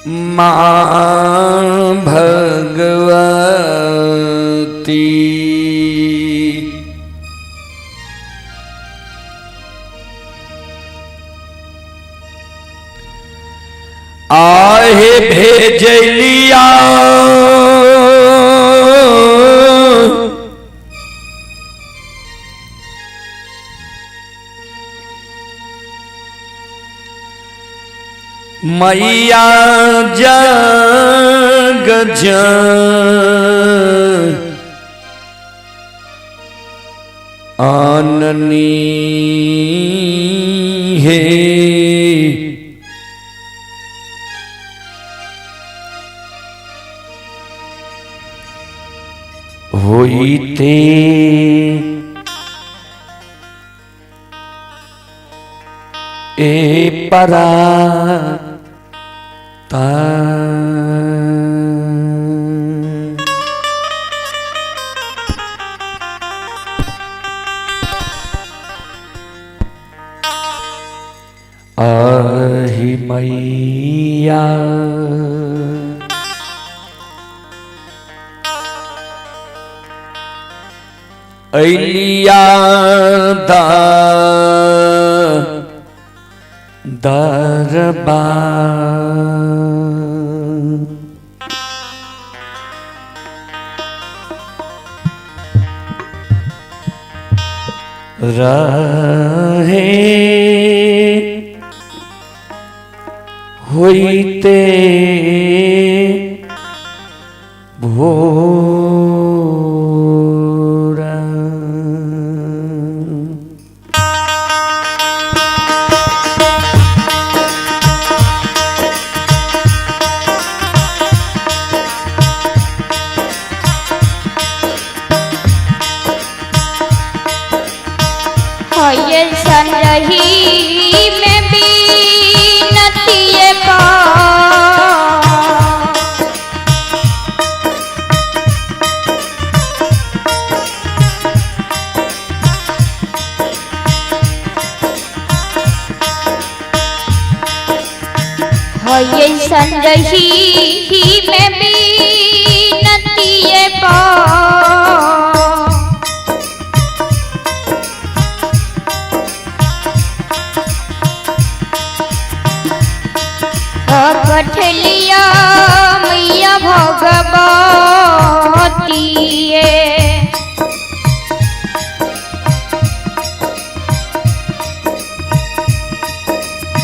माँ भगवती। आहे भेजलिया मैया जग आननी हे। होईते ए परा ता। आहि मैया अलिया दा दरबार। रहे होइते भोर। होय संरही में बीनतिये पा। होय संरही में बीनतिये पा। पठलिया मैया भगवतीये।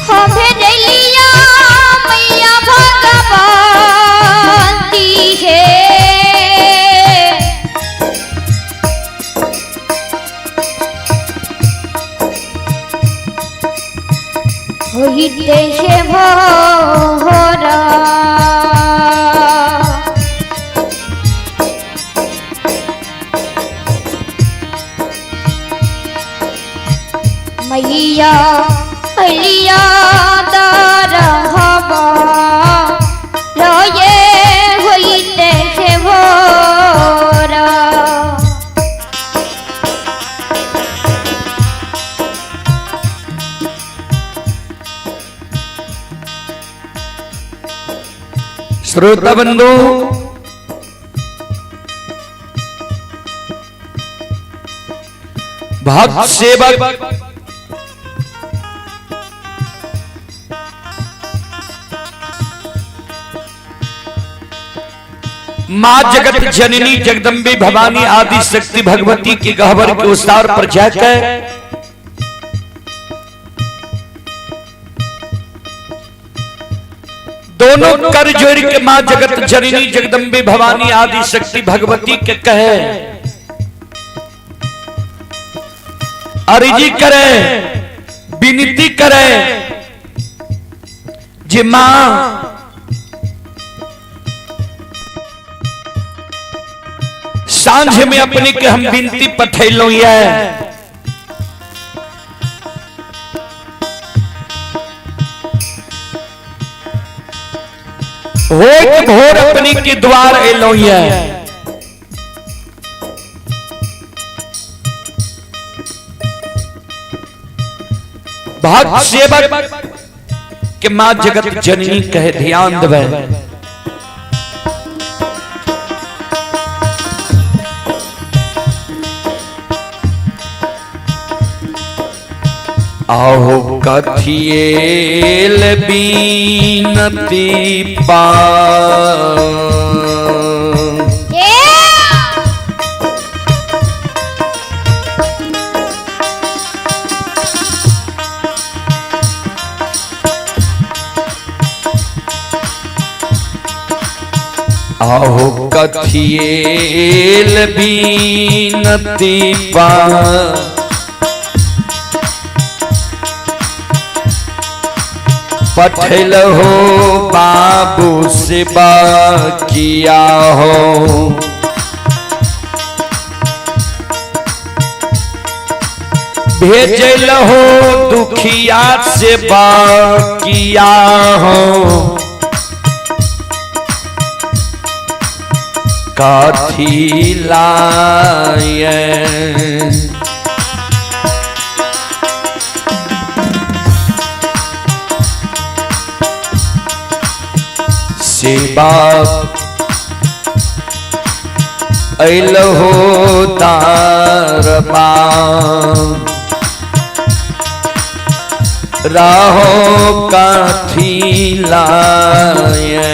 हो भेजलिया मैया भगवती हे। होइते से भोरा। मैया अलिया दरहबा रोये होइते से भोरा। श्रोता बंधु, भक्त सेवक मां जगत जननी जगदम्बे भवानी आदि शक्ति भगवती के गहवर के उसार पर जाकर दोनों कर जोड़ के मां जगत जननी जगदम्बे भवानी आदि शक्ति भगवती के कहे, अर्जी करे, विनती करे जे मां सांझ में अपने के हम विनती पठैलो ये होत भोर अपने के द्वार एलो ये। भक्त सेवक कि माँ जगत जननी कहे ध्यान देवे। आहो कथिएल बीनती पा आहो कथिएल बीनती पा पठल हो बाबू से किया हो। भेजल हो दुखिया से किया हो। काथी लाए सेवा ऐल हो तारमा राहो काथी लाए।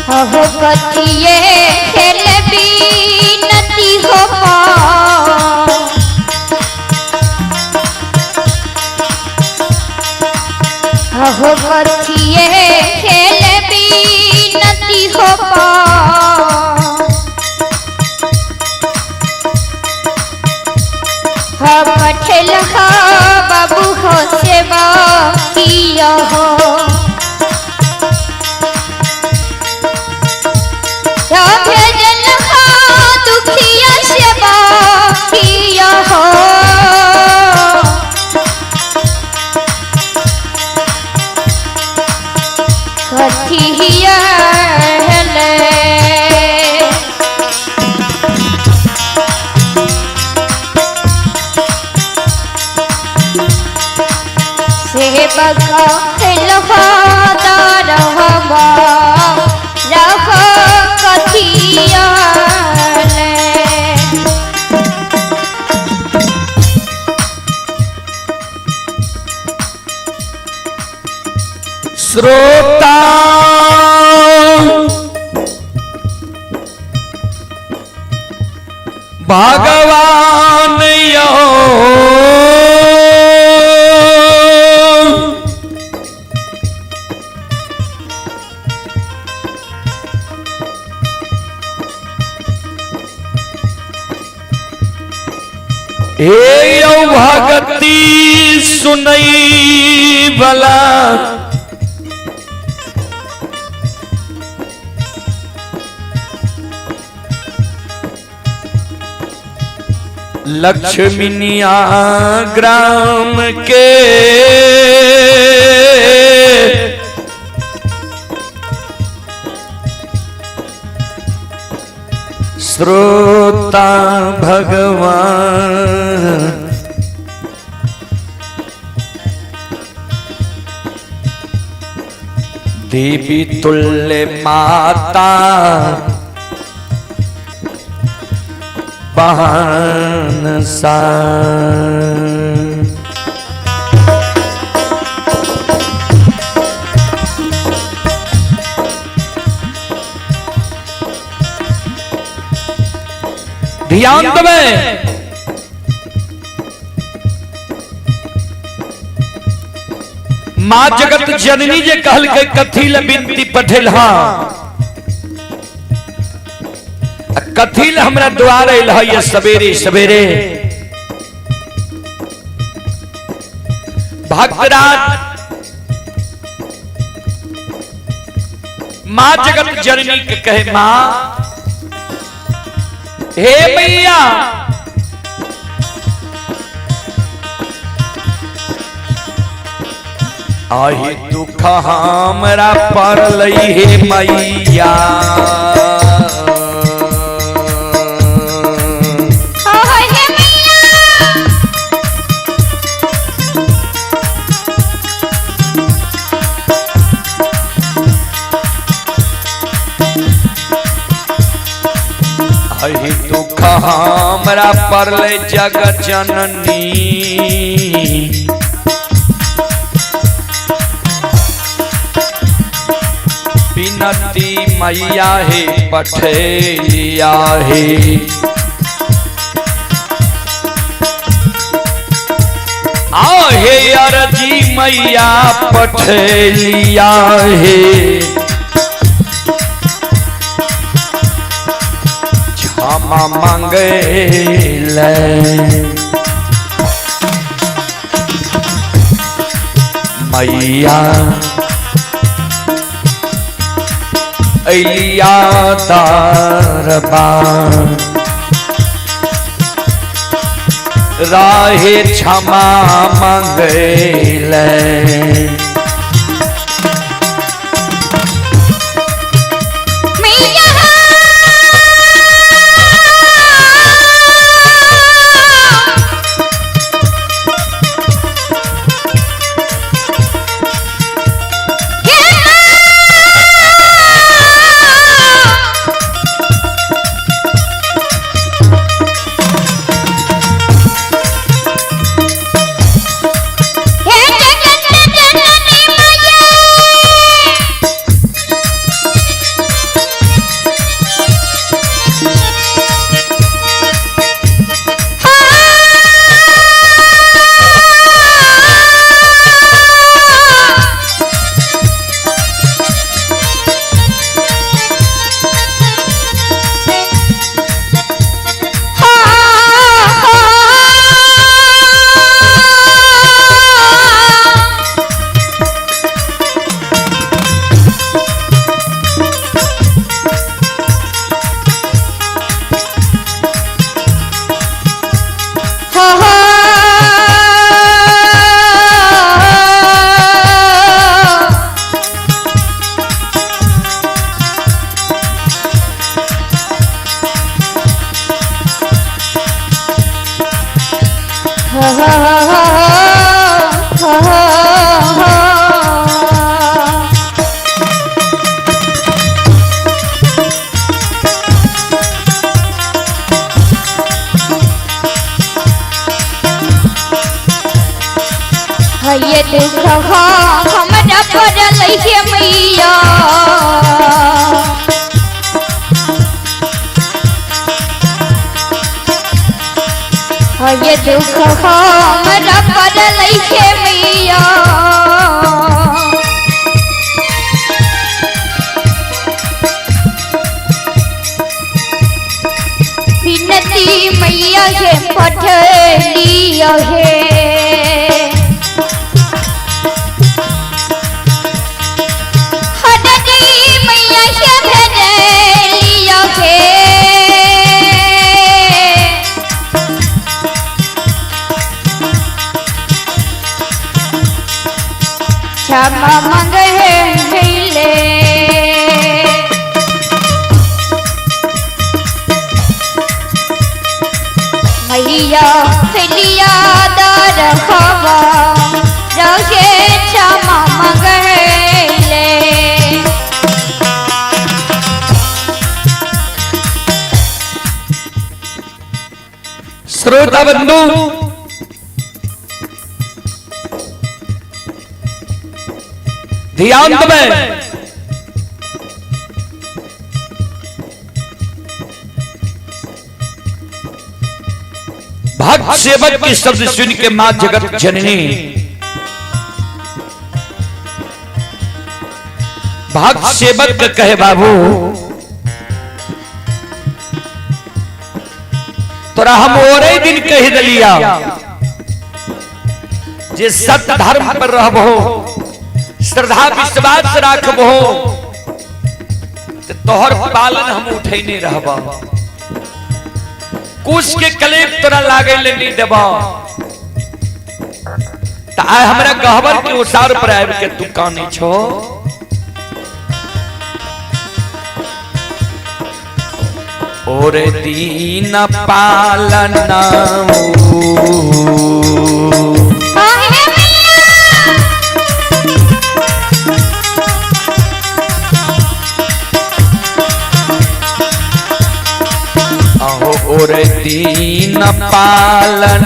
हो कथिए खेल बीनती हो हो कथिए खेल बीनती हो पठल हो बाबू हो सेवा किया हो। भेजल हो दुखिया सेवा किया हो। कथिया सेवक लहो रहो कथिया। श्रोता भगवान यो हे यौ भगती सुनई बला। लक्ष्मीनिया ग्राम के श्रोता भगवान देवी तुल्य माता बहन सा। ध्यान देवे, माँ जगत जननी जे कहल के कथी ल विनती पठेल, हाँ कथी ल हमरा द्वार अल है सवेरे सवेरे। भक्तराज माँ जगत जननी के कहे, माँ हे मैया, आही दुख हमरा पड़ल हे मैया, हे मैया। आही दुख हमरा पड़ल जग जननी, विनती मैया हे पठेलिया हे, आहे अर्जी मैया पठेलिया हे, क्षमा मांगे ले मैया अलिया दरबार, राहे क्षमा मांगे ले। मैया हे जगत जननी मैया, ये दुख हमरा पड़ल हे मैया, ये दुख हमरा पड़ल हे मैया। विनती मैया हे पठलिया हे, हटती मैया हे भेजलिया हे। क्षमा मंगे ले। मैया फैलिया दर हवा रहे क्षमा मंगे ले। श्रोता बंधु, ध्यान दें, भक्त सेवक के शब्द सुन के मां जगत जननी भक्त सेवक के कहे, बाबू तोरा हम ओरे दिन कह दिलिया जे सत्य धर्म पर रहबो, श्रद्धा विश्वास राखबो, तो तोहर पालन हम उठैने रहब। कुश के कलेप तोरा लागे ले नहीं देब। त आइ हमरा गहबर के ओसार पर आबि के तू कानै छो। ओरे दीन पालन आहे मैया अहो ओरे दीन पालन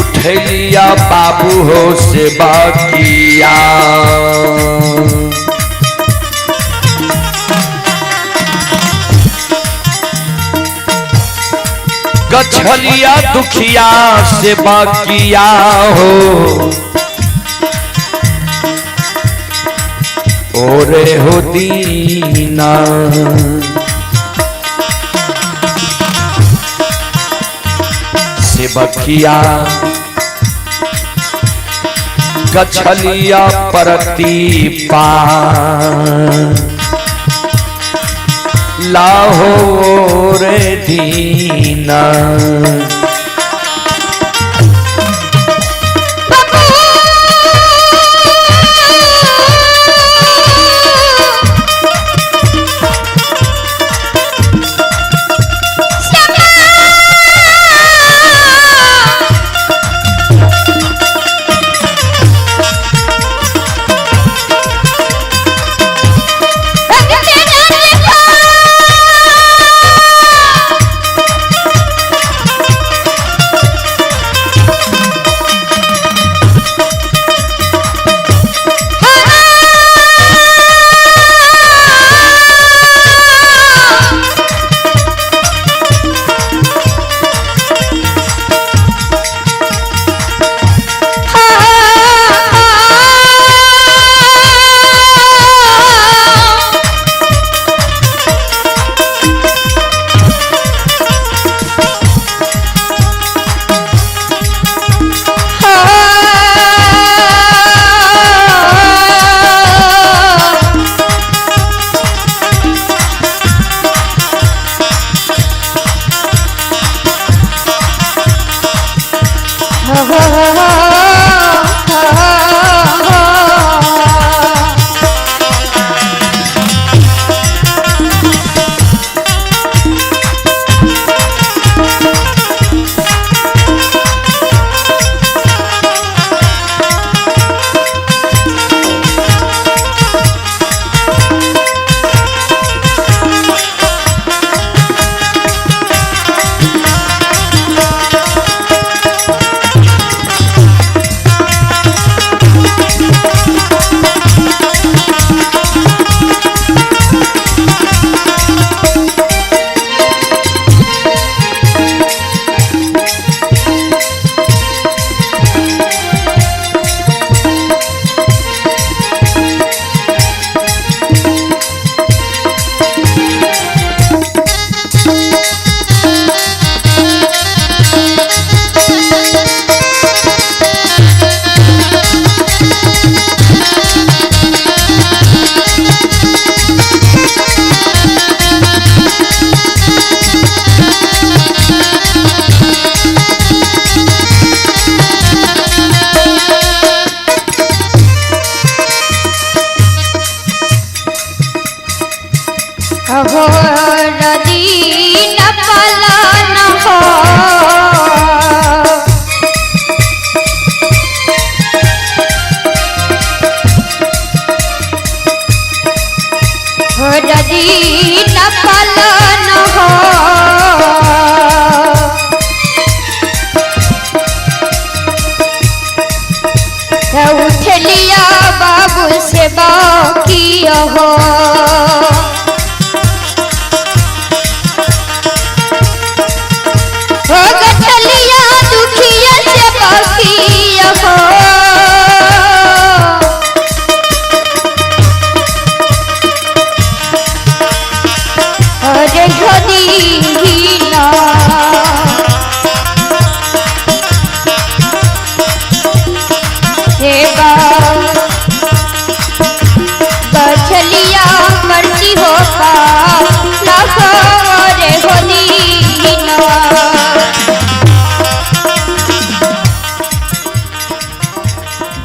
उठलिया बाबू हो से बकिया। गछलिया दुखिया से बकिया हो, ओरे हो दीना। से बकिया गछलिया परतीपा लाहौर दीना।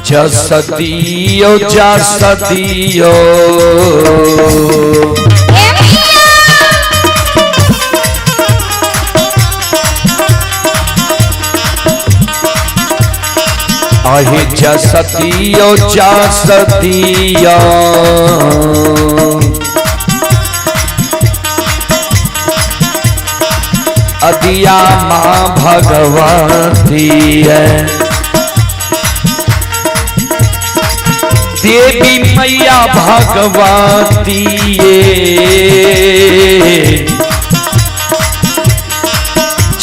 जसदियो जसदियो। हे मैया अहि जसदियो जसदियो। अदिया माँ भगवती है देवी मैया भगवती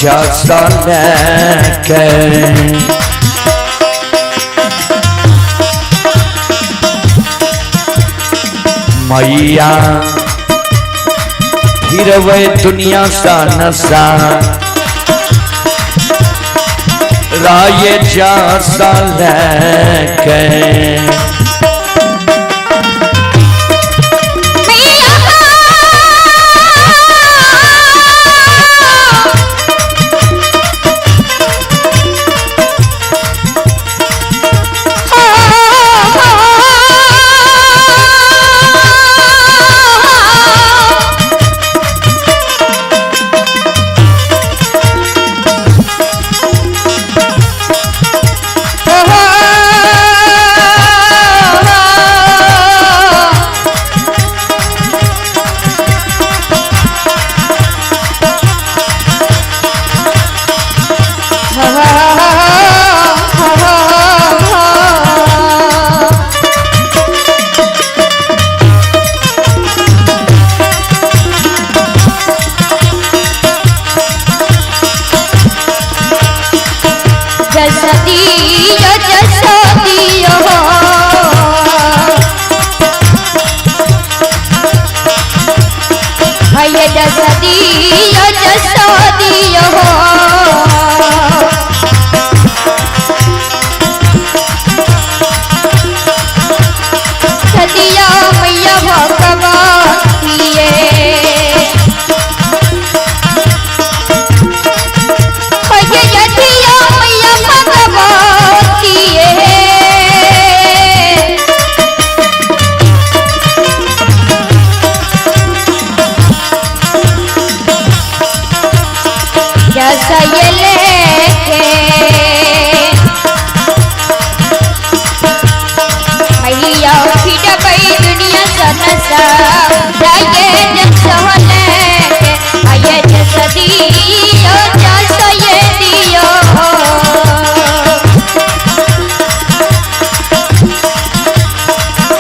जसन के मैया फिरवे दुनिया सा नशा राय जसन के। जसदियो जसदियो भैया जसदियो जसदियो। सदिया मैया भगवती भैया मैया भगवती। जसयले मैया फिरबै दुनिया सनसा जाये जसहले आये जसदियो जसये दियो।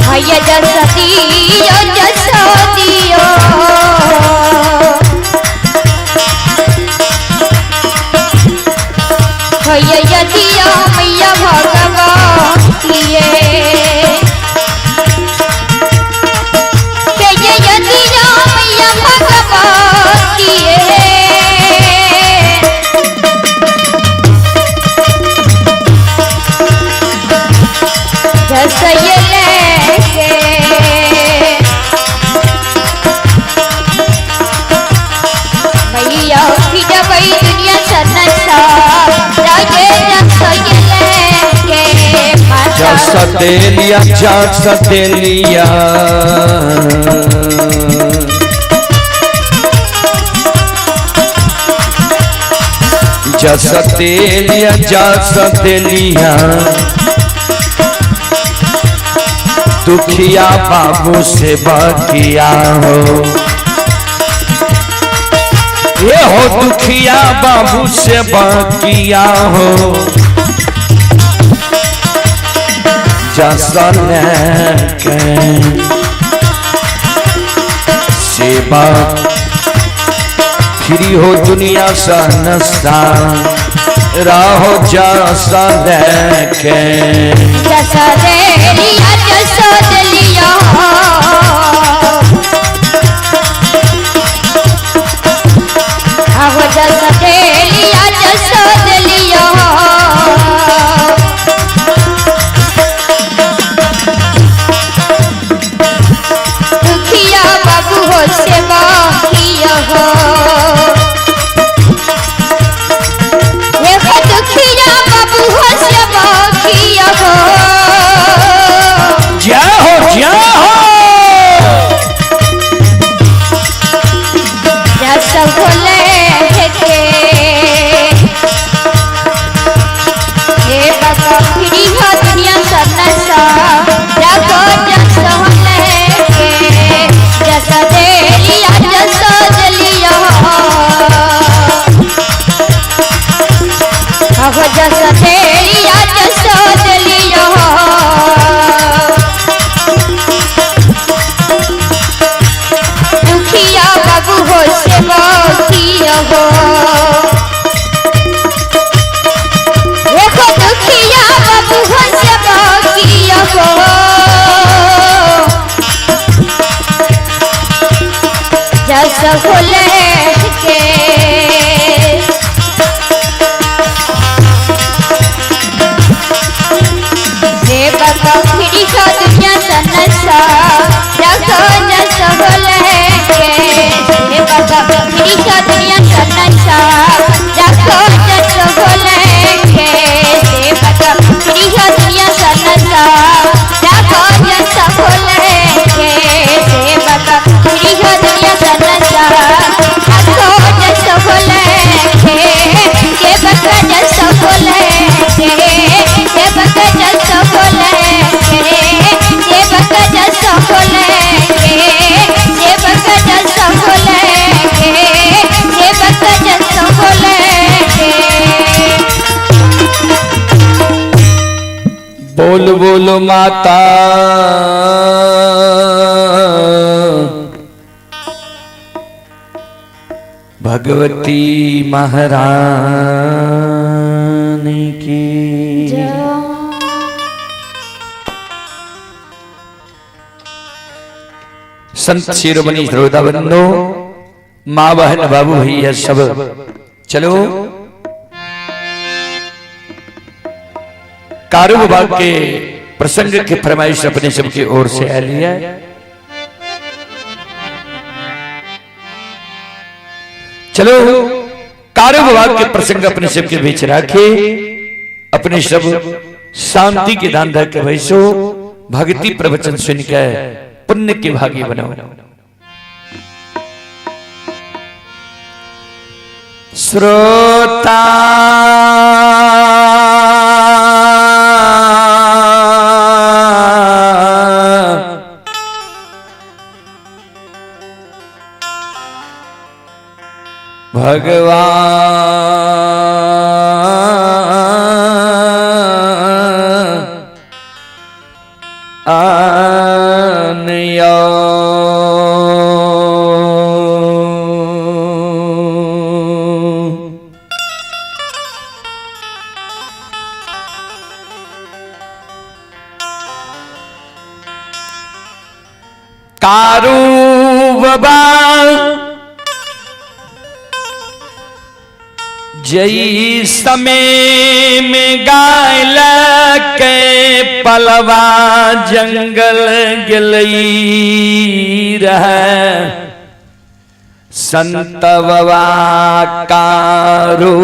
भैया जसदियो जसदियो। भैया दिया मैया भगवती भैया दिया मैया भगवती। जसयले मैया फिरबै दुनिया सनसा राजे जसयले के माता। जसदेलिया जसदेलिया जसदेलिया जसदेलिया दुखिया बाबू से बकिया हो ये हो दुखिया बाबू से बकिया हो जसन के सेवा फ्री हो दुनिया सा नशा राहो जसन के। जसदेलिया जसदेलिया आहो जसदेलिया जसदेलिया। दुखिया बाबू हो सेवा किया हो ये हो दुखिया बाबू हो सेवा किया हो। अहो जस देलिया जस देलिया हो। दुखिया बाबू हो सेवकिया हो। देखो दुखिया बाबू हो सेवकिया हो। जस होले के सेवक फिरी हो दुनिया सनसा रखो जस होले के। सेवक फिरी हो दुनिया सनसा रखो जस होले के। सेवक फिरी हो दुनिया सनसा रखो जस होले के। सेवक फिरी हो दुनिया सनसा रखो जस होले के। सेवक जस होले के। सेवक जस होले के। सेवक जस होले के। सेवक जस होले के। सेवक जस होले के। बोल बोल माता भगवती महारानी की। संत शिरोमणि श्रोता बंधु, माँ बहन बाबू भैया सब चलो कारू बाबा के प्रसंग के फरमाइश अपने सबकी ओर से आ लिया। चलो कारू बाबा के प्रसंग अपने सबके बीच रखे, अपने सब शांति के दान धर के बैसो, भक्ति प्रवचन सुन के पुण्य के भागी बनो। श्रोता भगवान आनया कारू बाबा जई समय में गायल के पलवा जंगल गलई रहे, संत बाबा कारू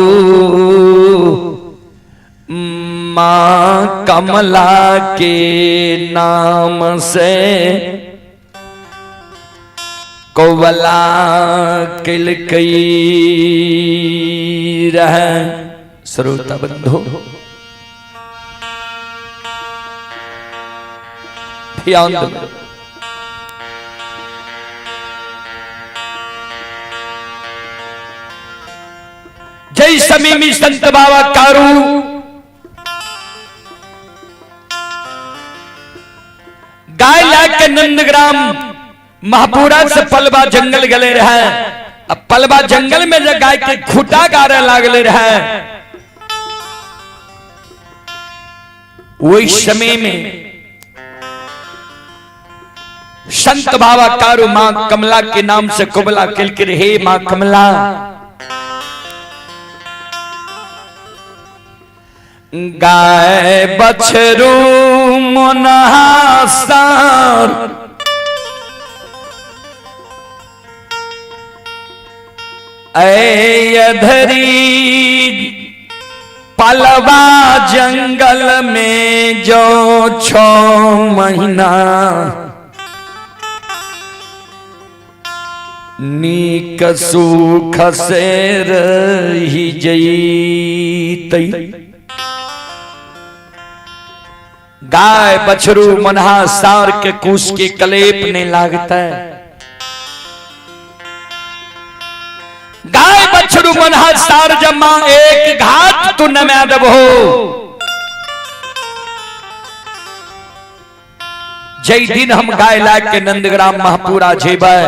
माँ कमला के नाम से कोवला किलकई रहे। श्रोता बंधु ध्यान दो। जय समीमी संत बाबा कारू गाय ला के नंदग्राम महापुरा से पलवा जंगल गले रहे। अब पलवा जंगल में जब गाय के खूटा गारे लागले रहे, वही समय में संत बाबा कारू मां कमला के नाम से कुबला किलकिर, हे मां कमला गाय बछरू मुनहासार ऐ अधरी पलवा जंगल में जो 6 महीना नीक सुख से रही जईतई। गाय बछरू मनहा सार के कुश के कलेप ने लागता है। गाय बछरू मनहा सार जमा एक घाट तू नमा देबहो। जै दिन हम गाय लाग के नंदग्राम महापुरा जेबै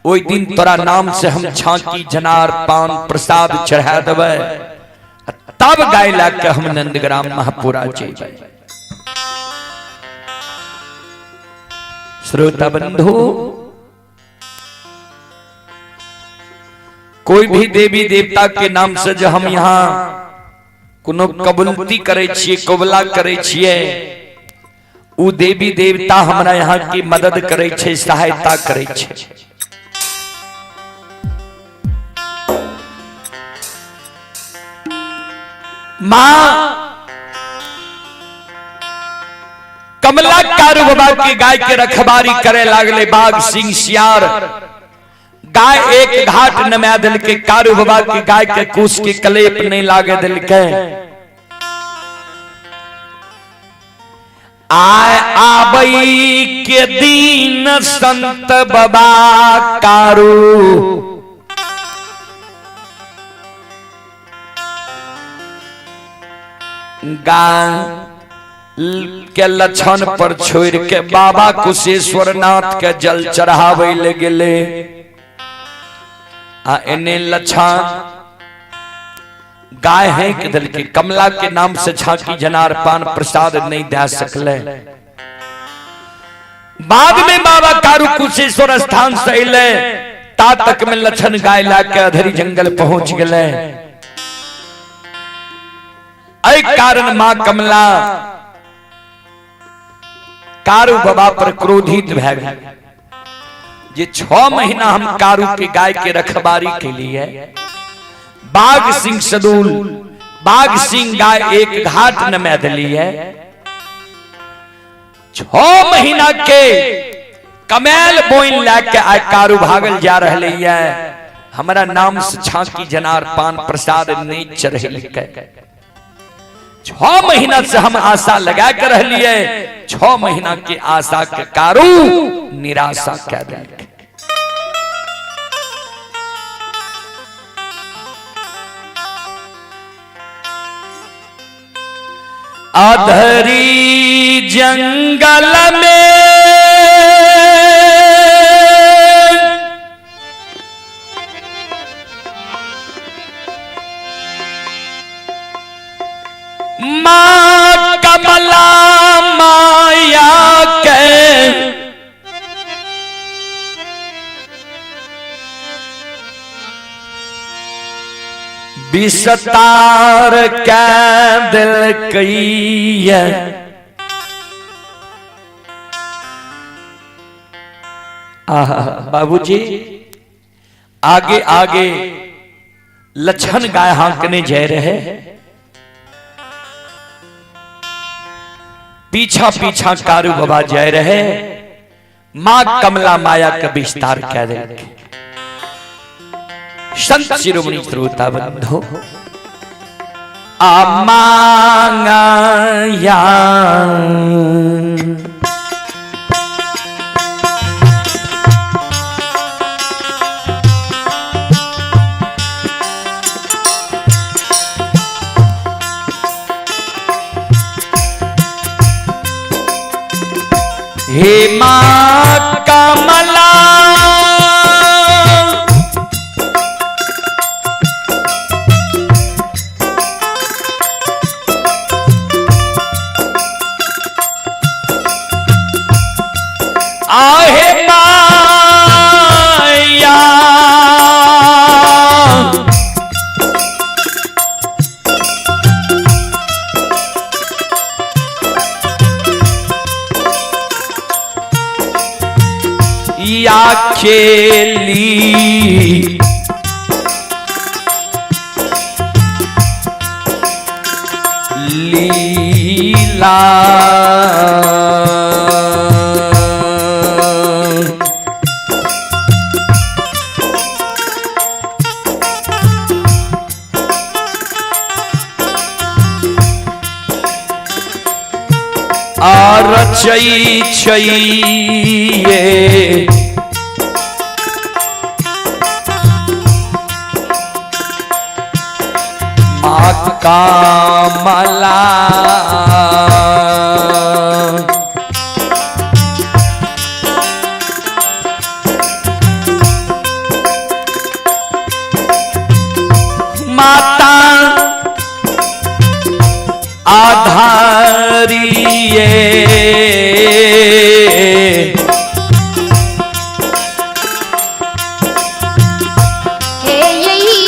ओहि दिन तोरा नाम से हम छाकी जनार पान प्रसाद चढ़ा देबै, तब गाय लाग के हम नंदग्राम महापुरा जेबै। श्रोता बंधु, कोई भी देवी देवता के नाम से जो हम यहाँ कोनो कबूलती करे छिए, कबूला करे छिए, उ देवी देवता हमरा यहाँ की मदद करे छे, सहायता करे छे। मां कमला कारू बाबा के गाय के रखबारी करे लागले बाघ सिंह सियार। गाय एक घाट नमा दिल के कारू बाबा के गाय के कुश के कलेप नहीं लागे दिल के। आय आबई के दीन संत बाबा कारू गाय के लक्षण पर छोड़ के बाबा कुशेश्वर नाथ के जल चढ़ावे ले गेले। आ एने लक्षण गाय है के दिल के कमला के नाम से झांकी जनार पान प्रसाद नहीं दे सकले। बाद में बाबा कारू कुशेश्वर स्थान से अले, ता तक में लक्षण गाय ला के अधरी जंगल पहुंच गए। अय कारण मां कमला कारू बाबा पर क्रोधित भय गए। जे 6 महीना हम कारू के गाय के रखबारी के लिए बाघ सिंह सदूल बाघ सिंह गाय एक घाट न में दिली है। 6 महीना के कमेल बोइन लाके आय कारू भागल जा रहे है, हमारा नाम से छाकी जनार पान प्रसाद नहीं चढ़े। 6 महीना से हम आशा लगा कर रहिए, 6 महीना की आशा के कारू निराशा कह देंगे। अधरी जंगल में मां कमला माया के विस्तार के दिल कई। आहा बाबूजी, आगे आगे लक्षण गाय हाँकने जा रहे, पीछा पीछा कारू बाबा जा रहे। मां कमला माया का विस्तार कह दे। संत शिरोमणि श्रोता बंधु, आ मांगा हे मां कमला आहे माया या खेली लीला आ रचई छइये माँ कमला। माता आधारिये हे यही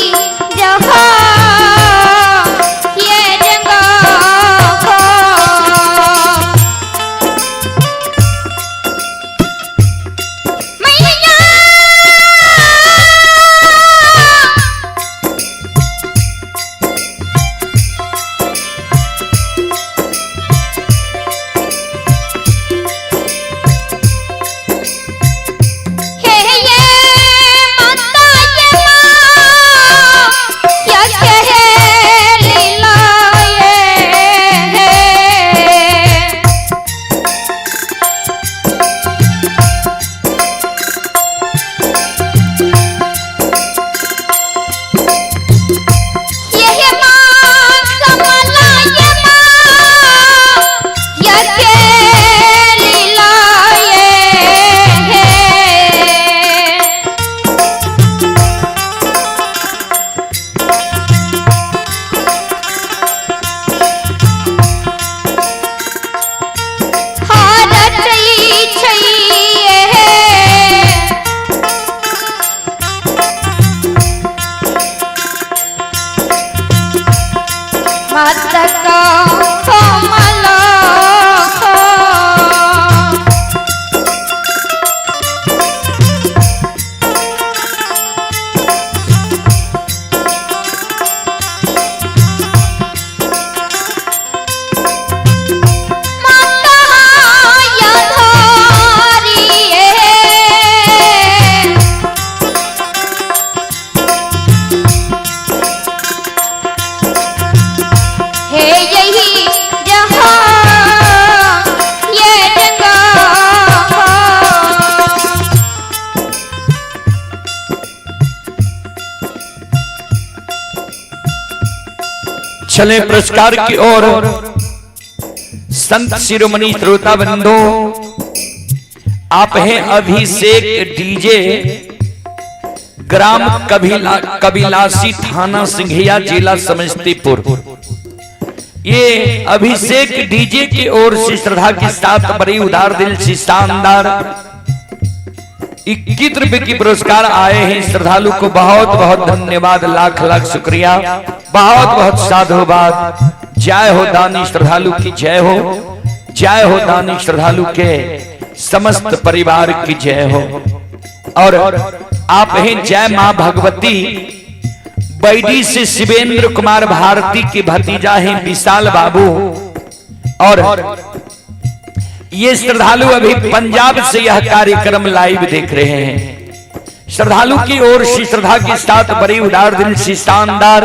जहाँ ये जगह हो। मैया हे ये माता ये माँ क्या कहे लीला ये है। ये माँ कमला ये माँ क्या के लीला ये है। हार चई छई है। माता का कमल हो। माता याधारी है। हे यही जहाँ ये जगह हो। चले पुरस्कार की ओर। संत शिरोमणि श्रोता बंधु, आप हैं अभिषेक डीजे, ग्राम कबिलासी, थाना सिंघिया, जिला समस्तीपुर। ये अभिषेक डीजे की ओर से श्रद्धा के साथ बड़ी उदार दिल से शानदार 21 रुपए की पुरस्कार आए हैं। श्रद्धालु को बहुत बहुत धन्यवाद, लाख लाख शुक्रिया, बहुत बहुत साधुवाद। जय हो दानी श्रद्धालु की जय हो, जय हो दानी श्रद्धालु के समस्त परिवार की जय हो। और आप हैं जय मां भगवती बैडी से शिवेंद्र कुमार भारती के भतीजा हैं विशाल बाबू। और ये श्रद्धालु अभी पंजाब से यह कार्यक्रम लाइव देख रहे हैं। श्रद्धालु की ओर से श्रद्धा के साथ बड़ी उदार दिल से शानदार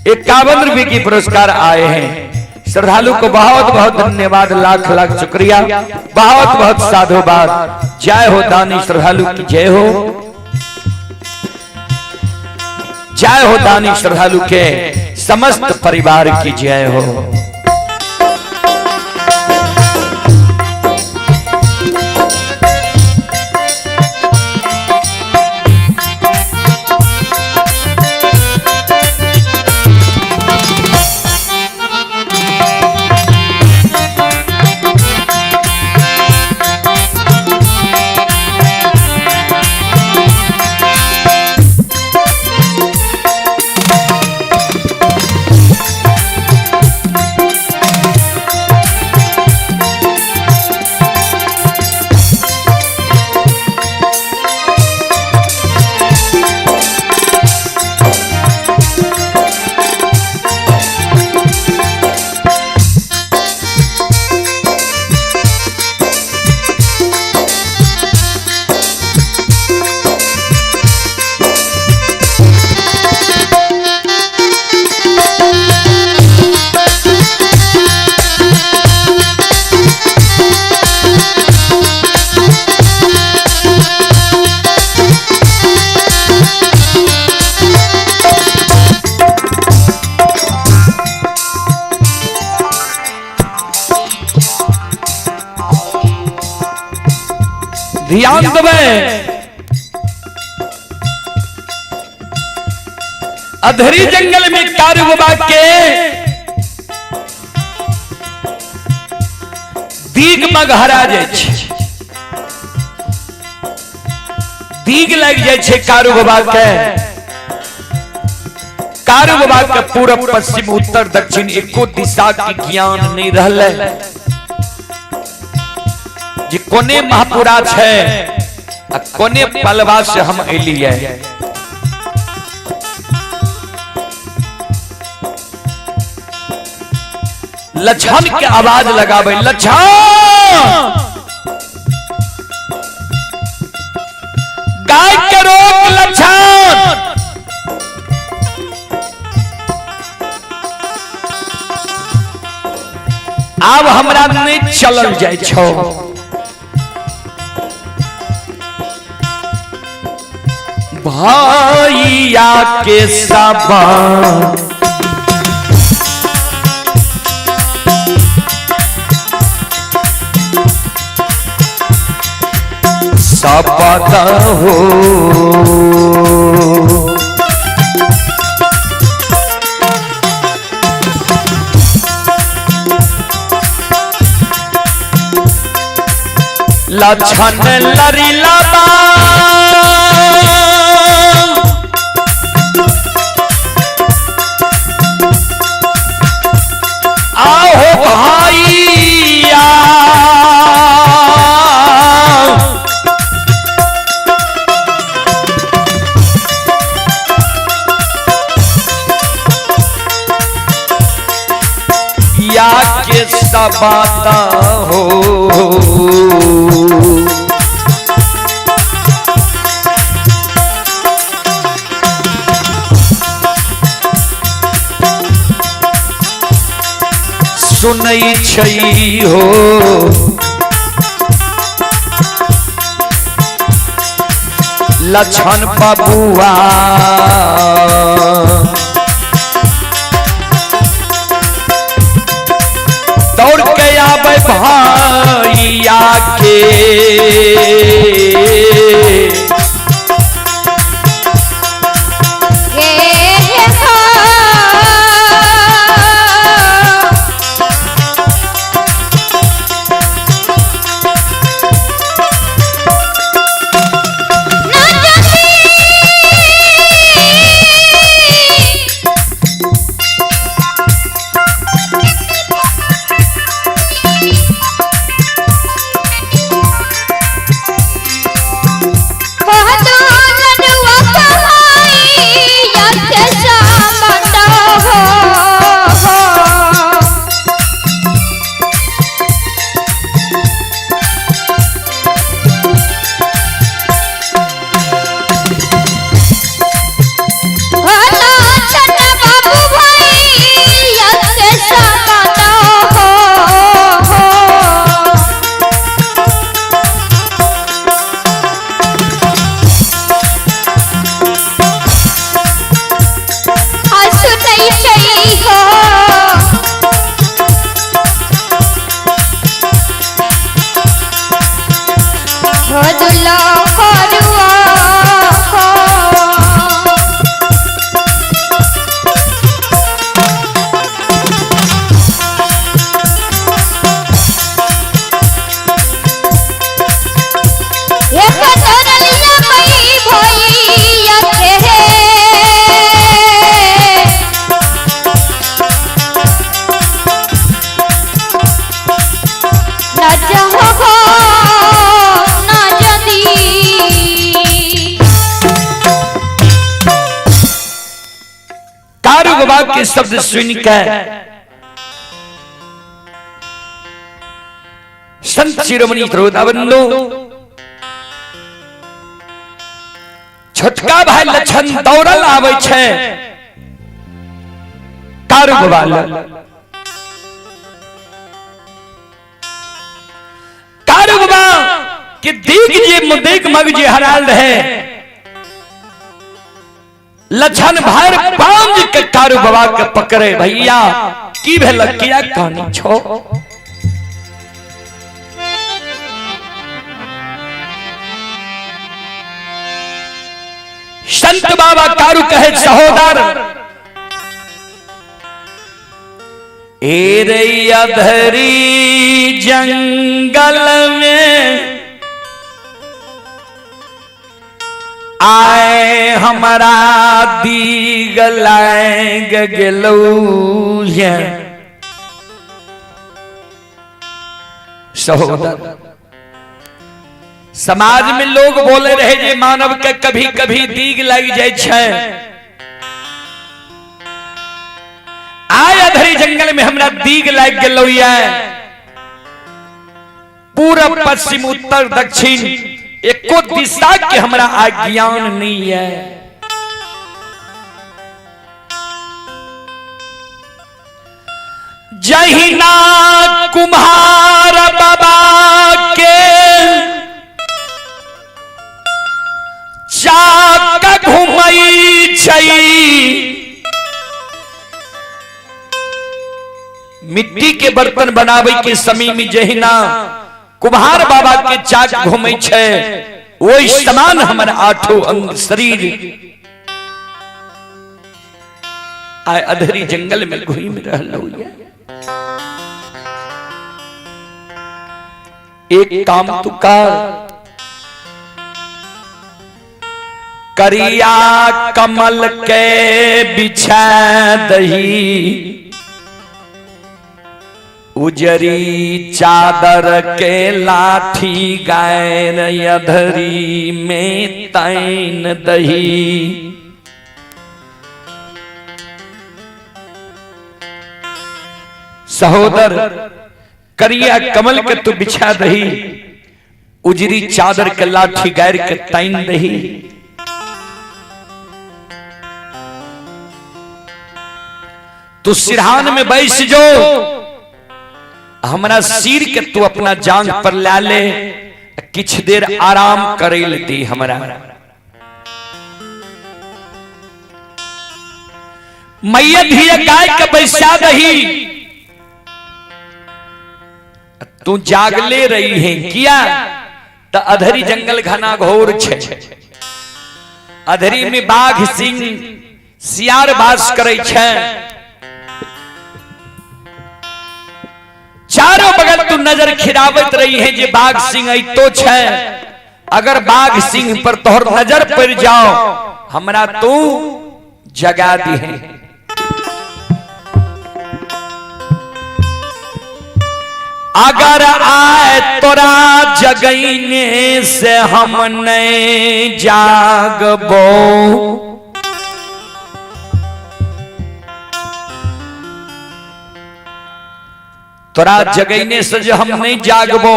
51 रुपए की पुरस्कार आए हैं। श्रद्धालु को बहुत बहुत धन्यवाद, लाख लाख शुक्रिया, बहुत बहुत साधुवाद। जय हो दानी श्रद्धालु की जय हो, जय हो दानी श्रद्धालु के समस्त परिवार की जय हो। ध्यान देबै। अधरी जंगल में कारू बाबा के दीग मगहरा जाइ छै, दीग लागि जाइ छै कारू बाबा के। कारू बाबा के पूरब पश्चिम उत्तर दक्षिण एको दिशा के ज्ञान नहीं रहलै जे कोने महापुरा छै आ कोने पलवा से हम एलियै। लक्षण के आवाज लगावे, लक्षण गाय के रोक, लक्षण आब हमरा नहीं चलल जाय छौ। भैया के सबा शपथ हो, लक्षण लरी लबा आहो भाईया, या के सबाता हो। सुनै छै हो लक्षण बबुआ, दौड़ के आबै भैया के। के शब्द सुन के संत शिरोमणि श्रोताबंधु छोटका भाई लक्षण दौड़ल आबै छै कारू बाबा लग। कारू बाबा के दीग जे दीग मग जे हराल रहे, लक्षण भर पांज के कारू बाबा के पकड़े, भैया की भेल किया कहानी छो। संत बाबा कारू कहे सहोदर, ए रे अधरी जंगल में आए हमारा दीग लाग गेलौ। सहोदर, समाज में लोग बोले रहे जे मानव के कभी कभी दीग लग जाए छै। आय अधरी जंगल में हमरा दीग लग गेलौ। पूरब पश्चिम उत्तर दक्षिण एको दिशा के हमरा ज्ञान नहीं है। जहिना कुम्हार बाबा के चाक घुमई छै, मिट्टी के बर्तन बनावे के समय में जहिना कुम्हार बाबा के चाक घुमै छै, ओहि समान हमर आठो अंग शरीर आय अधरी जंगल में घूम रहलौ। एक काम तू कर, करिया कमल के बिछा दही, उजरी चादर के लाठी गायन अधरी में तैन दही। सहोदर, करिया कमल के तू बिछा दही, उजरी चादर के लाठी गायर के तैन दही। तू सिरहान में बैस जो, हमरा सिर के तू अपना जांग पर ला ले, किछ देर आराम करे दी हमरा। मैया धिया गाय के बैसा दही, तू जागले रही है किया त अधरी जंगल घना घोर छे, अधरी में बाघ सिंह सियार बास करे छे, चारों बगल तू नजर खिरावत रही है जे बाघ सिंह अतो छे, अगर बाघ सिंह पर तोहर नजर पड़ जाओ हमरा तू जगा दी है। अगर आए तोरा जगैने से हम नहीं जागबो, तोरा जगैने से जो हम नहीं जागबो,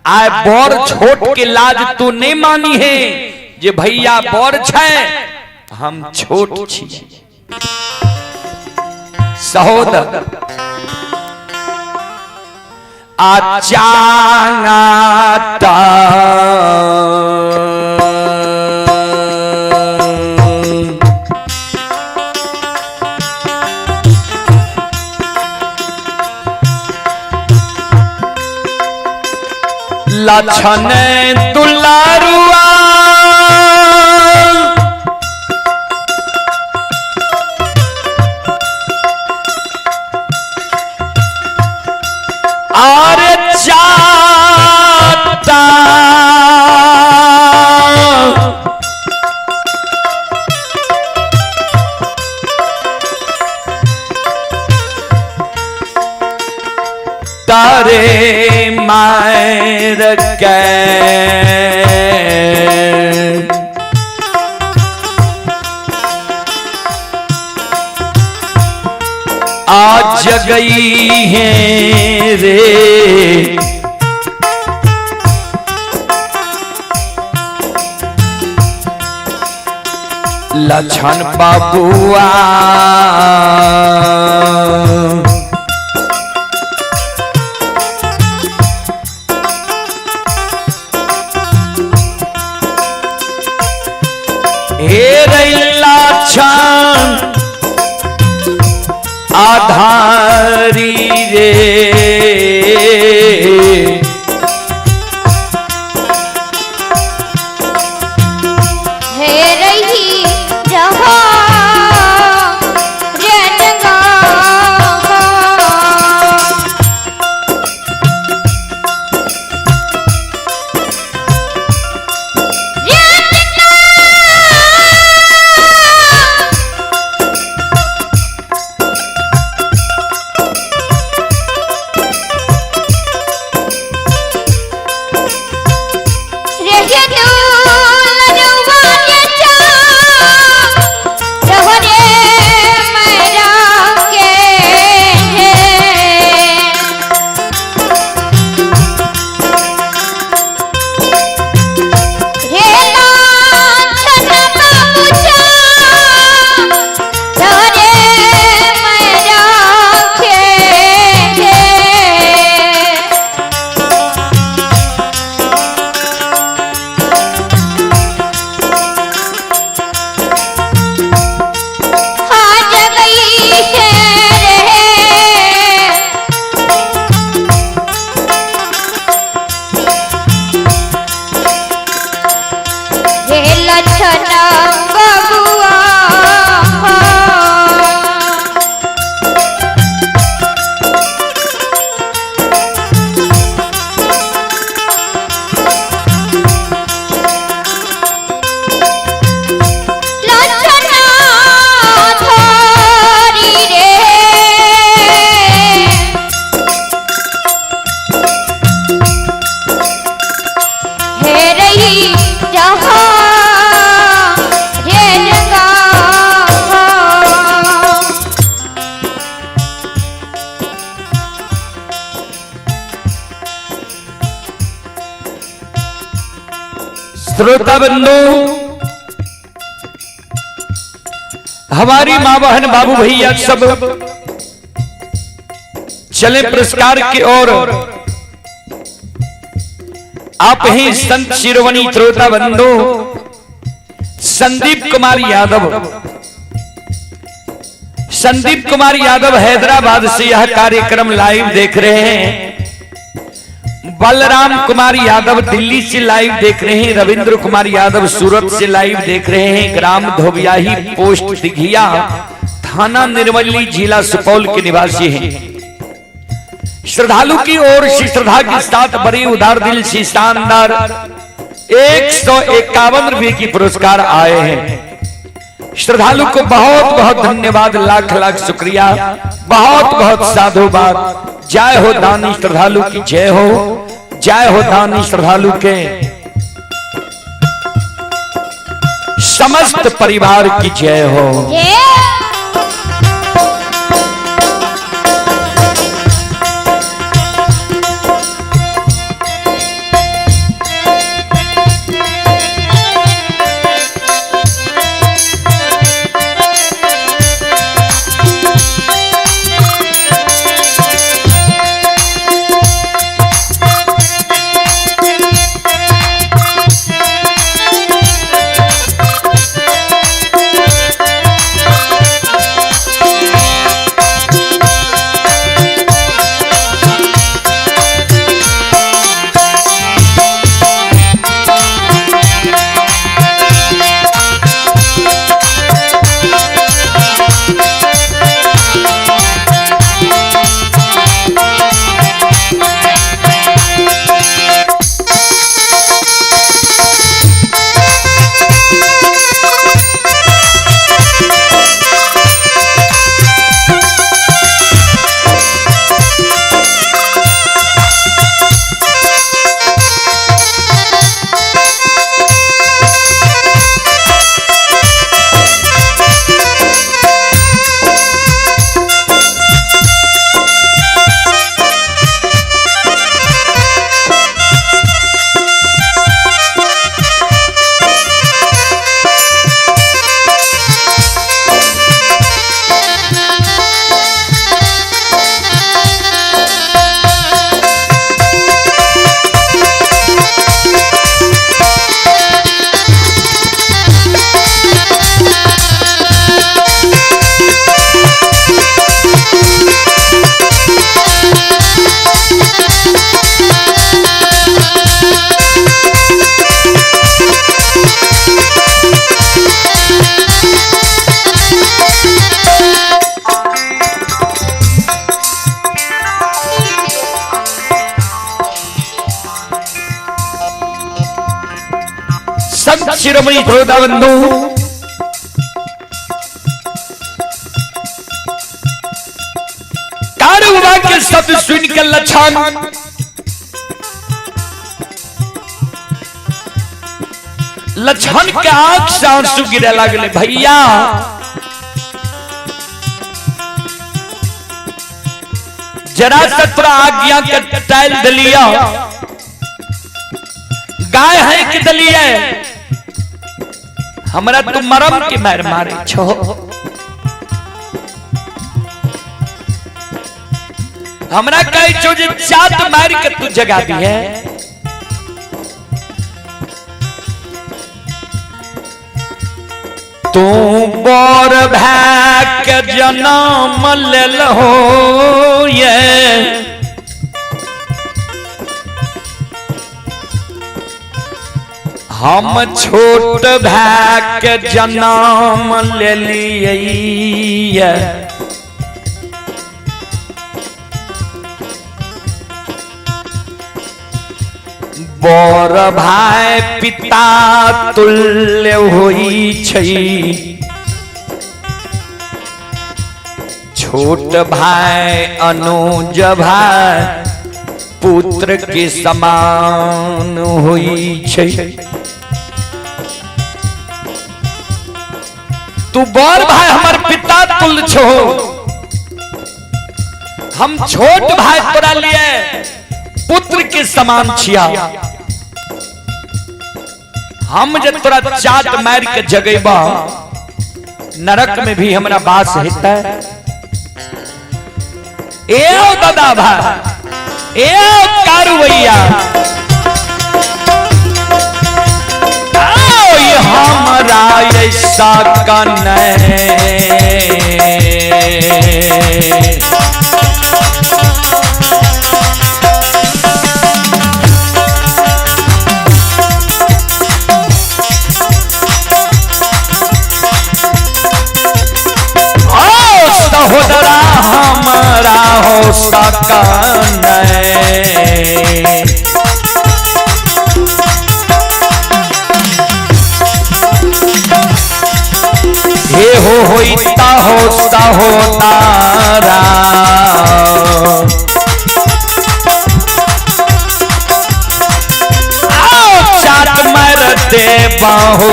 आए बड़ छोट के लाज तू नहीं मानी है जे भैया बड़ छै हम छोट छी। सहोदर आचांगाता लक्षण दुलारुआ और चाता तारे मार के आज गई है रे। लक्षण बाबुआ हे लक्षण आधारी रे, हे रे श्रोता बंधु, हमारी माँ बहन बाबू भैया सब चले पुरस्कार की ओर। आप ही संत शिरोमणि श्रोता बंधु संदीप कुमार यादव, संदीप कुमार यादव हैदराबाद से यह कार्यक्रम लाइव देख रहे हैं। बलराम कुमार यादव दिल्ली से लाइव देख रहे हैं। रविंद्र कुमार यादव सूरत से लाइव देख रहे हैं। ग्राम धोबियाही, पोस्ट दिघिया, थाना निर्मली, जिला सुपौल के निवासी हैं। श्रद्धालु की ओर से श्रद्धा के साथ बड़ी उदार दिल से शानदार 151 रुपए की पुरस्कार आए हैं। श्रद्धालु को बहुत बहुत धन्यवाद, लाख लाख शुक्रिया, बहुत बहुत साधुवाद। जय हो दानी श्रद्धालु की जय हो, जय हो दानी श्रद्धालु के समस्त परिवार की जय हो। जय। संत शिरोमणि श्रोता बंधु, कारूबा के शब्द सुनकर लक्षण लक्षण के आंख से आंसू गिरे लगले। भैया जरा सा तोरा आज्ञा के टाइल दलिया, गाय है कि दलिया, हमरा तू मरम के मार मारे छो। हमरा कहे छो जे चात मार के तू जगा दी है। तू बोर भाई के जन्म लेलहो ये, हम छोट भाई के जन्म लेलिए। बर भाई पिता तुल्य होई छै, छोट भाई अनुज भाई पुत्र के समान होई छै। तू बर भाई हमर पिता तुल्य छो, हम छोट भाई तोरा लिए पुत्र के समान छिया। हम जब तोरा चाट मार के जगेबा नरक में भी हमरा बास हेता। ए ओ दादा भाई, ए ओ कारू भैया, आओ ये हमरा ऐसा कने सहोदरा हमारा हो सकने। हे हो होइता हो सहोदरा, आओ चाट मरते बाहू।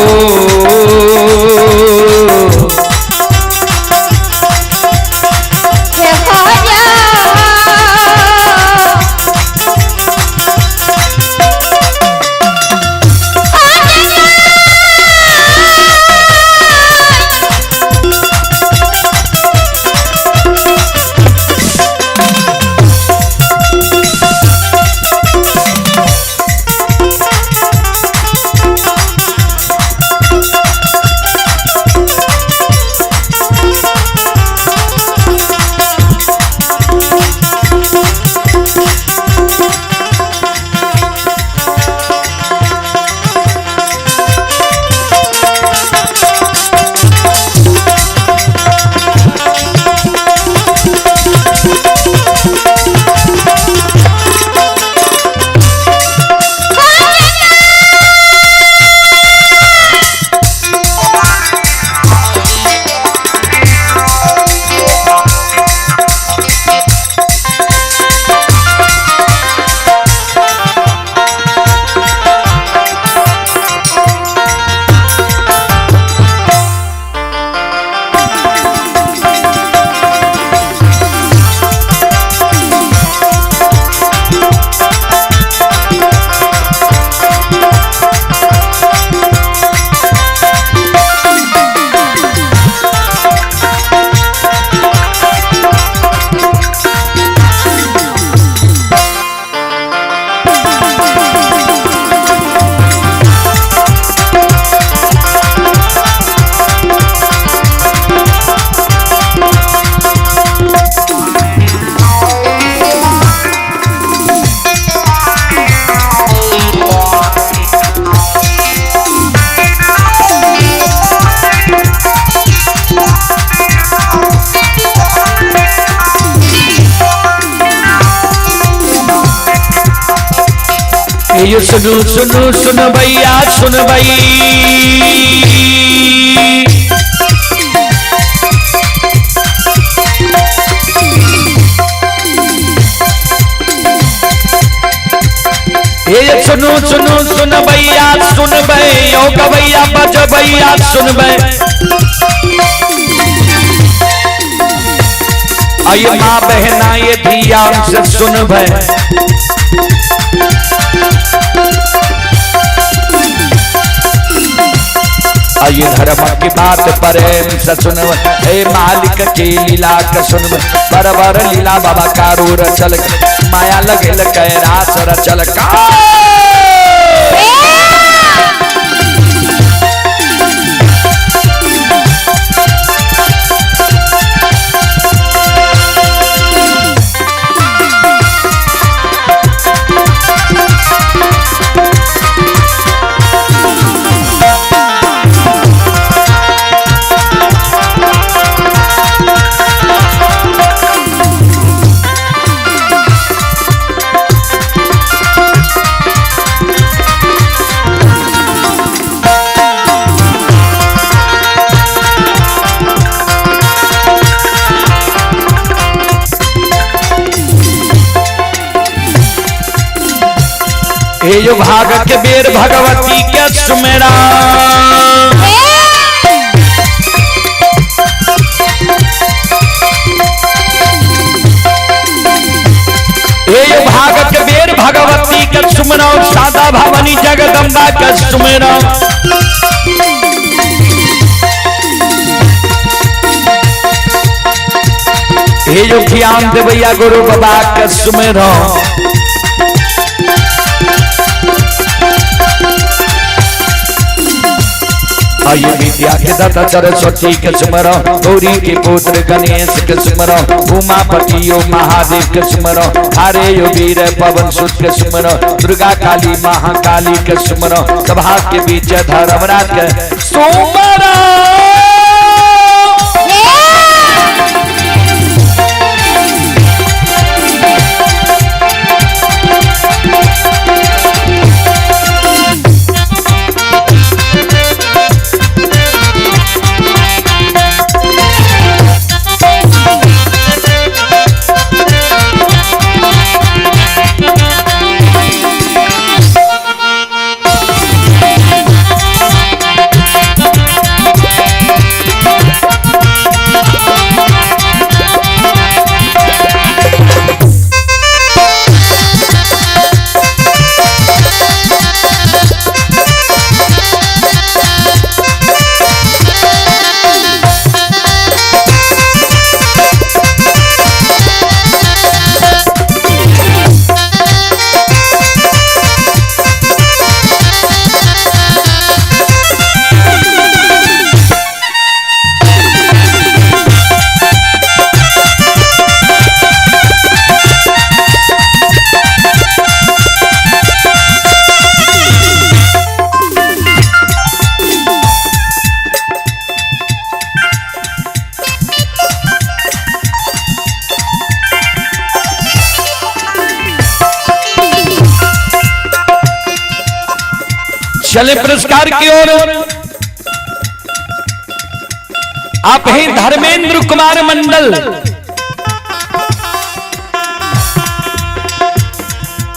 ये सुनो सुनो सुन भैया सुन भई, ये सुनो सुनो सुन भैया सुन भई, ओ गवैया बज भैया सुन भई। आइए माँ बहना ये धिया हमसे सुन भई। आइए धर्म की बात पर सुन, हे मालिक के लीला का सुन, बरबर लीला बाबा कारू रचल, माया लगेल कैरास रचल का। हे जो भाग के बेर भगवती के सुमेरा, हे जो भाग के बेर भगवती के सुमरा, सादा भवानी जगदम्बा के के सुमेरा। हे जो ज्ञान देवैया गुरु बाबा के सुमेरा। आयु विद्या के दाता सरस्वती के सुमरो, गौरी के पुत्र गणेश के सुमरो, उमापति यो महादेव के सुमरो, हरे यो वीर पवन सुत के सुमरो, दुर्गा काली महाकाली के सुमरो, सभा के बीच धर्मराज के सुमरो। चले पुरस्कार की ओर। आप हैं धर्मेंद्र कुमार मंडल,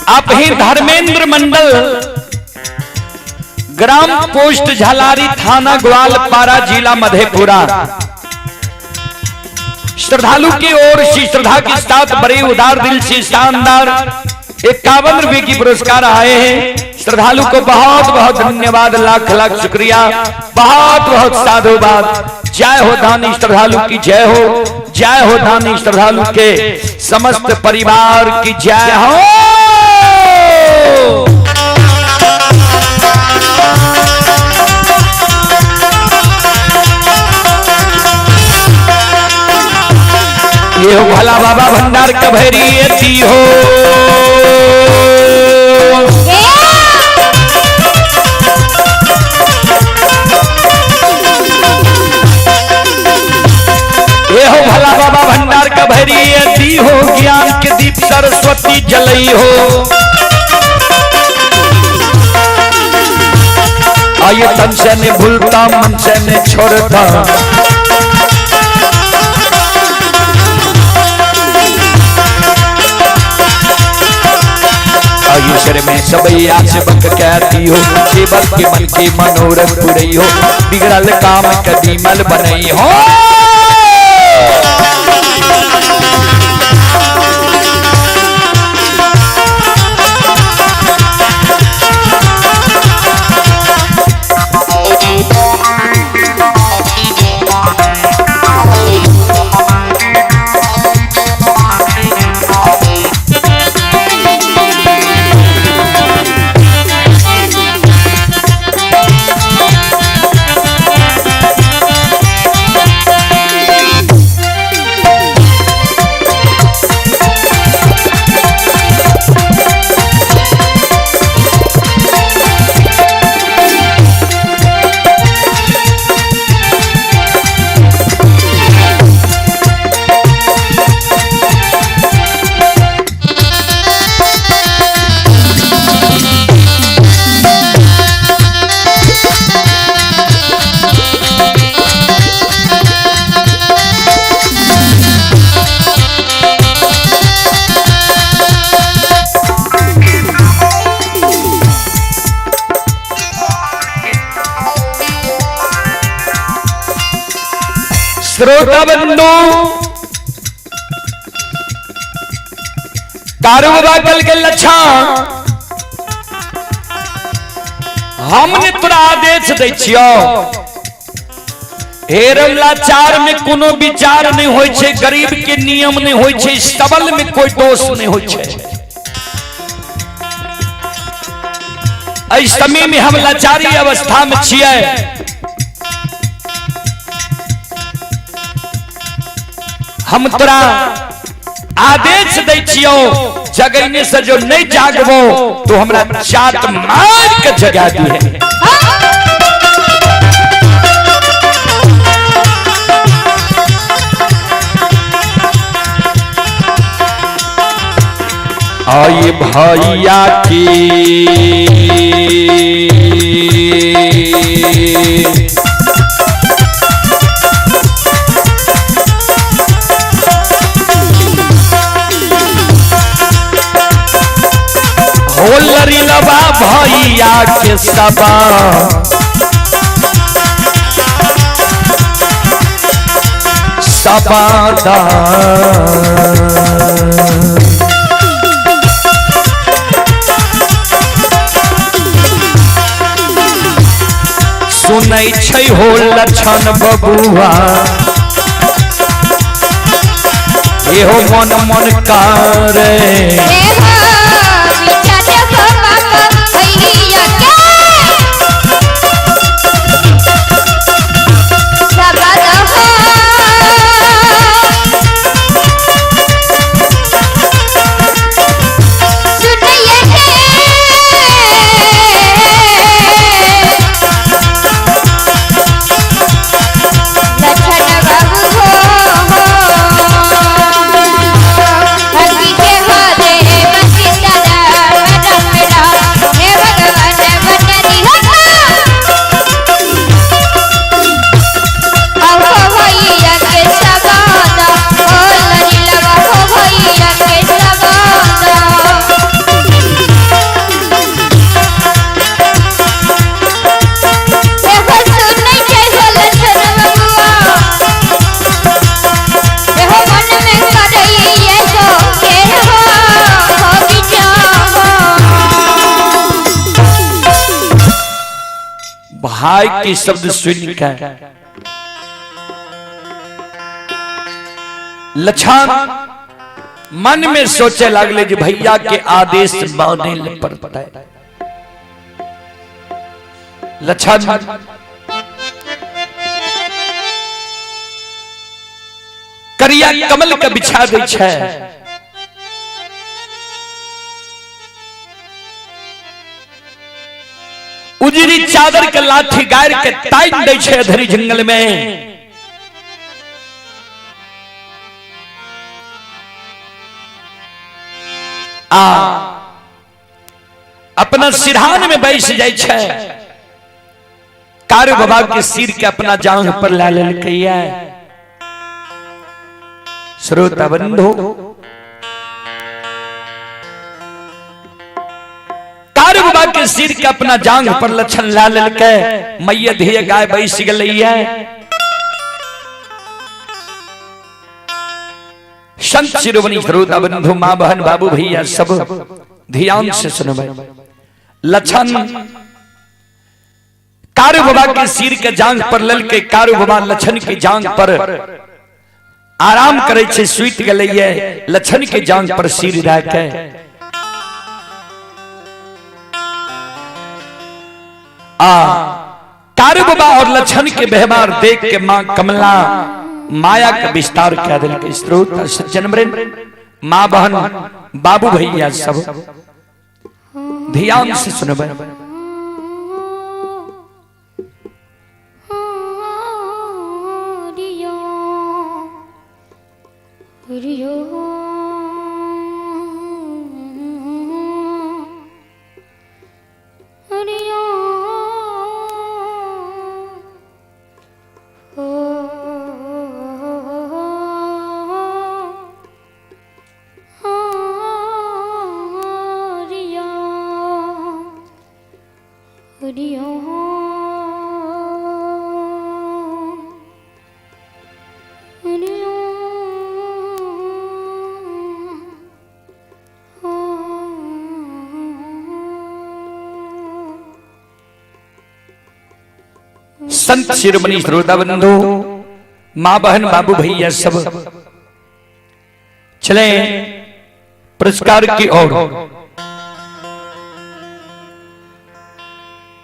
आप हैं धर्मेंद्र मंडल, ग्राम पोस्ट झालारी, थाना ग्वालपारा, जिला मधेपुरा। श्रद्धालु की ओर से श्रद्धा के साथ बड़े उदार दिल से शानदार 51 रुपए की पुरस्कार आए हैं। श्रद्धालु को बहुत बहुत धन्यवाद, लाख लाख शुक्रिया, बहुत बहुत साधुवाद। जय हो दानी श्रद्धालु की जय हो, जय हो दानी श्रद्धालु के समस्त परिवार की जय हो। ये हो भला बाबा भंडार कभेरी हो। ये हो भला बाबा भंडार कभेरी हो, ज्ञान के दीप सरस्वती जलई हो। आये तन से ने भूलता मन से ने छोड़ता, ईश्वर में सबैया सेवक कहती हो, सेवक के मन के मनोरथ पुरई हो, बिगड़ल काम कदीमल बनई हो। श्रोता बंधु, कारू बाबा कल के लच्छा हम ने तोरा आदेश दै छियौ। हे लाचार में कोनो विचार नहीं होय छै, गरीब के नियम नहीं होय छै, सबल में कोई दोष नहीं होय छै। एहि समय में हम लाचारी अवस्था में छियै। हम तोरा आदेश दै छियौ, जगैने से जो नहीं जागबो तो हमरा चाट मार के जगा दिहे। आए भैया की हो लरिलवा भैया के सबा सबादा। सुनै छै हो लक्षण बबुआ, एहो मन मन करे। भाई के शब्द सुन के लक्षण मन में सोचे लागले जे भैया के आदेश माने ले पड़ता है। लक्षण करिया कमल के बिछा दै छै, उजरी चादर के लाठी गार के ताइन दै छै धरी जंगल में। आ अपना सिरहान में बैस जाय छै, कारू बाबा के सिर के अपना जांघ पर ला लेलकैया। श्रोता बंधु, कारू बाबा के सिर के अपना जांघ पर लक्षण ला लेलकै, मैया धिया गाय बैस गेलैया। संत शिरोमणि श्रोता बंधु, माँ बहन बाबू भैया सब ध्यान से सुनबै। लक्षण कारू बाबा के सिर के जांघ पर ललके, कारू बाबा लक्षण के जांघ पर आराम करे छै, सुति गेलैया लक्षण के जांघ पर सिर राखे। आ कारू बाबा और लक्षण के व्यवहार देख के माँ कमला माया का विस्तार कह दिल। स्रोत सज्जन माँ बहन बाबू भैया सब ध्यान से सुनबै। संत शिरोमणि श्रोता बंधु, माँ बहन बाबू भैया सब चले पुरस्कार की ओर।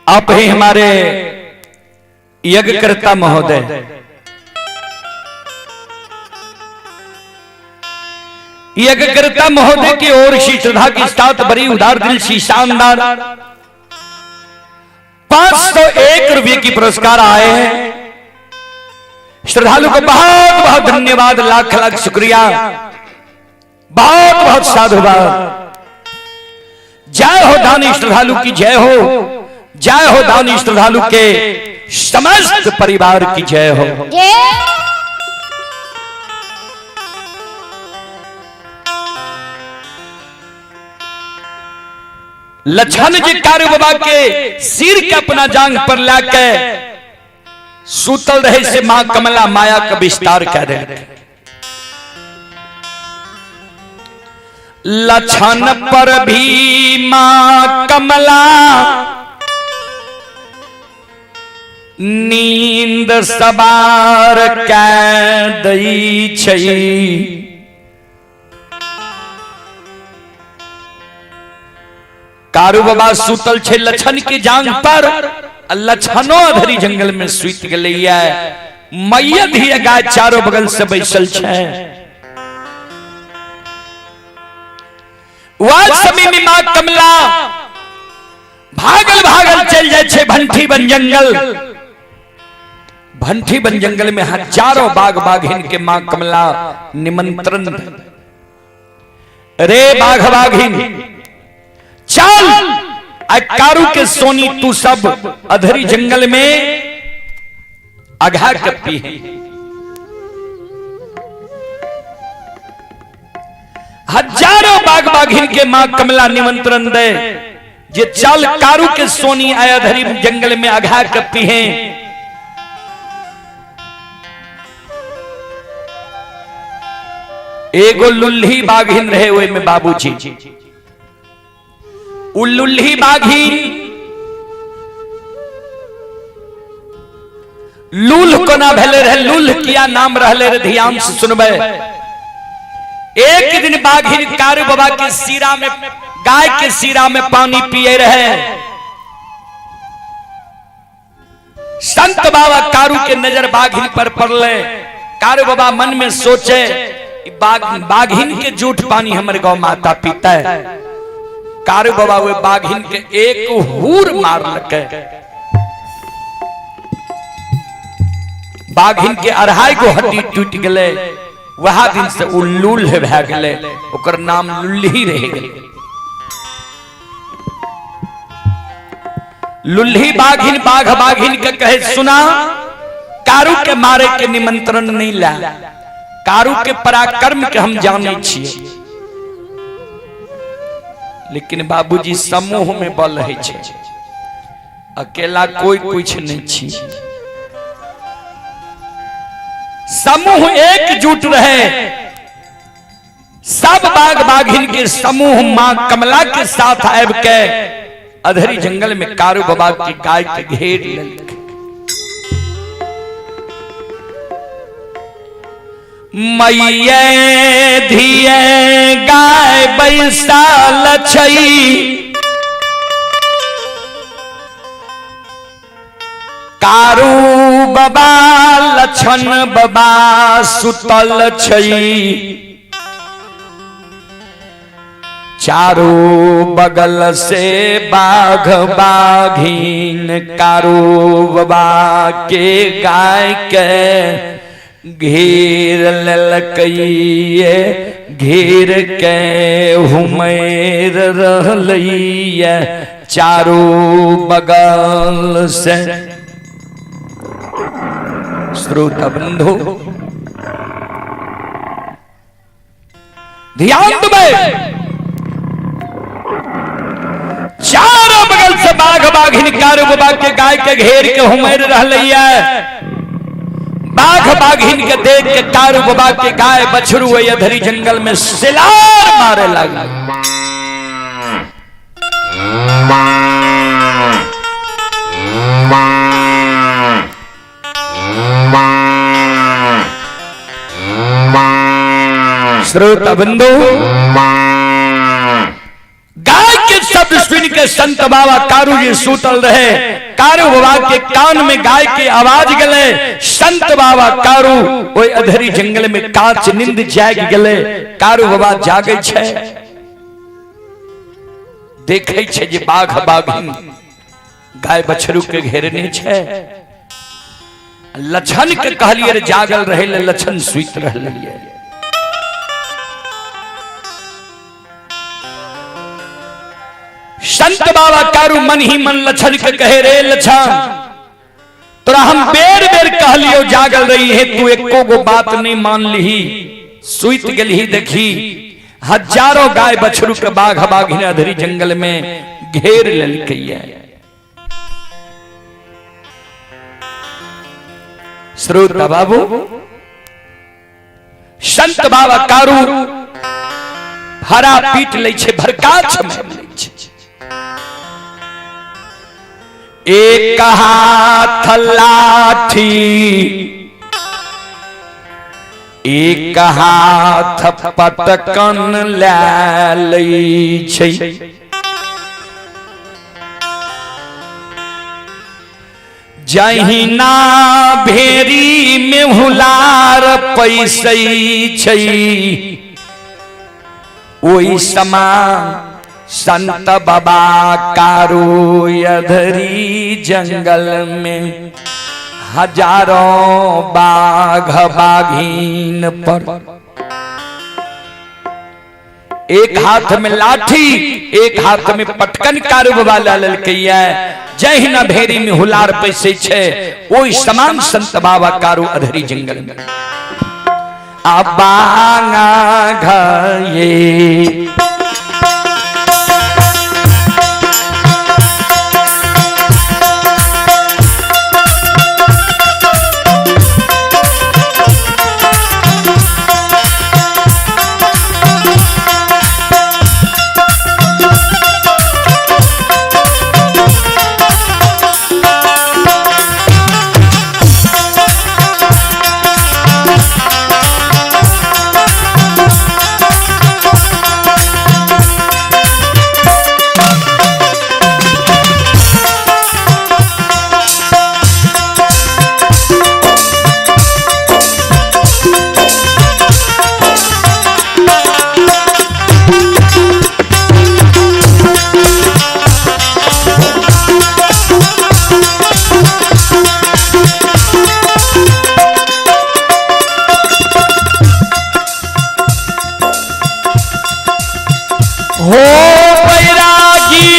आप ही हमारे यज्ञकर्ता महोदय, यज्ञकर्ता महोदय की ओर से श्रद्धा के साथ बड़ी उदार दिल सी शानदार 501 रुपये की पुरस्कार आए हैं। श्रद्धालु को बहुत बहुत धन्यवाद, लाख लाख शुक्रिया, बहुत बहुत साधुवाद। जय हो दानी श्रद्धालु की जय हो, जय हो दानी श्रद्धालु के समस्त परिवार की जय हो। लक्षण जी कारू बाबा के सिर के अपना जांग पर लाके सुतल रहे से मां कमला माया का विस्तार कर दे। लक्षण पर भी मां कमला नींद सवार कै दई छै। कारू बाबा सुतल छै लछन के जांग पर, आ लछनो अधरी जंगल में सुत गेलैया। मैया धिया गाय चारों बगल से बैसल छै। वह समय में मां कमला भागल भागल चल जाए छै भंठी बन जंगल। भंठी बन जंगल में हजारों बाघ बाघिन के मां कमला निमंत्रण रे बाघ बाघिन चल आ कारू के सोनी तू सब अधरी जंगल में अघा कप्पी है। हजारों बाघ बाघिन के मां कमला निमंत्रण दे जे चल कारू के सोनी आया धरी जंगल में अघा कप्पी है। एगो लुल्ही बाघिन रहे ओहि में बाबूजी, उ लुल्ही बाघिन लूल कोना भेले रहे, लूल किया नाम रहले रे, ध्यान से सुनबे। एक दिन बाघिन कारू बाबा के सीरा में, गाय के सीरा में पानी पिए रहे। संत बाबा कारू के नजर बाघिन पर पड़ले। कारू बाबा मन में सोचे बाघिन के जूठ पानी हमर गौ माता पीता है। कारू बाबा वे बाघिन के एक हूर मारलके, बाघिन के अढ़ाई गो हड्डी टूट गए। वह दिन से उ लूल भए गेलै, ओकर नाम लुल्ही रह गेलै। लुल्ही बाघिन बाघ बाघिन के कहे सुना, कारू के मारे के निमंत्रण नहीं ला, कारू के पराक्रम के हम जाने छिए, लेकिन बाबूजी समूह में बल है छे, अकेला कोई कुछ नहीं छी। समूह एकजुट रहे, सब बाघ बाघिन के समूह मां कमला के साथ आबि के अधरी जंगल में कारू बाबा की गाय के घेर लेलक। मैये धिये गाय बैसाल छई, कारू बाबा लछन बाबा सुतल छई, चारू बगल से बाघ बाघिन कारू बाबा के गाय के घेर लेलकैये, घेर के हुमैर रहलैये चारू बगल से। श्रोता बंधु ध्यान देबै, चारों बगल से बाघ बाघिन कारू बाबा के गाय के घेर के हुमैर रहलैये। बाघ बाघिन के देख के कारू बाबा के गाय बछरू अधरी जंगल में सिलार मारे लागल। श्रोता बंधु, गाय के शब्द सुन के संत बाबा कारू जी सूतल रहे। कारू बाबा के कान में गाय के आवाज गले। संत बाबा कारू ओई अधरी जंगल में कांच नींद जाग गले। कारू बाबा जागे छे, देखे छे जे बाघ बाघिन गाय बछरू के घेरने छे। लछन के कहलिए रे जागल रहे ले, लछन सुइत रहलिए। संत बाबा कारू मन ही मन लछन के कहे रे लछन, तोरा हम बेर बेर कहलियो जागल रही है, तू एको गो बात नहीं मान लीही, सुइत गेलही। देखी हजारों गाय बछरू के बाघ बाघिन अधरी जंगल में घेर लेलकैया। श्रोता बाबू, संत बाबा कारू हरा पीट लै छे, भरकाछ में लै छे। एक हाथ लाठी, एक हाथ पटकन लै लै छै। जहिना भेरी में हुलार पैसै छै, ओहि समा संत बाबा कारू अधरी जंगल में हजारों बाघ बाघीन पर एक हाथ में लाठी, एक हाथ में पटकन कारू बाबा ला लेलकैया। जहिना भेरी में हुलार पैसे छे, ओहि समान संत बाबा कारू अधरी जंगल में अबांगा घये। हो बैरागी,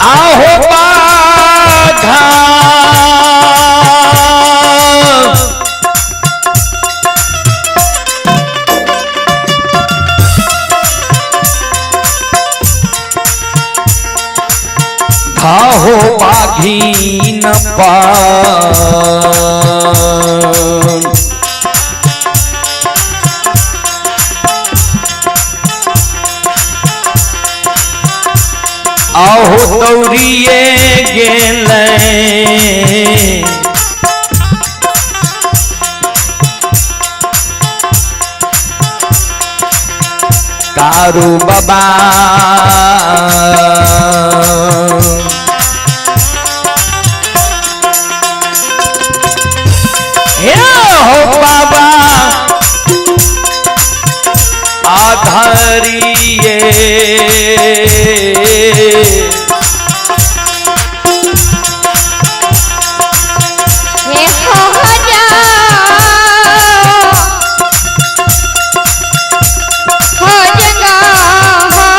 आहो बाघा, घाहो बाघीन पान। आहो दौड़िए गेलै, कारू बाबा हे हो बाबा आधारिये। हे हो जा हो जगा हो।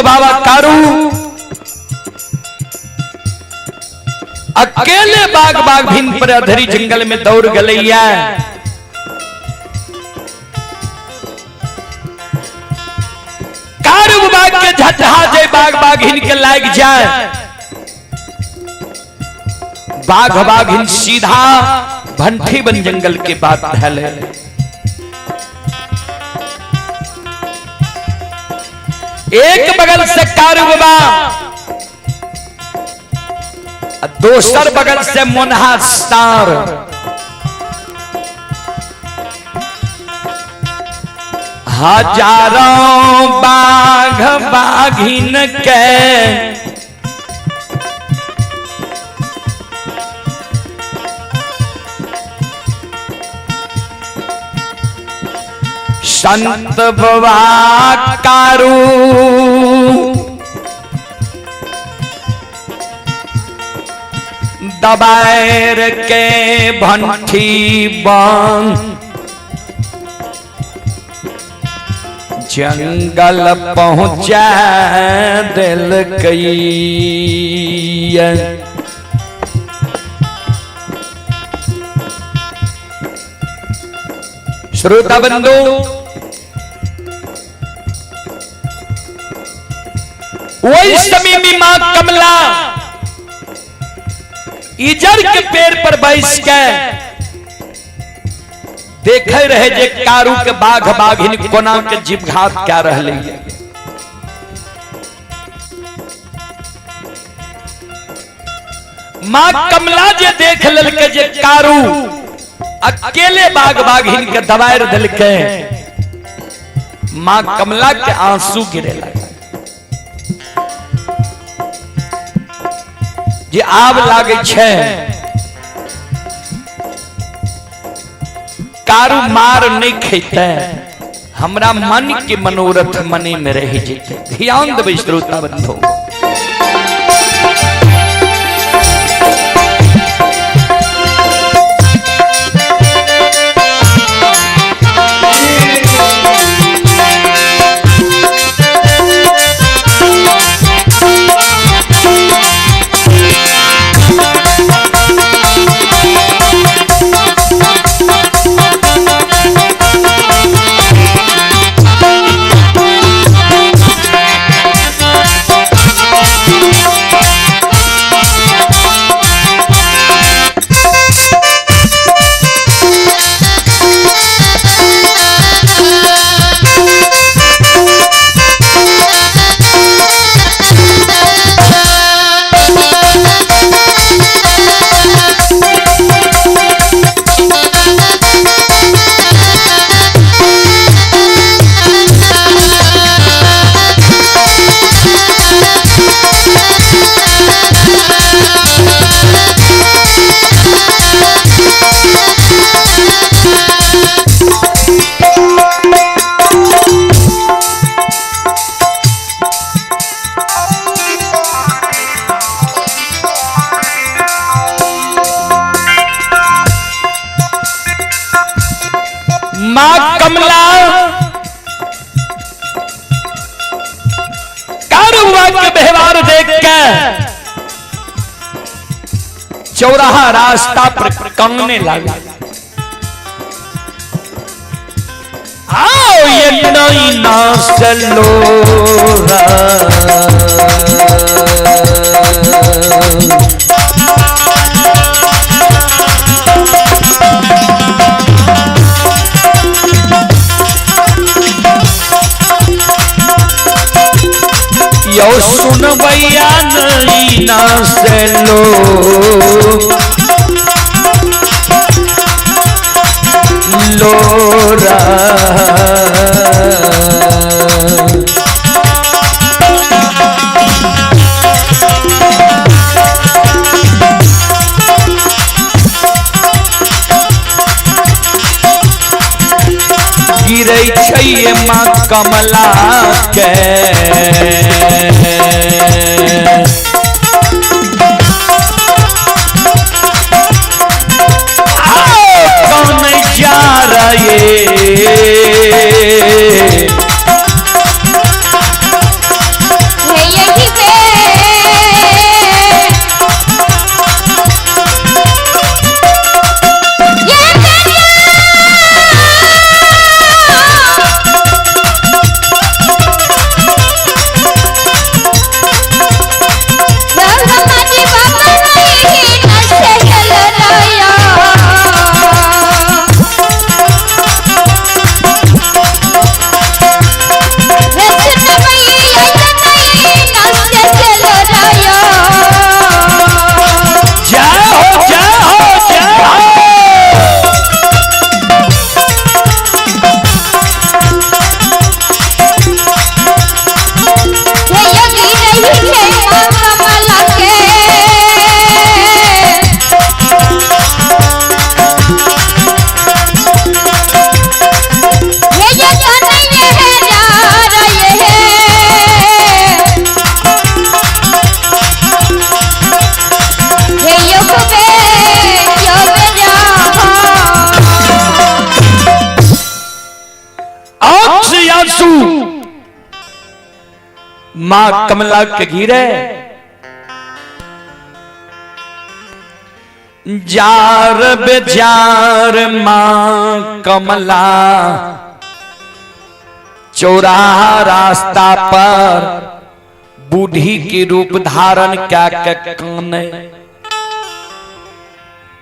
बाबा कारू अकेले बाघ बाघ भिन पर अधरी जंगल में दौड़ गलैया। कारू बाघ के झटहा जे बाघ बाघिन के लाग जाए, बाघ बाघिन सीधा भंठी बन जंगल के बाद धले। एक बगल से कारू बाबा, दोसर बगल से मोनहा सार। हजारों बाघ बाघिन के संत बाबा कारू दबाएर के भंठी बन जंगल पहुंचा दिलकै। श्रोता बंधु, वही समय में मां कमला इजर के पेड़ पर बैस के देखे रहे जे कारू के बाघ बाघिन कोना के जीवघात क्या रहले। मां कमला जे देख ललके जे कारू अकेले बाघ बाघिन के दबाएर दिलके, मां कमला के आंसू गिरे लगे जे आब लागे छे कारू मार नहीं खेते, हमरा मन के मनोरथ मने में रह जेते। ध्यान देबै श्रोता बंधु। मां कमला कारुआ के व्यवहार देख के चौराहा रास्ता पर कांगने लगा। आओ ये नई नासलो यो सुन भैया नई नासलो लोरा। गिरै छै मां कमला के कौन जा रहे मां कमला के घिरे जार बेजार मां कमला चौराहा रास्ता पर बूढ़ी के रूप धारण क्या के काने।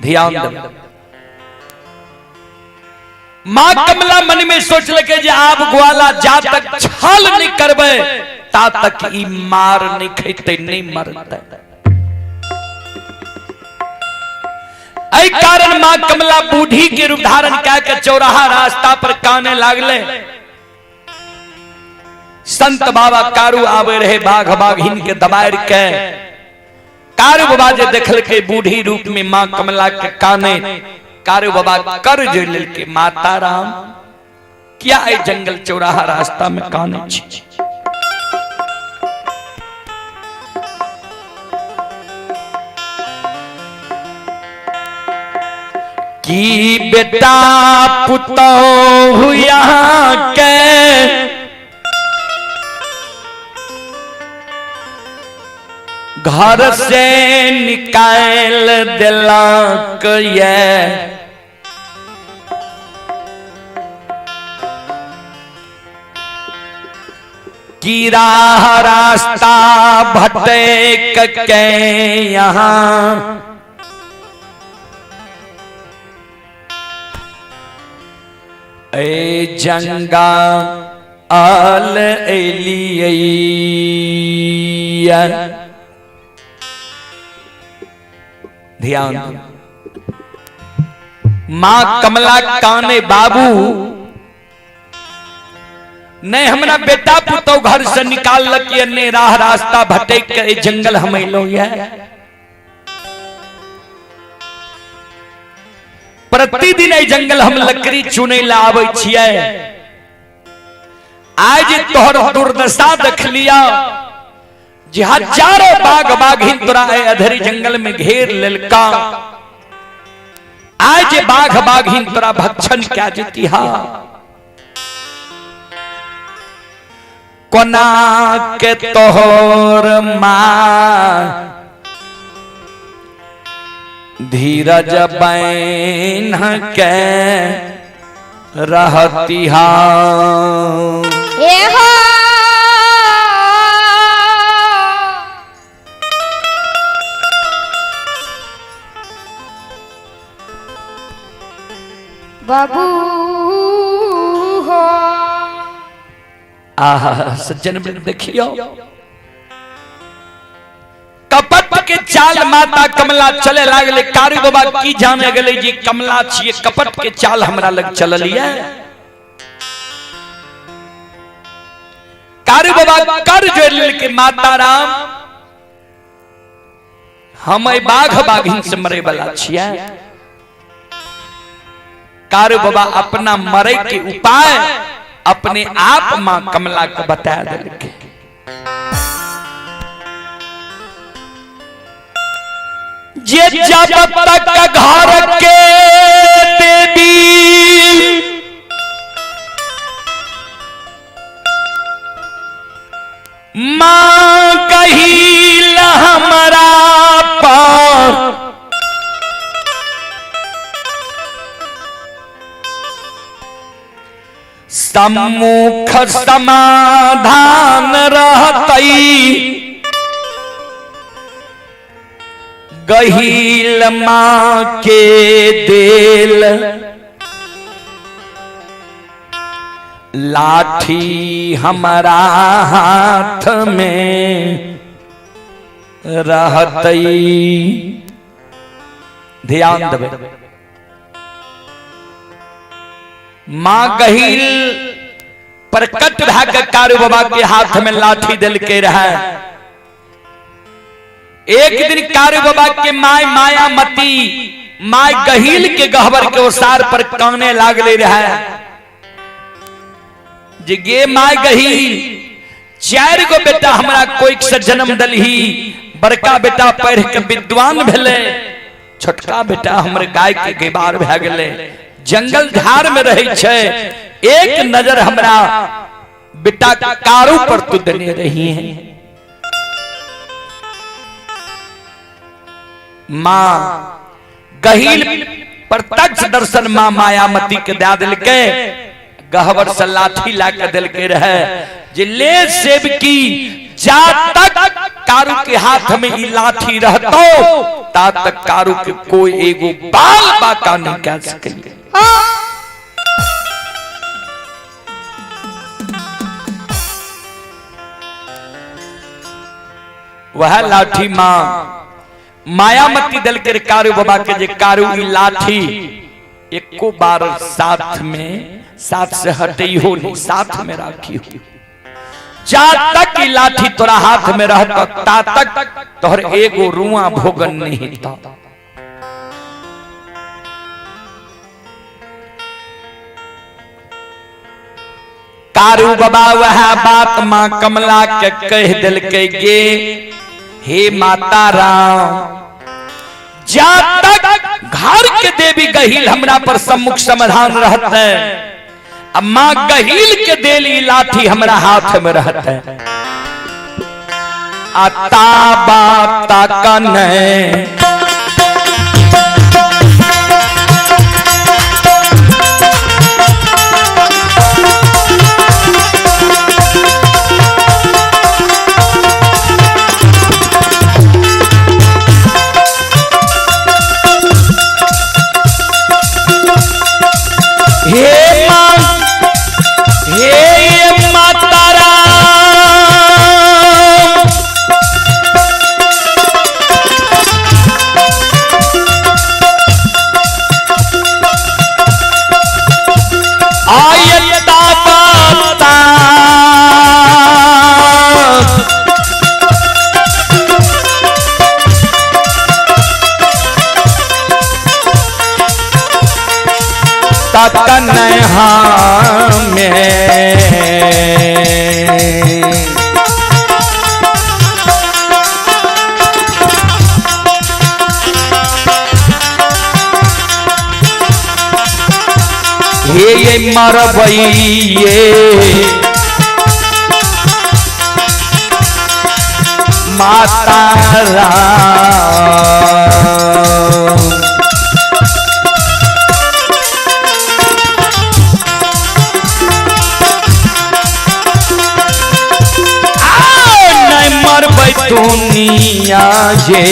ध्यान दे, मां कमला मन में सोच लगे जे आब ग्वाला जा तक छल नहीं करबे ता तक ई मार नहीं खेते नहीं मरते। एहि कारण मां कमला बूढ़ी के रूप धारण कए के चौराहा रास्ता पर काने लागले। संत बाबा कारू आवे रहे बाघ बाघिन के दबार के। कारू बाबा जे देखलकै बूढ़ी रूप में मां कमला के काने, कारू बाबा कर जोड़ लेलकै, माता राम किया एहि जंगल चौराहा रास्ता में काने छी? की बेटा पुतोहु यहाँ के घर से निकाल दिलक ये, की राह रास्ता भटक के यहाँ ए जंगा आल एलिया। ध्यान, मां कमला काने बाबू नहीं हमरा बेटा पुतौ घर से निकाल लकिए, ने राह रास्ता भटक के जंगल हम अलो ये। प्रतिदिन एहि जंगल हम लकड़ी चुनै ला आबै छियै। आज तोहर दुर्दशा देख लिया जे हजारों बाघ बाघिन तोरा एहि अधेरी जंगल में घेर लेलका। आज बाघ बाघिन तोरा भक्षण क्या जेती हा। कोना के तोहर मां धीरज बैन के रहती हा। बाबू हो। आहा सज्जन वृंद देखियो, कपट के चाल माता कमला चले लागले। कारी बाबा की जाने गेले जी कमला छिए, कपट के चाल हमरा लग चलल ये। कारी बाबा कर जोड़ लेलके, माता राम हम एहि बाघ बाघिन से मरे वाला छिए। कारी बाबा अपना मरे के उपाय अपने आप मां कमला के बता देलके। जे जब तक घर के देवी मां कही हमरा पर सम्मुख समाधान रहतई, गहील मां के देल लाठी हमारा हाथ में रहतई। ध्यान देबै, मां गहील प्रकट भए के कारू बाबा के हाथ में लाठी देलके रहे। एक दिन कारू बाबा के my Mayamati my गहील के गहबर के ओसार पर काने लागले रहे जे गे my गहील, 4 गो बेटा हमरा कोइक से जन्म दलही, बड़का बेटा पढ़ के विद्वान भेले, छोटका बेटा हमर गाय के गेबार भए गेले, जंगल झाड़ में रहे छै, एक नजर हमरा बेटा कारू पर तू देने रही है। माँ गहील प्रत्यक्ष दर्शन माँ मायामती के दे दिलकै। गहबर से लाठी ला के दिलकै रहे जे ले सेवकी, जा तक कारू के हाथ में ई लाठी रहतो ता तक कारू के कोई एगो बाल बाका नहीं कह सके। वह लाठी माँ मायामती दल के कारू बाबा के जे कारू ई लाठी एको बार साथ में साथ से हटे हो नहीं, साथ में राखी हो। जा तक ई लाठी तोरा हाथ में रहत ता तक तोहर एगो रुआ भोगन नहीं होता। कारू बाबा वह बात माँ कमला के कह दिलकै गे हे माता राम, जा तक घर के देवी गहील हमरा पर सम्मुख समाधान रहते, अब माँ गहील के देली लाठी हमरा हाथ में रहते। आता बाता कने हे मां, हे माता राम, आयता बाता तकन में हे ये मरबैये माता राम। नहीं मरबै दुनिया जे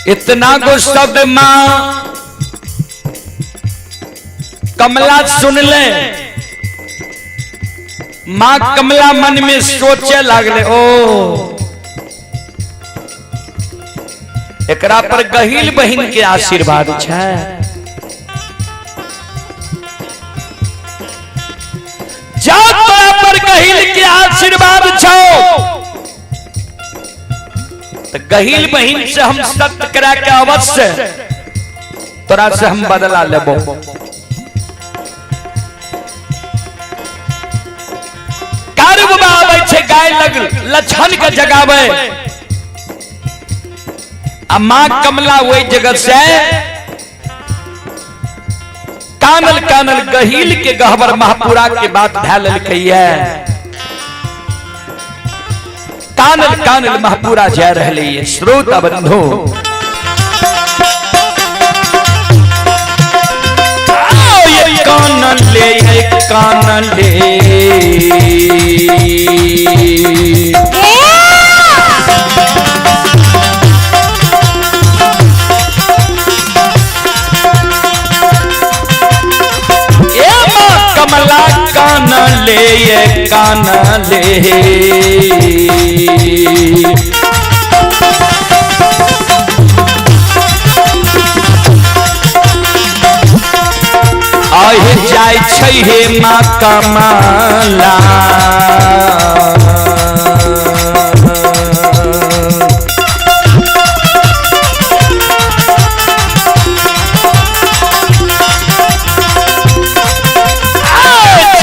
इतना गो शब्द माँ कमला सुन ले। माँ कमला मन में सोचे लागले, ओ एकरा पर गहिल बहिन के आशीर्वाद छै। जा तोरा पर गहिल के आशीर्वाद छौ तो गहिल बहिन से हम सत्य करा के अवश्य तोरा से हम बदला लेबो। कारू बाबा आबै छै गाय लग लछन के जगाबै आ माँ कमला वही जगह से कानल कानल गहिल के गहबर महापुरा के बात धै लेलकैया। कानल कानल महापुरा जा रहले ये श्रोता बंधु। ये कानल ले, ये कानल ले। ए माँ कमला कान ले, ये कान ले। आहि जाय छै हे माँ कमला।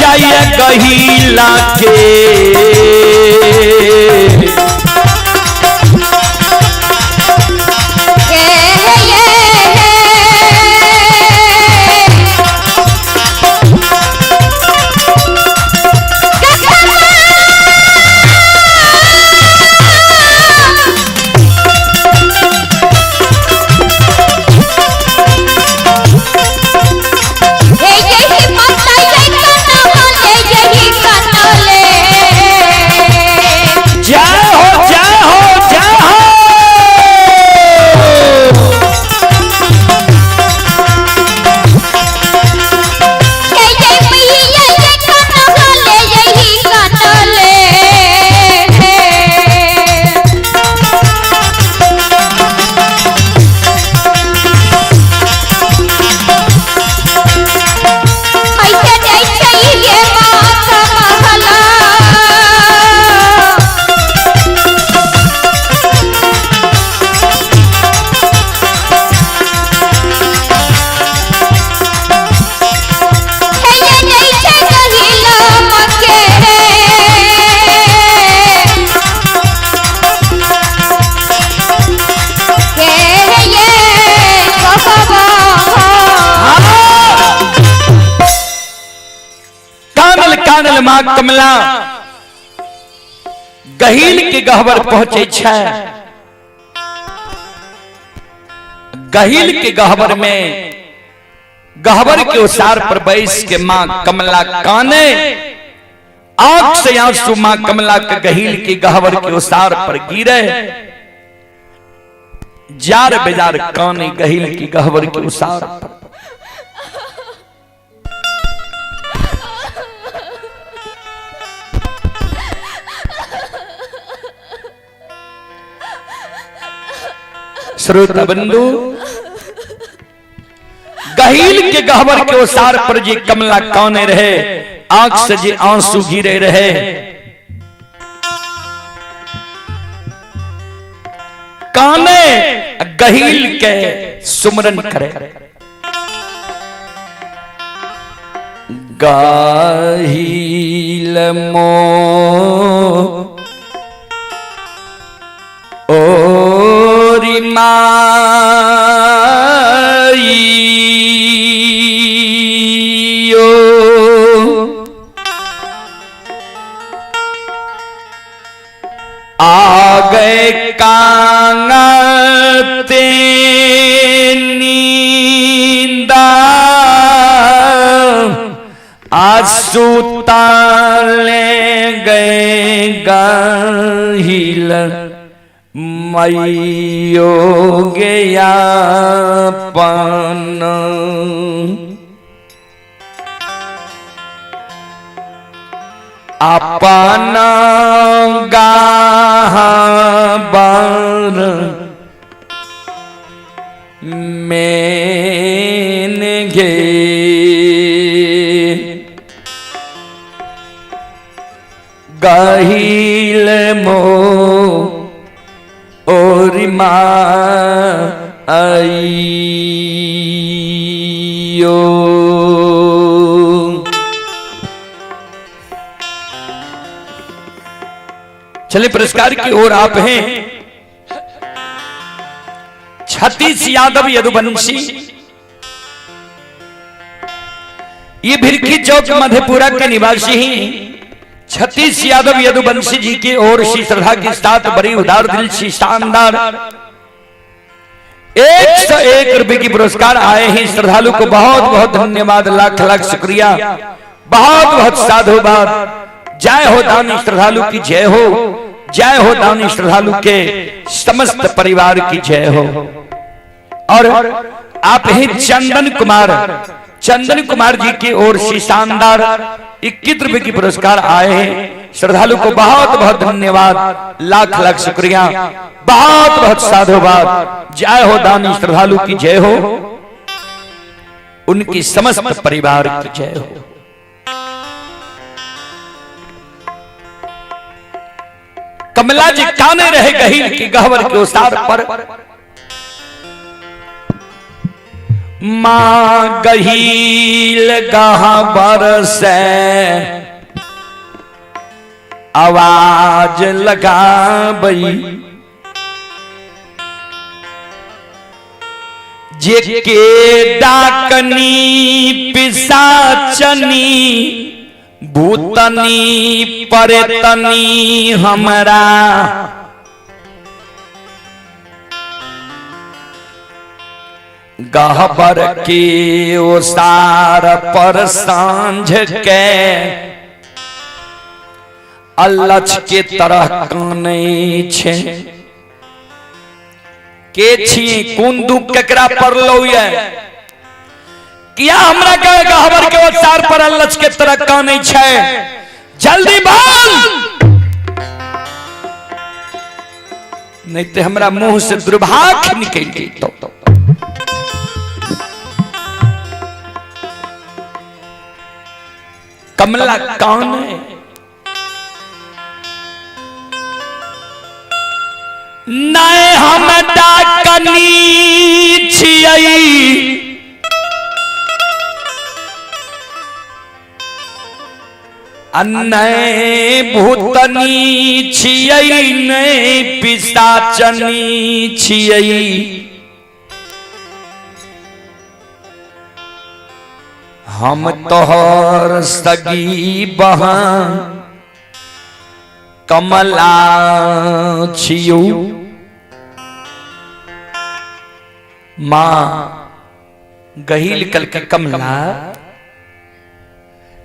जाइए गहिला के जय हो, जय हो, जय हो। कानल कानल माँ कमला गहिल के गहबर पहुंचे छै। गहिल के गहबर में गहबर के उसार पर बैस के माँ कमला काने, आंख से आंसू माँ कमला के गहिल के गहबर के उसार पर गिरे, जार बेजार काने गहिल की गहबर के उसार पर। श्रोता बंधु, गहिल के गहबर के ओसार पर जे कमला काने रहे, आंख से जे आंसू गिरे रहे, काने गहिल के सुमरन करे। गाहिल मो ओरी माइयो आ गए कांगते नींदा आंसू ताले गए गाहिल मैयो गया पन अपन गाहबर मेन गे गहिल मो और आइयो। चले पुरस्कार की ओर आप हैं छत्तीस यादव यदुवंशी, ये भिरकी चौक मधेपुरा के निवासी हैं। छत्तीस यादव यदुवंशी जी की ओर से श्रद्धा के साथ बड़ी उदार दिल से शानदार 101 रुपए की पुरस्कार आए हैं। श्रद्धालु को बहुत बहुत धन्यवाद, लाख लाख शुक्रिया, बहुत बहुत साधुवाद। जय हो दानी श्रद्धालु की जय हो, जय हो दानी श्रद्धालु के समस्त परिवार की जय हो। और आप ही चंदन कुमार, चंदन कुमार जी की ओर से शानदार 21 रुपए की पुरस्कार आए हैं। श्रद्धालु को बहुत बहुत धन्यवाद, लाख लाख शुक्रिया, बहुत बहुत साधुवाद। जय हो दानी श्रद्धालु की जय हो, उनकी समस्त परिवार की जय हो। कमला जी काने रहे गहील की गहवर के उसार पर, मां गहील गहबर से आवाज लगाबई, जे के डाकनी पिसाचनी भूतनी परेतनी हमरा गहबर के ओसार पर सांझ के अलछ के तरह कानै छे। के छी कोन दुख केकरा पड़लो ये, किया हमरा के गहबर के ओसार पर अलछ के तरह कानै छे? जल्दी बोल, नहीं तो हमरा मुंह से दुर्भाग्य निकल जइतो। कमला कौन है? नहीं हम डाकनी छियै, नहीं भूतनी छियै, नहीं पिशाचनी छियै, हम तोहर सगी बहन कमला छियौ। मां गहील कल के कमला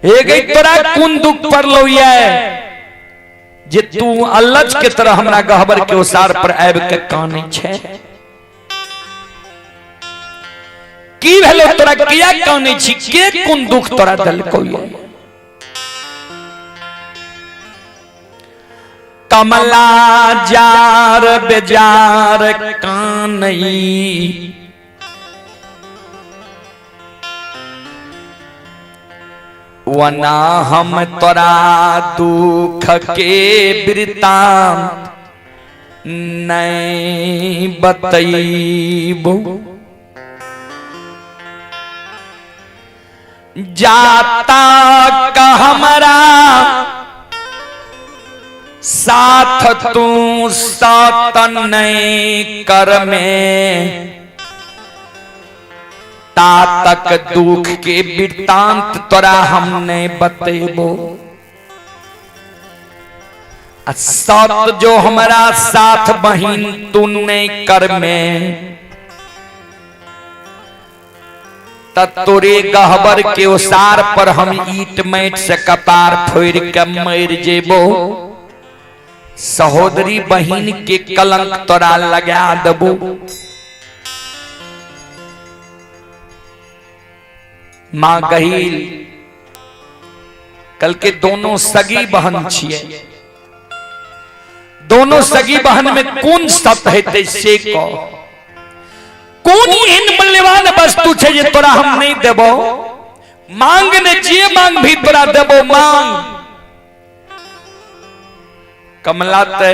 हे गई, तोरा कोन दुख पड़लो ये जे तू अलज के तरह हमरा गहबर के ओसार पर आबि के कानै छे? की भेलो तोरा, किया कानै छी? के कोन दुख तोरा देलको ये? कमला जार बेजार कानै, वना हम तोरा दुख के वृतांत नहीं बतैबो। जाता का हमरा साथ तू सात नहीं कर में, ता तक दुख के वृतांत तोरा हमने बतेबो। सत जो हमारा साथ बहिन तू नहीं कर में, त तोरे गहबर के ओसार पर हम ईट मैट से कपार फोड़ के मर जेबो। सहोदरी बहिन के कलंक तोरा लगा देबो। मां गहील कल के दोनों सगी बहन छिए, दोनों सगी बहन में कोन सत हेतै से कह, कोन एहन मूल्यवान वस्तु छै जे तोरा हम नहीं देबो, मांग ने जे मांग भी तोरा देबो मांग। कमला ते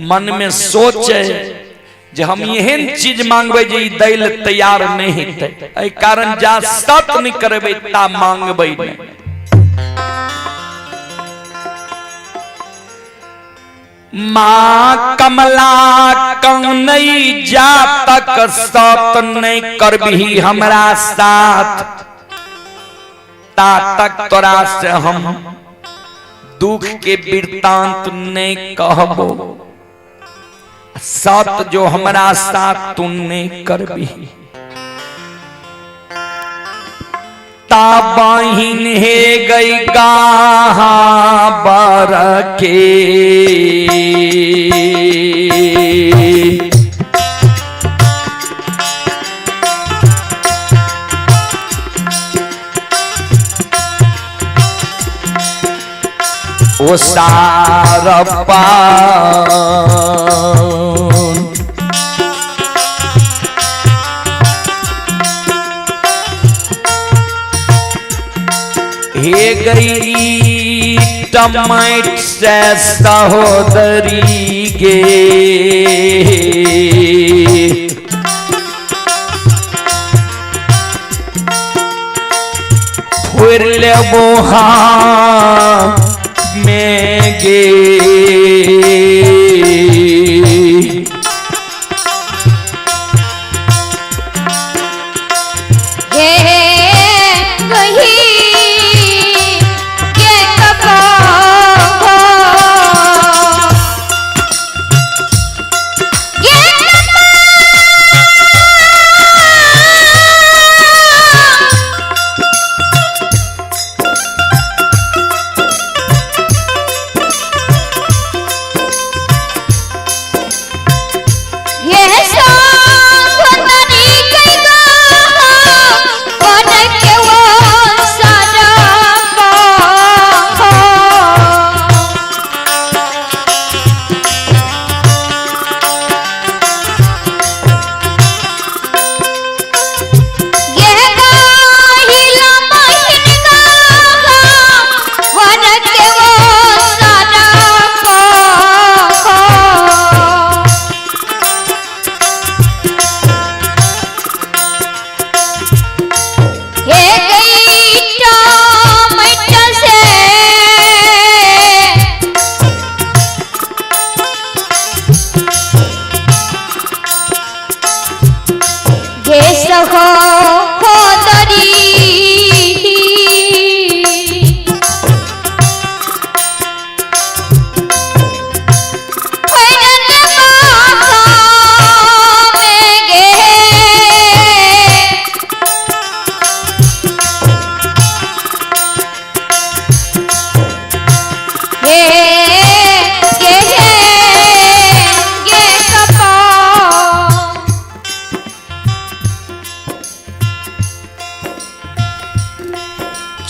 मन में सोचे जे हम एहन चीज मांगबै जे ई दै लए तैयार नहीं हेतै, एहि कारण जा सत नहीं करबै ता मांगबै नहीं। माँ कमला कनई जा तक सत नहीं करबही हमरा साथ, ता तक तोरा से हम दुख के वृत्तांत नहीं कहबो, सत जो हमरा साथ तू नहीं करबही। ता बहिन हे गई गाहा बर के, ओ सार पान हे गई टमाट से सहोदरी गे, फोड़ लेबो हाँ में गे।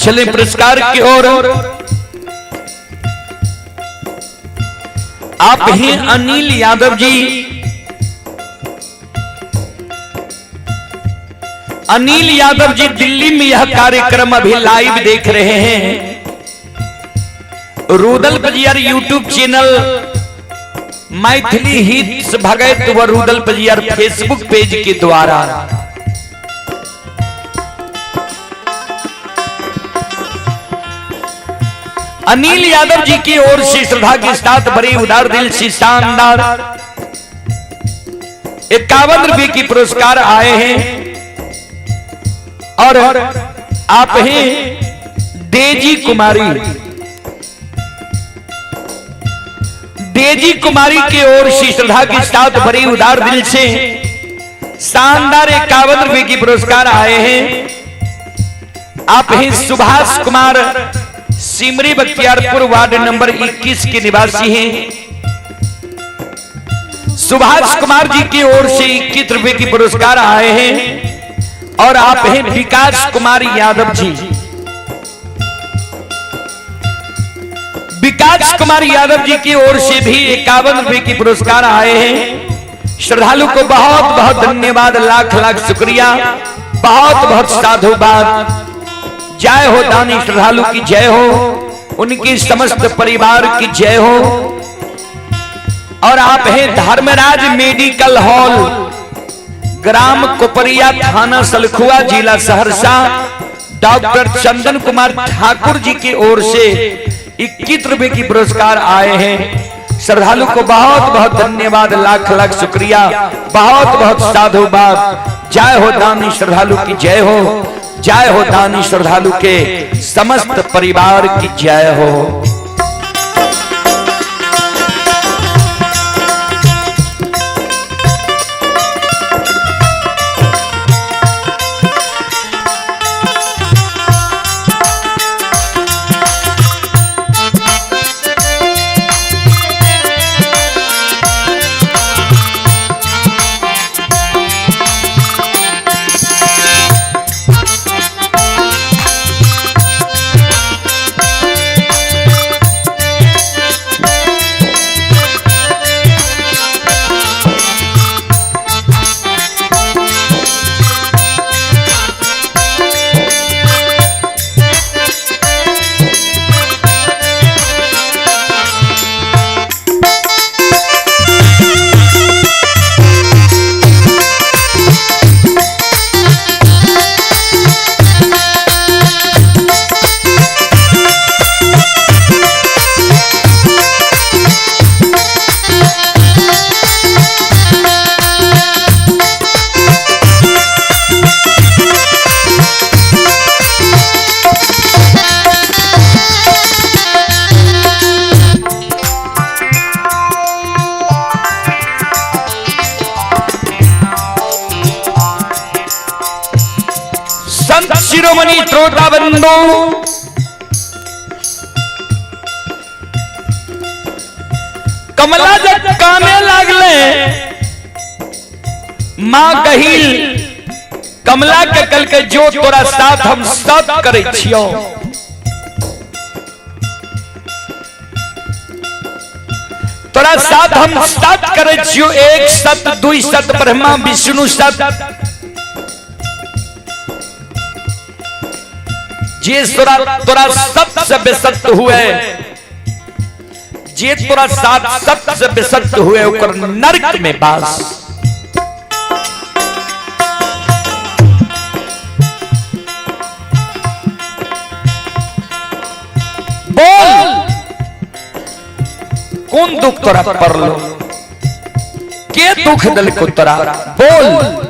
चले पुरस्कार की ओर। आप ही अनिल यादव जी, अनिल यादव जी दिल्ली में यह कार्यक्रम अभी लाइव देख रहे हैं। Rudal Pajiyar YouTube channel, Maithili hits Bhagat व रुदल पजियार फेसबुक पेज के द्वारा अनिल यादव जी की ओर से श्रद्धा के साथ बड़े उदार दिल से शानदार 51 रुपए की पुरस्कार आए हैं। और आप हैं डेजी कुमारी, डेजी कुमारी की ओर से श्रद्धा के साथ बड़े उदार दिल से शानदार 51 रुपए की पुरस्कार आए हैं। आप हैं सुभाष कुमार, सिमरी बख्तियारपुर वार्ड नंबर 21 के निवासी हैं। सुभाष कुमार जी की ओर से 21 रुपए की पुरस्कार आए हैं। और आप हैं विकास कुमार यादव जी। विकास कुमार यादव जी की ओर से भी 51 रुपए की पुरस्कार आए हैं। श्रद्धालु को बहुत बहुत धन्यवाद, लाख लाख शुक्रिया, बहुत बहुत साधुवाद। जय हो दानी श्रद्धालु की जय हो, उनकी समस्त परिवार की जय हो। और आप हैं धर्मराज मेडिकल हॉल, ग्राम कोपरिया, थाना सलखुआ, जिला सहरसा। डॉक्टर चंदन कुमार ठाकुर जी की ओर से 21 रुपए की पुरस्कार आए हैं। श्रद्धालु को बहुत बहुत धन्यवाद, लाख लाख शुक्रिया, बहुत बहुत साधुवाद। जय हो दानी श्रद्धालु की जय हो, जय हो दानी श्रद्धालु के समस्त परिवार की जय हो। संत शिरोमणि श्रोता बंधु, कमला जब काने लागले, मां कहिल कमला के कल के जो तोरा साथ हम सब करे छियो। तोरा साथ हम सब करे छियो, एक सत दुई सत ब्रह्मा विष्णु सत, जे तोरा तोरा सत से बेसत हुए, जे तोरा साथ सत से बेसत हुए ओकर नरक में बास। बोल कौन दुख तोरा पड़लो, के दुख दल को तोरा, बोल।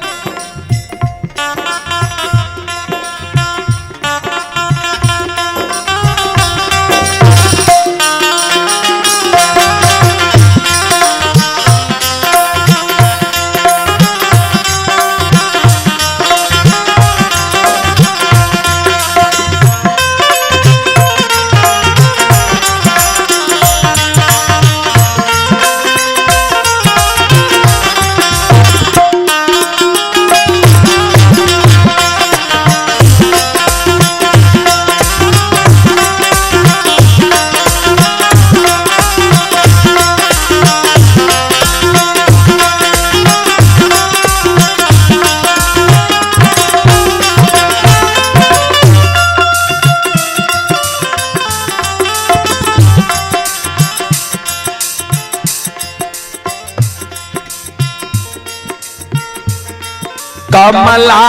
कमला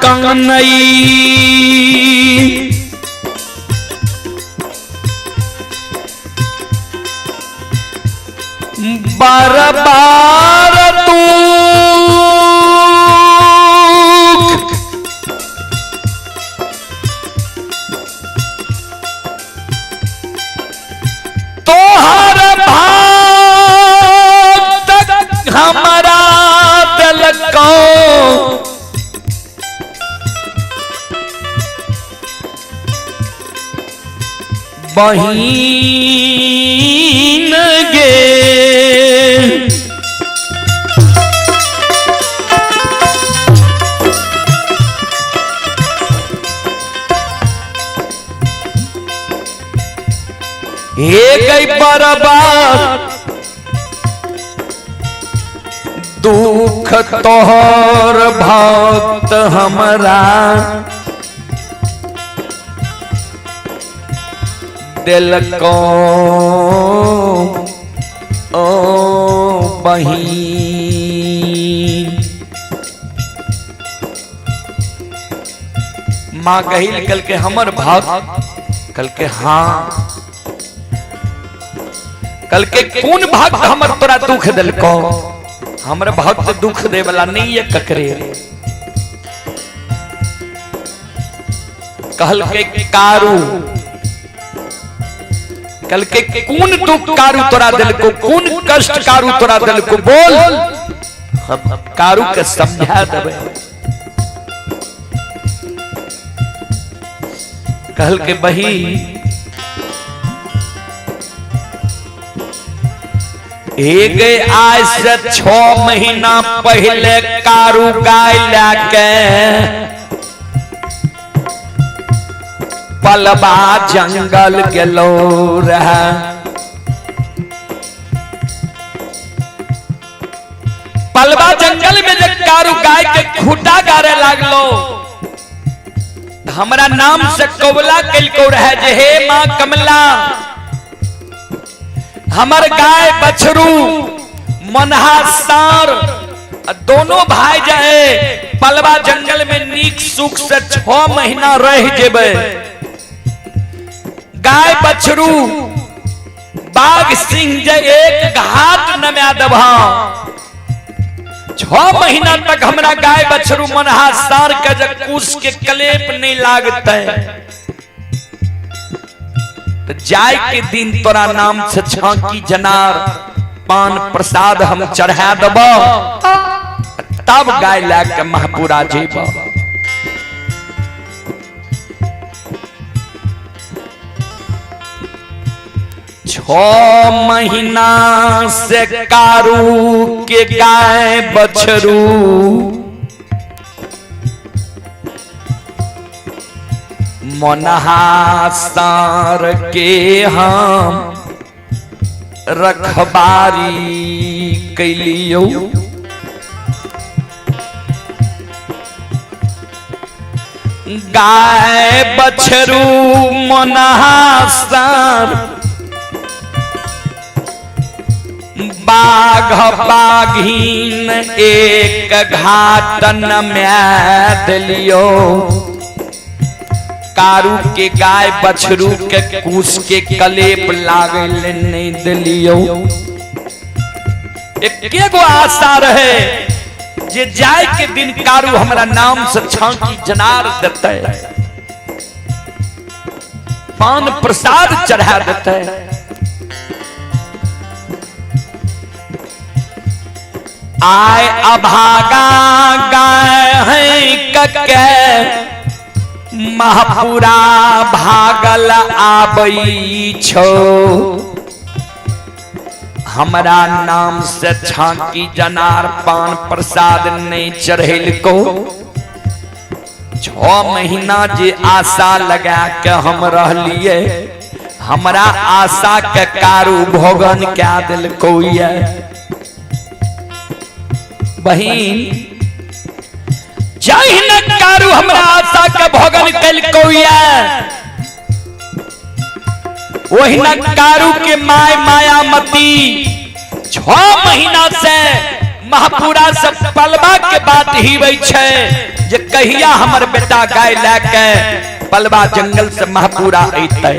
कनई बार बार दुख, तोहर भाग हमारा दिल को बहीन गे। हे गई बराबर दुख तोहर भक्त हमरा दिल को ओ बही। माँ कहिल कल के हमर भक्त, कल के हाँ, कल के कौन भक्त हमर तोरा दुख दिलको? हमर भक्त दुख दे वाला नहीं है ककरे। कहल के कारू, कल के कौन दुख कारू तोरा दिलको, कौन कष्ट कारू तोरा दिलको, बोल हम कारू के समझा देबे। कहल के बही एक आज से 6 महीना पहले कारू गाय लाके पलवा जंगल गेलो रहा। पलवा जंगल में जब कारू गाय के खूटा गारे लागलो, हमरा नाम से कबला कलको रहे जे हे माँ कमला, हमर गाय बछरू मनहा सार दोनों भाई जाए पलवा जंगल में नीक सुख से 6 महीना रह जेबे। गाय बछरू बाघ सिंह जे एक घाट न देबह, 6 महीना तक हमरा गाय बछरू मनहा सार के जे कुश के कलेप नहीं लागते, तो जाय के दिन तोरा नाम से छांकी जनार पान प्रसाद हम चढ़ा देब, तब गाय ला के महपुरा जेब। 6 महीना से कारू के गाय बछरू मनहा सार के हम रखबारी कैलियो। गाय बछरू मनहा सार बाघ बाघीन एक घाटन में दिलियो। कारू के गाय बछरू के कुश के कलेप लागल नहीं दिलियो। एके गो आशा रहे जे जाय के दिन कारू हमरा नाम से छांकी जनार देते, पान प्रसाद चढ़ा देते। आय अभागा गाय है कके महापुरा भागल आबई छो, हमरा नाम से छांकी जनार पान प्रसाद नहीं चढ़ेल को। 6 महीना जे आशा लगा के हम रहलिए, हमरा आशा के कारू भोगन क्या दिल को ये। बहिन जहिन कारू हमरा आशा के भोगन कल को ये, ओहिना कारू के my Mayamati 6 महीना से महापुरा से पलवा के बात ही वही छे जे कहिया हमर बेटा गाय लेके पलवा जंगल से महापुरा अइतै।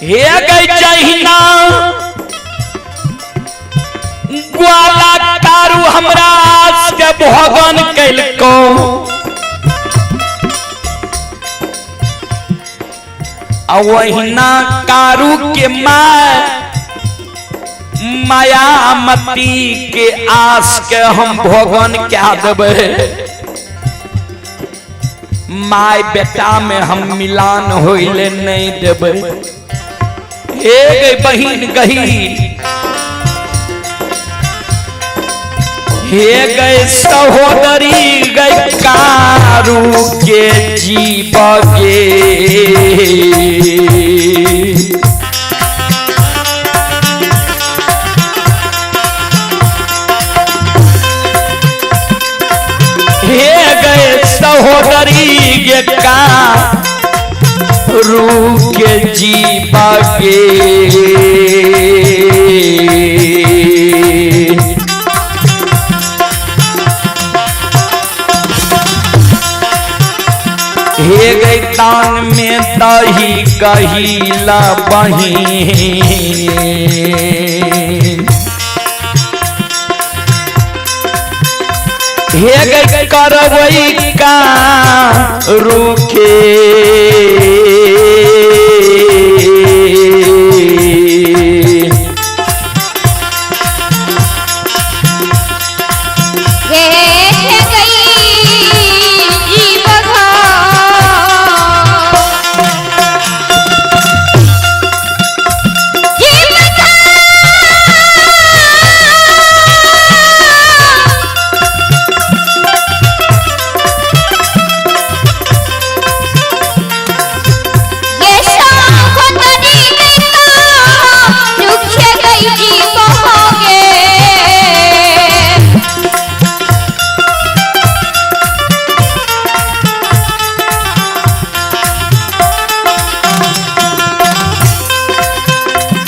हे गई जहिना ग्वाला कारू हमरा आस के भोगन कैलको, वहिना कारू के my Mayamati के आस के हम भोगन क्या देबै। My बेटा में हम मिलान होइले नहीं देबै। हे गई बहिन गही, हे गए सहोदरी गए कारू के जीव के। हे गए सहोदरी गे कारू के जीव के। हे गई तान में दही कहिला बही, हे गई करवई का रुके। हे गई जीव घा जीव घा। ये सहोदरी गई रुखे गई जीव होगे।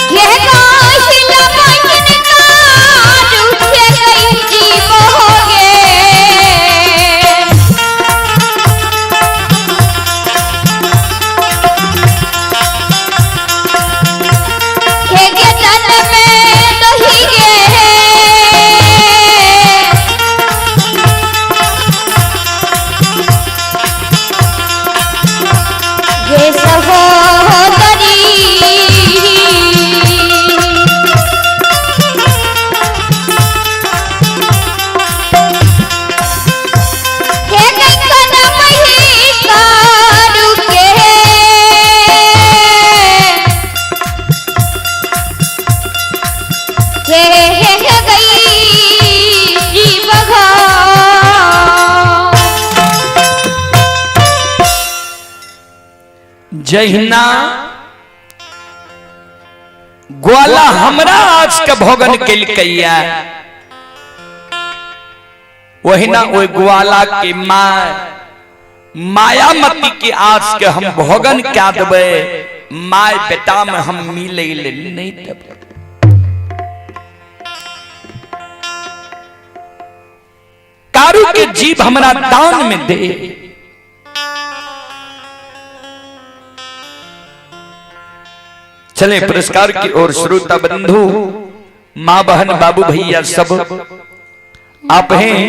ये गाहिला बहिन का रूठे गई जीव होगे। हे गे तन में दही गे, ये सहोदरी। हे गई कदम ही कारू के। हे हे गई जीव घा। जहिना ग्वाला हमरा आज के भोगन केलकैया, वहिना ओइ ग्वाला के माँ मायामती के आज के हम भोगन क्या देबै, my बेटा में हम मिले ले नहीं देबै। कारू के जीव हमरा दान में दे। चले पुरस्कार की ओर श्रोता बंधु, माँ बहन बाबू भैया सब आप हैं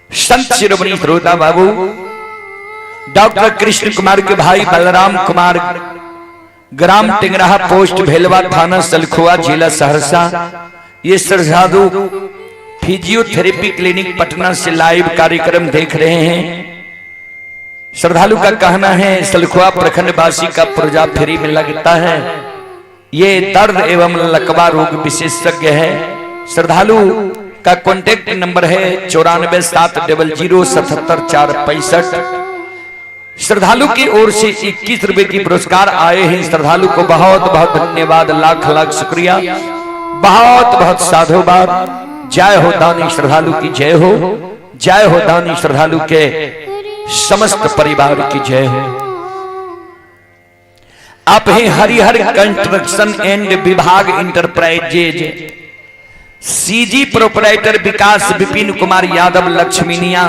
संत शिरोमणि श्रोता बाबू डॉक्टर कृष्ण कुमार के भाई बलराम कुमार, ग्राम टिंगराहा, पोस्ट भेलवा, थाना सलखुआ, जिला सहरसा। ये श्रद्धालु फिजियोथेरेपी क्लिनिक पटना से लाइव कार्यक्रम देख रहे हैं। श्रद्धालु का कहना है सलखुआ प्रखंड वासी का पुर्जा फ्री में लगता है। ये दर्द एवं लकवा रोग विशेषज्ञ है। श्रद्धालु का कॉन्टेक्ट नंबर है 94 700 77 465। श्रद्धालु की ओर से 21 रुपए की पुरस्कार आए हैं। श्रद्धालु को बहुत बहुत धन्यवाद, लाख लाख शुक्रिया, बहुत बहुत साधुवाद। जय हो दानी श्रद्धालु की जय हो, जय हो दानी श्रद्धालु के समस्त परिवार की जय हो। आप हैं हरिहर कंस्ट्रक्शन एंड विभाग enterprises, CG proprietor Vikas Vipin Kumar Yadav Laxminiya.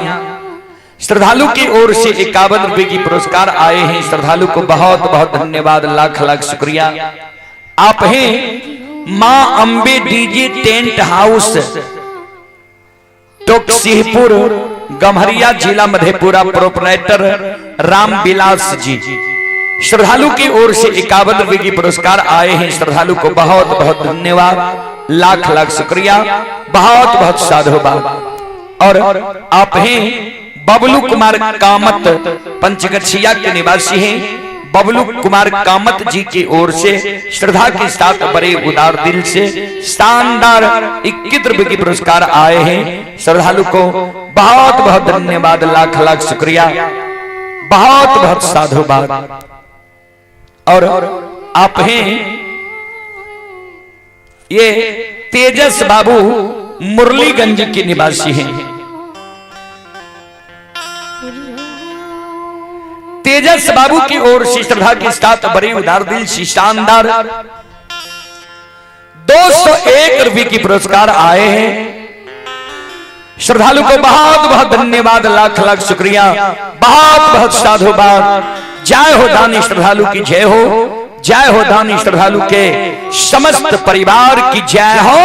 श्रद्धालु की ओर से 51 रुपए की पुरस्कार आए हैं। श्रद्धालु को बहुत बहुत धन्यवाद, लाख लाख शुक्रिया। आप हैं Maa Ambe DJ tent house, Toksinghpur, Gamharia, जिला मधेपुरा, प्रोपराइटर राम विलास जी। श्रद्धालु की ओर से 51 रुपए की पुरस्कार आए हैं। श्रद्धालु को बहुत बहुत धन्यवाद, लाख लाख शुक्रिया, बहुत बहुत साधुवाद। और आप हैं बबलू कुमार कामत, पंचगछिया के निवासी हैं। बबलू कुमार कामत जी की ओर से श्रद्धा के साथ बड़े उदार दिल से शानदार 21 रुपए की पुरस्कार आए हैं। श्रद्धालु को बहुत बहुत धन्यवाद, लाख लाख शुक्रिया, बहुत बहुत साधुवाद। और आप हैं ये तेजस बाबू मुरलीगंज के निवासी हैं। तेजस बाबू की ओर से श्रद्धा के साथ बड़े उदार दिल से शानदार 201 रुपए की पुरस्कार आए हैं। श्रद्धालु को बहुत बहुत धन्यवाद, लाख लाख शुक्रिया, बहुत बहुत साधुवाद। जय हो दानी श्रद्धालु की जय हो, जय हो दानी श्रद्धालु के समस्त परिवार की जय हो।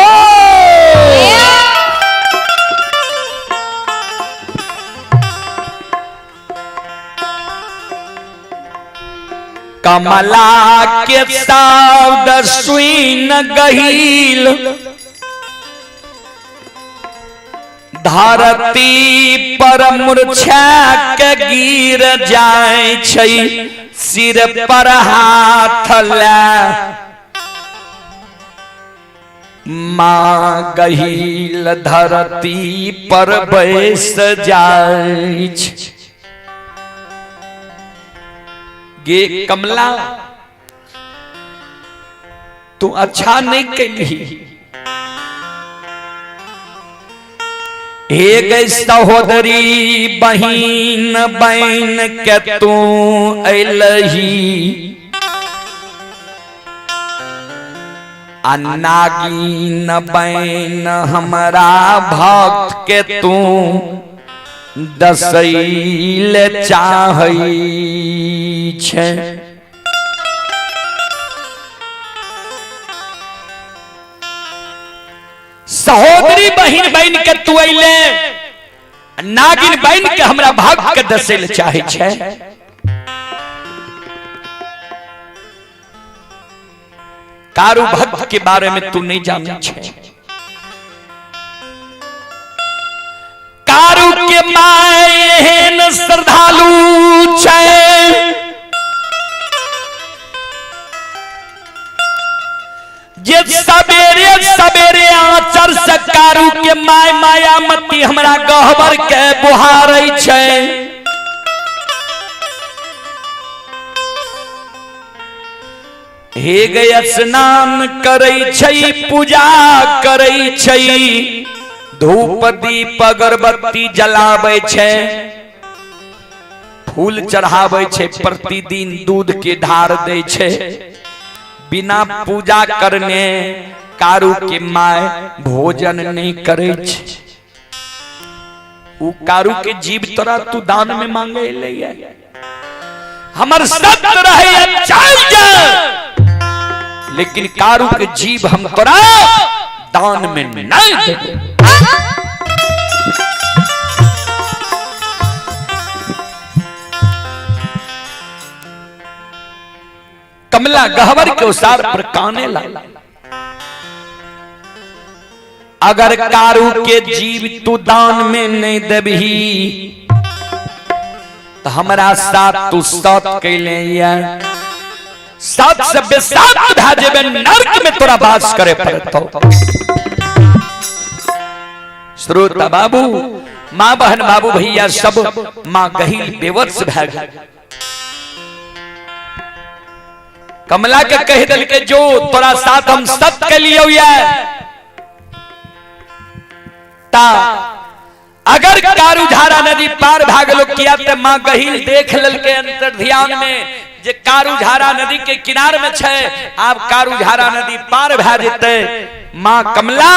कमला के सावद सुइन गहील, धरती पर मूर्छा के गिर जाय छै, सिर पर हाथ ला माँ गहील धरती पर बैस जाय छै। गे कमला तू अच्छा नहीं कैली, हे गई सहोदरी बहिन बहन के तू अयलही, आ नागिन बहन हमरा भक्त के तू दसैल चाहै छै। सहोदरी बहिन बहन के तू अइले, नागिन बहन के हमरा भक्त के दसैल चाहै छै। कारू भक्त के बारे में तू नहीं जानै छै। कारू के my एहन श्रद्धालु छै, जे सवेरे सवेरे आचर से कारू के my Mayamati हमरा गहबर के बुहारै छै। हे गय स्नान करै छै, पूजा करै छै, धूप दीप अगरबत्ती जलाबै छै, फूल चढ़ाबै छै, प्रतिदिन दूध के ढार दै छै। बिना पूजा करने कारू के my भोजन नहीं करै छै। उ कारू के जीव तोरा तू दान में मांगे ले, हमर सत्य रहे चल जा, लेकिन कारू के जीव हम तोरा दान में नहीं देबो। कमला गहवर के उसार पर काने ला, अगर कारू के जीव तू दान में नहीं देबही तो हमरा साथ तू सत कैले, सात से बेसात भा जेबे, नर्क में तोरा वास करे पड़तो। श्रोता बाबू, माँ बहन बाबू भैया सब माँ गहील बेवत्स भा गए। कमला के कह दल के जो तोरा साथ हम सत के लिए ता अगर कारू झारा नदी पार भागलो किया ते माँ गहील देख ललके अंतर ध्यान में जे कारू झारा नदी के किनार में छे, आप कारू झारा नदी पार भा जेते। माँ कमला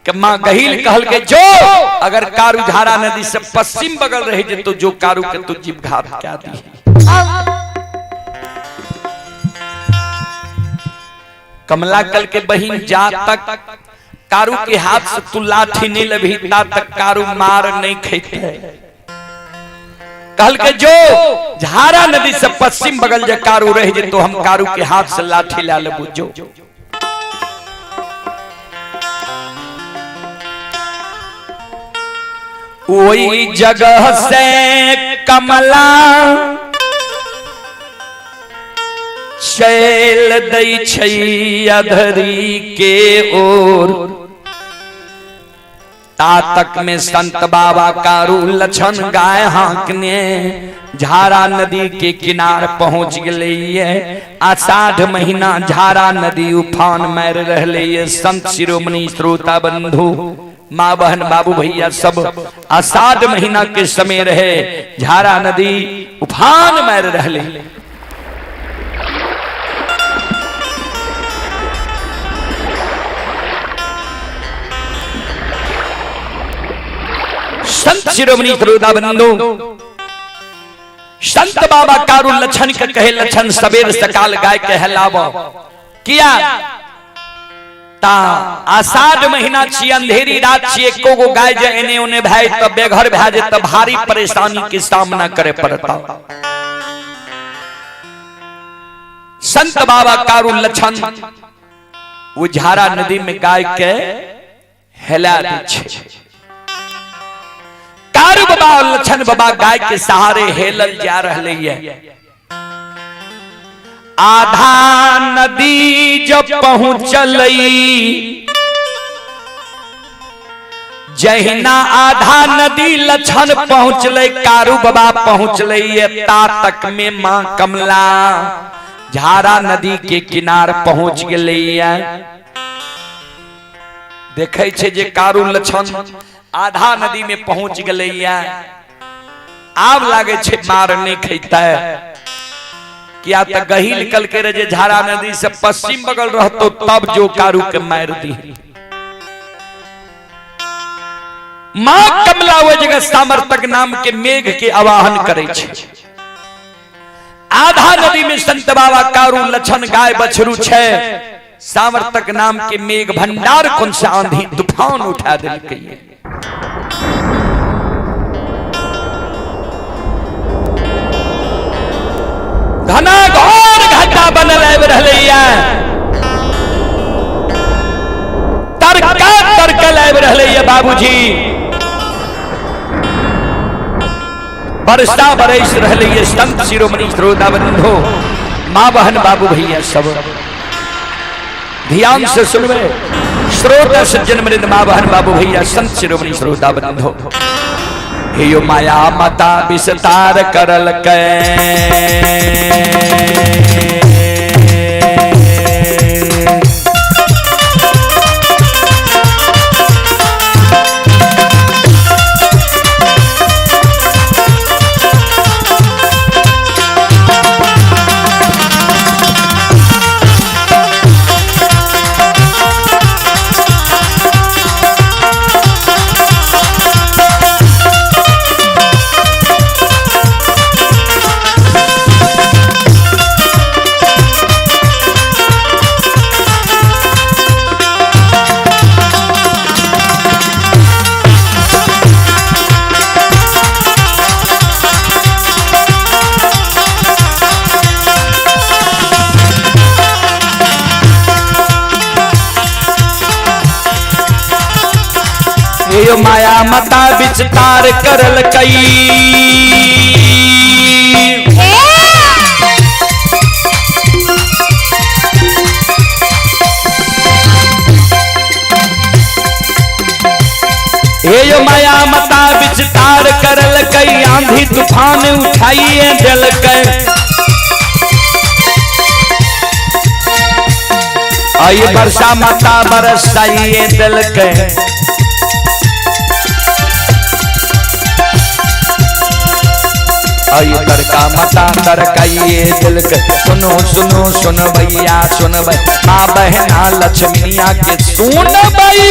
के माँ गहील कहल के जो अगर कारू झारा नदी से पश्चिम बगल रही जे तो जो कारू के तू जीव घात क्या दी। कमला कल के बहिन जा तक कारू के हाथ से तू लाठी नहीं लभी ता तक कारू मार नहीं खेते। कहल के जो झारा नदी से पश्चिम बगल जे कारू रह जे तो हम कारू के हाथ से लाठी ला लेबू। जो वही जगह से कमला चैल दै छै अधरी के ओर। तातक में संत बाबा कारू लछन गाय हाँकने झारा नदी के किनार पहुंच गए। आषाढ़ महीना झारा नदी उफान मार रहे। संत शिरोमणि श्रोता बंधु माँ बहन बाबू भैया सब, आषाढ़ महीना के समय रहे, झारा नदी उफान मार रहे। संत शिरोमणि श्रोता बंधु संत बाबा कारू लछन के कहे, लछन सवेर सकाल गाय के हलाव किया ता आषाढ़ महीना छी, अंधेरी रात छी, एको गो गाय जे एने ओने भाई तब बेघर भए जे तब भारी परेशानी के सामना करे पड़ता। संत बाबा कारू लछन वो झारा नदी में गाय के हेला दै छै। कारू बाबा और लछन बाबा गाय के सहारे हेलल जा रहे है। आधा नदी जब पहुंचल, जहिना आधा नदी लछन पहुंचले, कारू बाबा पहुंचले, ता तक में मां कमला झारा नदी के किनार पहुंच गए। देखे छे जे कारू लछन आधा नदी में पहुंच गए, आब लागे छे मार नहीं खेता है किया त गहील कल के रहे झारा नदी से पश्चिम बगल रहतो तब जो कारू के मार दी। मां कमला वो जगह सामर्थक नाम के मेघ के आवाहन करे छे। आधा नदी में संत बाबा कारू लछन गाय बछरू छे, सामर्थक नाम के मेघ भंडार कौन से आंधी तूफान उठा दिलकै। घना घोर घटा बनल आबि रहलैया, तरका तरकल आबि रहलैया बाबूजी, बरसा बरस रहलैया। संत शिरोमणि श्रोता बंधु माँ बहन बाबू भैया सब ध्यान से सुनबे। श्रोता सज्जन मृद माँ बहन बाबू भैया संत शिरोमणि श्रोता बंधु, हे यो माया माता विस्तार करल कै, यो माया माता विस्तार करल कई, यो माया माता विस्तार करल कई, आंधी तूफान उठाइए दिल कै, आई वर्षा माता बरसाइए दिल कै। आई तरका माता तरकाइए दिल के, सुनो सुनो सुन भैया सुन भाई, माँ बहना लक्ष्मिया के सुन भाई।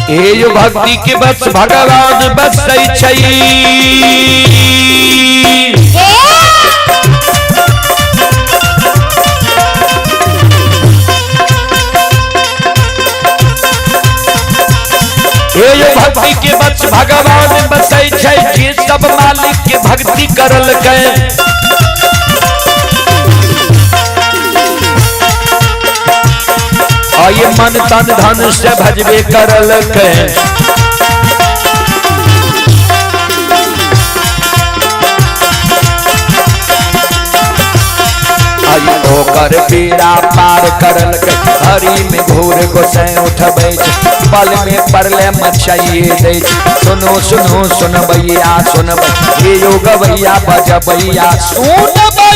हे यो भक्ति के बस भगवान बसै छै। हे यो भक्ति के बस भगवान बसै छै, जे सब मालिक के भक्ति करलकै। ये मन तन धन से भजबे करलकै। ओकर पीड़ा पार करलकै, हरी में घूर गोसाई उठबै छै, पल में परले मचाइए दै छै। सुनो सुनो सुनबैया सुनबै, हे यो गवैया बजबैया सुनबै।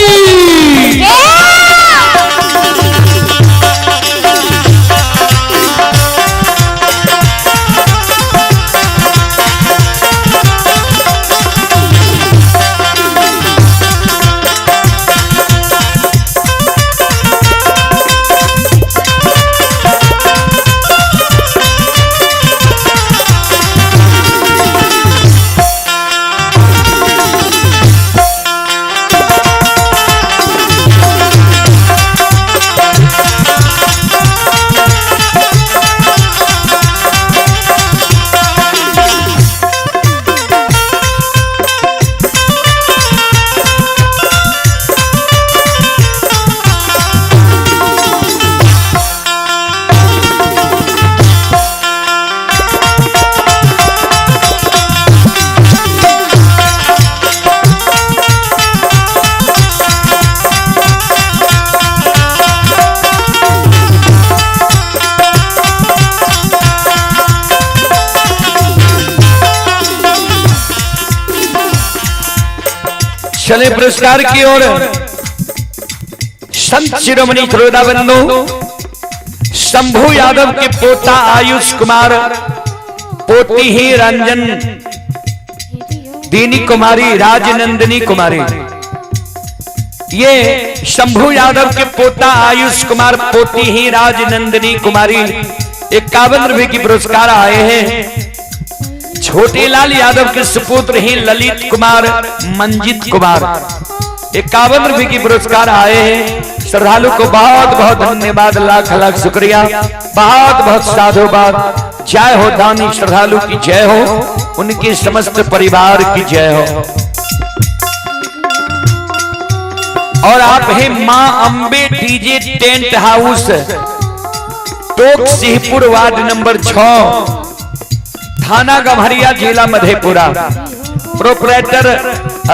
चले पुरस्कार की ओर। संत शिरोमणि श्रोता बंधु शंभू यादव के पोता आयुष कुमार, पोती ही रंजन दीनी कुमारी, राजनंदिनी कुमारी। ये शंभू यादव के पोता आयुष कुमार, पोती ही राजनंदिनी कुमारी 51 रुपए की पुरस्कार आए हैं। छोटे लाल यादव के सुपुत्र ही ललित कुमार, मंजित कुमार 51 रुपए की पुरस्कार आए हैं। श्रद्धालु को बहुत बहुत धन्यवाद, लाख लाख शुक्रिया, बहुत बहुत साधुवाद। जय हो दानी श्रद्धालु की जय हो, उनके समस्त परिवार की जय हो। और आप हैं मां Ambe DJ tent house, Tok Singhpur, ward number 6, थाना गम्हरिया, जिला Madhepura. Proprietor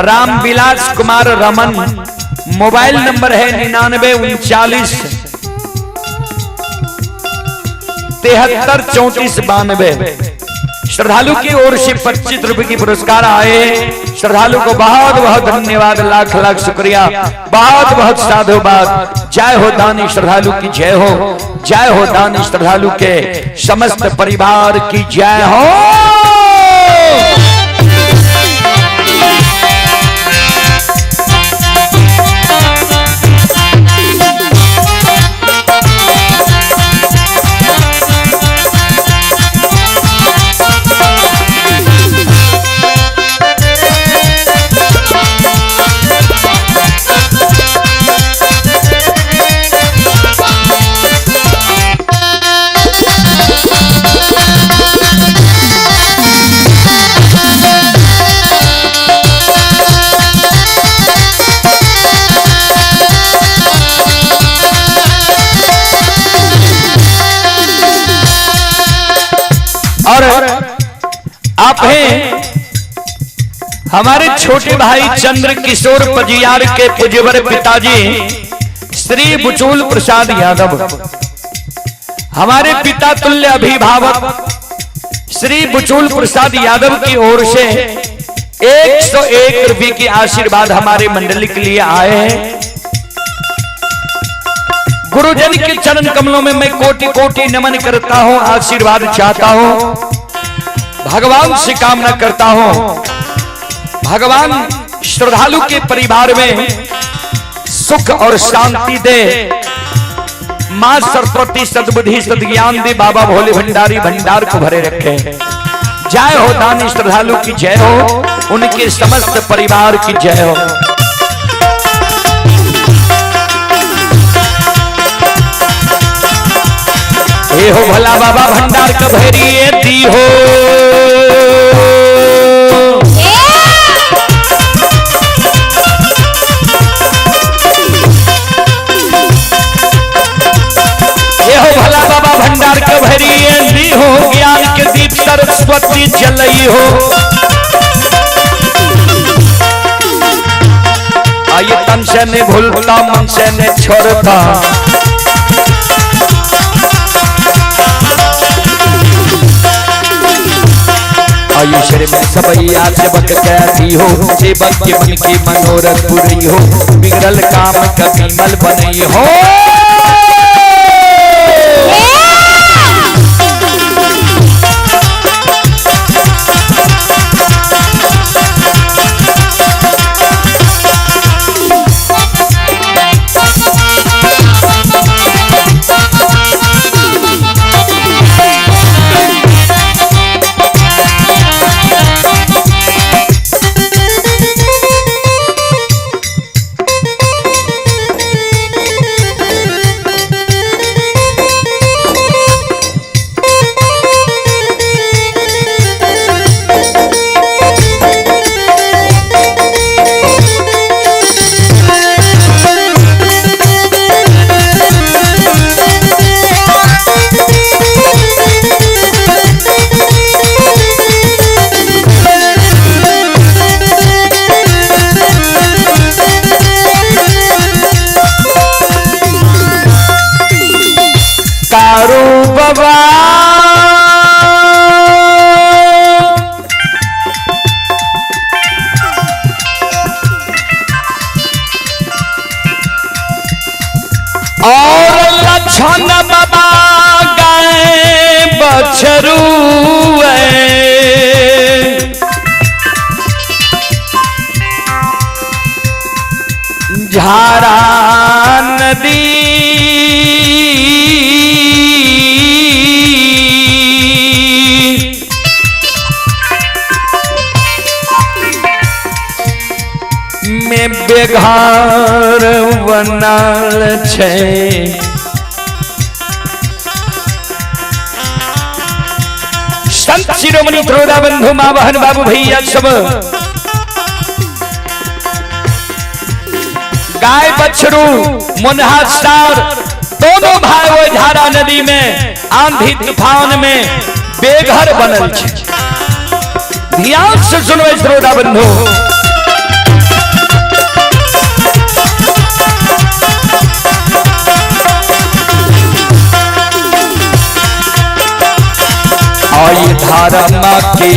Ramvilas Kumar Raman, mobile number है 99 39 73 34 92। श्रद्धालु की ओर से 25 रुपए की पुरस्कार आए हैं। श्रद्धालु को बहुत बहुत धन्यवाद, लाख लाख शुक्रिया, बहुत बहुत साधुवाद। जय हो दानी श्रद्धालु की जय हो, जय हो दानी श्रद्धालु के समस्त परिवार की जय हो। और आप हैं हमारे छोटे भाई चंद्र किशोर पजियार के पूज्यवर पिताजी श्री बुचुल प्रसाद यादव, हमारे पिता तुल्य अभिभावक श्री बुचुल प्रसाद यादव की ओर से 101 रुपये की आशीर्वाद हमारे मंडली के लिए आए हैं। गुरुजन के चरण कमलों में मैं कोटि कोटि नमन करता हूं, आशीर्वाद चाहता हूं, भगवान से कामना करता हूं, भगवान श्रद्धालु के परिवार में सुख और शांति दे, माँ सरस्वती सद्बुद्धि सद्ज्ञान दे, बाबा भोले भंडारी भंडार को भरे रखे। जय हो दानी श्रद्धालु की जय हो, उनके समस्त परिवार की जय हो। हे हो भोला बाबा भंडार का भैरी दी हो। हे हो भोला बाबा भंडार का भैरी दी हो, ज्ञान के दीप सरस्वती जलई हो। आइए तन से नहीं भूलता मन से नहीं छोड़ता, आयुषर में सबैया सेवक कैसी हो, सेवक के मन के मनोरथ पुरई हो, बिगड़ल काम कभी मल बनई हो। कारू बाबा और लक्षण बाबा गाय बछरू झारा नदी में बेघर बनल छै। संत शिरोमणि त्रोदा बंधु माँ बहन बाबू भैया सब गाय बछरू मुन्हा सार दोनों भाई वो झारा नदी में आंधी तूफान में बेघर बनल छै। ध्यान से सुनो श्रोता बंधु। आई धर्म के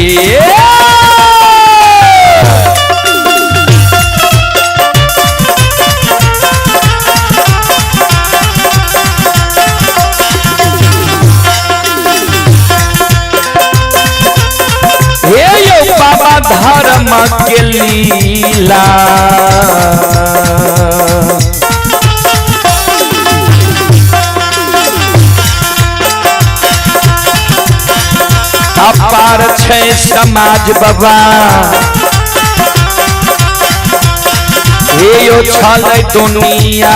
हे यो बाबा धर्म के लीला, अपार छै समाज बाबा, हे यो छलै दुनिया।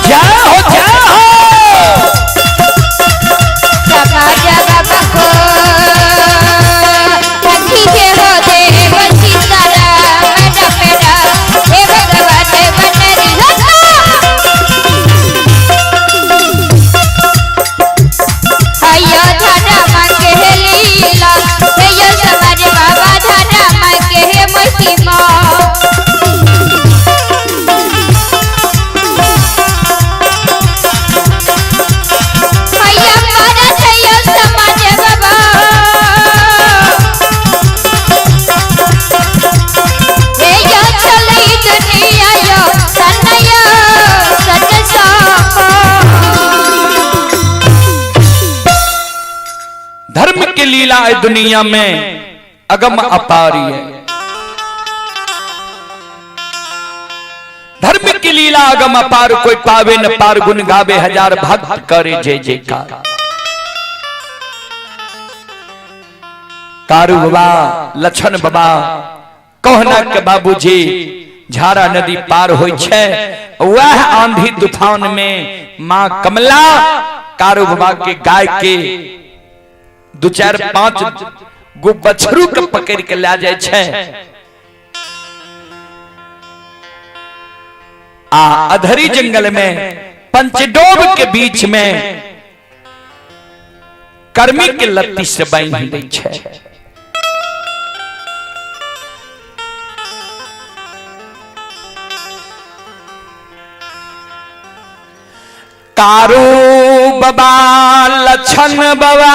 जय हो जय हो। जगा जगा बको, लीला है दुनिया में अगम अपारी है। धर्म की लीला अगम अपार, कोई पावे न पार, गुण गावे हजार, भक्त करे जय जयकार। कारू बाबा लछन बाबा कहना के बाबूजी झारा नदी पार होइ छै, वह आंधी तूफान में मां कमला कारू बाबा के गाय के दू चार पांच गो बछरू के पकड़ के ला जाय छै आ अधरी जंगल में पंचडोब के बीच में कर्मी के लत्ती से बांधि दै छै। कारू बाबा लछन बाबा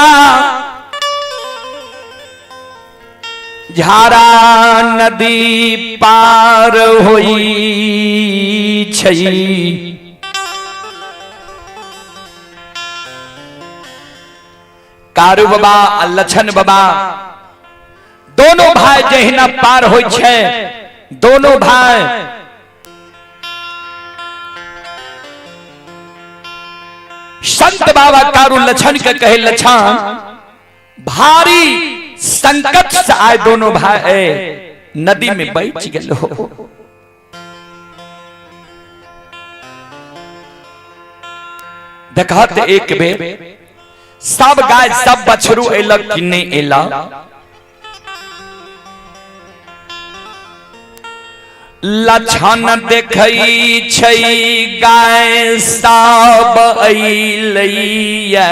झारा नदी पार होई छै। कारू बाबा आ लछन बाबा दोनों भाई जहिना पार होइ छै, दोनों भाई संत बाबा कारू लछन के कहे, लछन भारी संकट से आए दोनों भाई नदी में बच गए हो। देखत एक बेर सब गाय सब बछरू एलक कि नहीं एला। लछन देखै छै गाय सब अइलैया,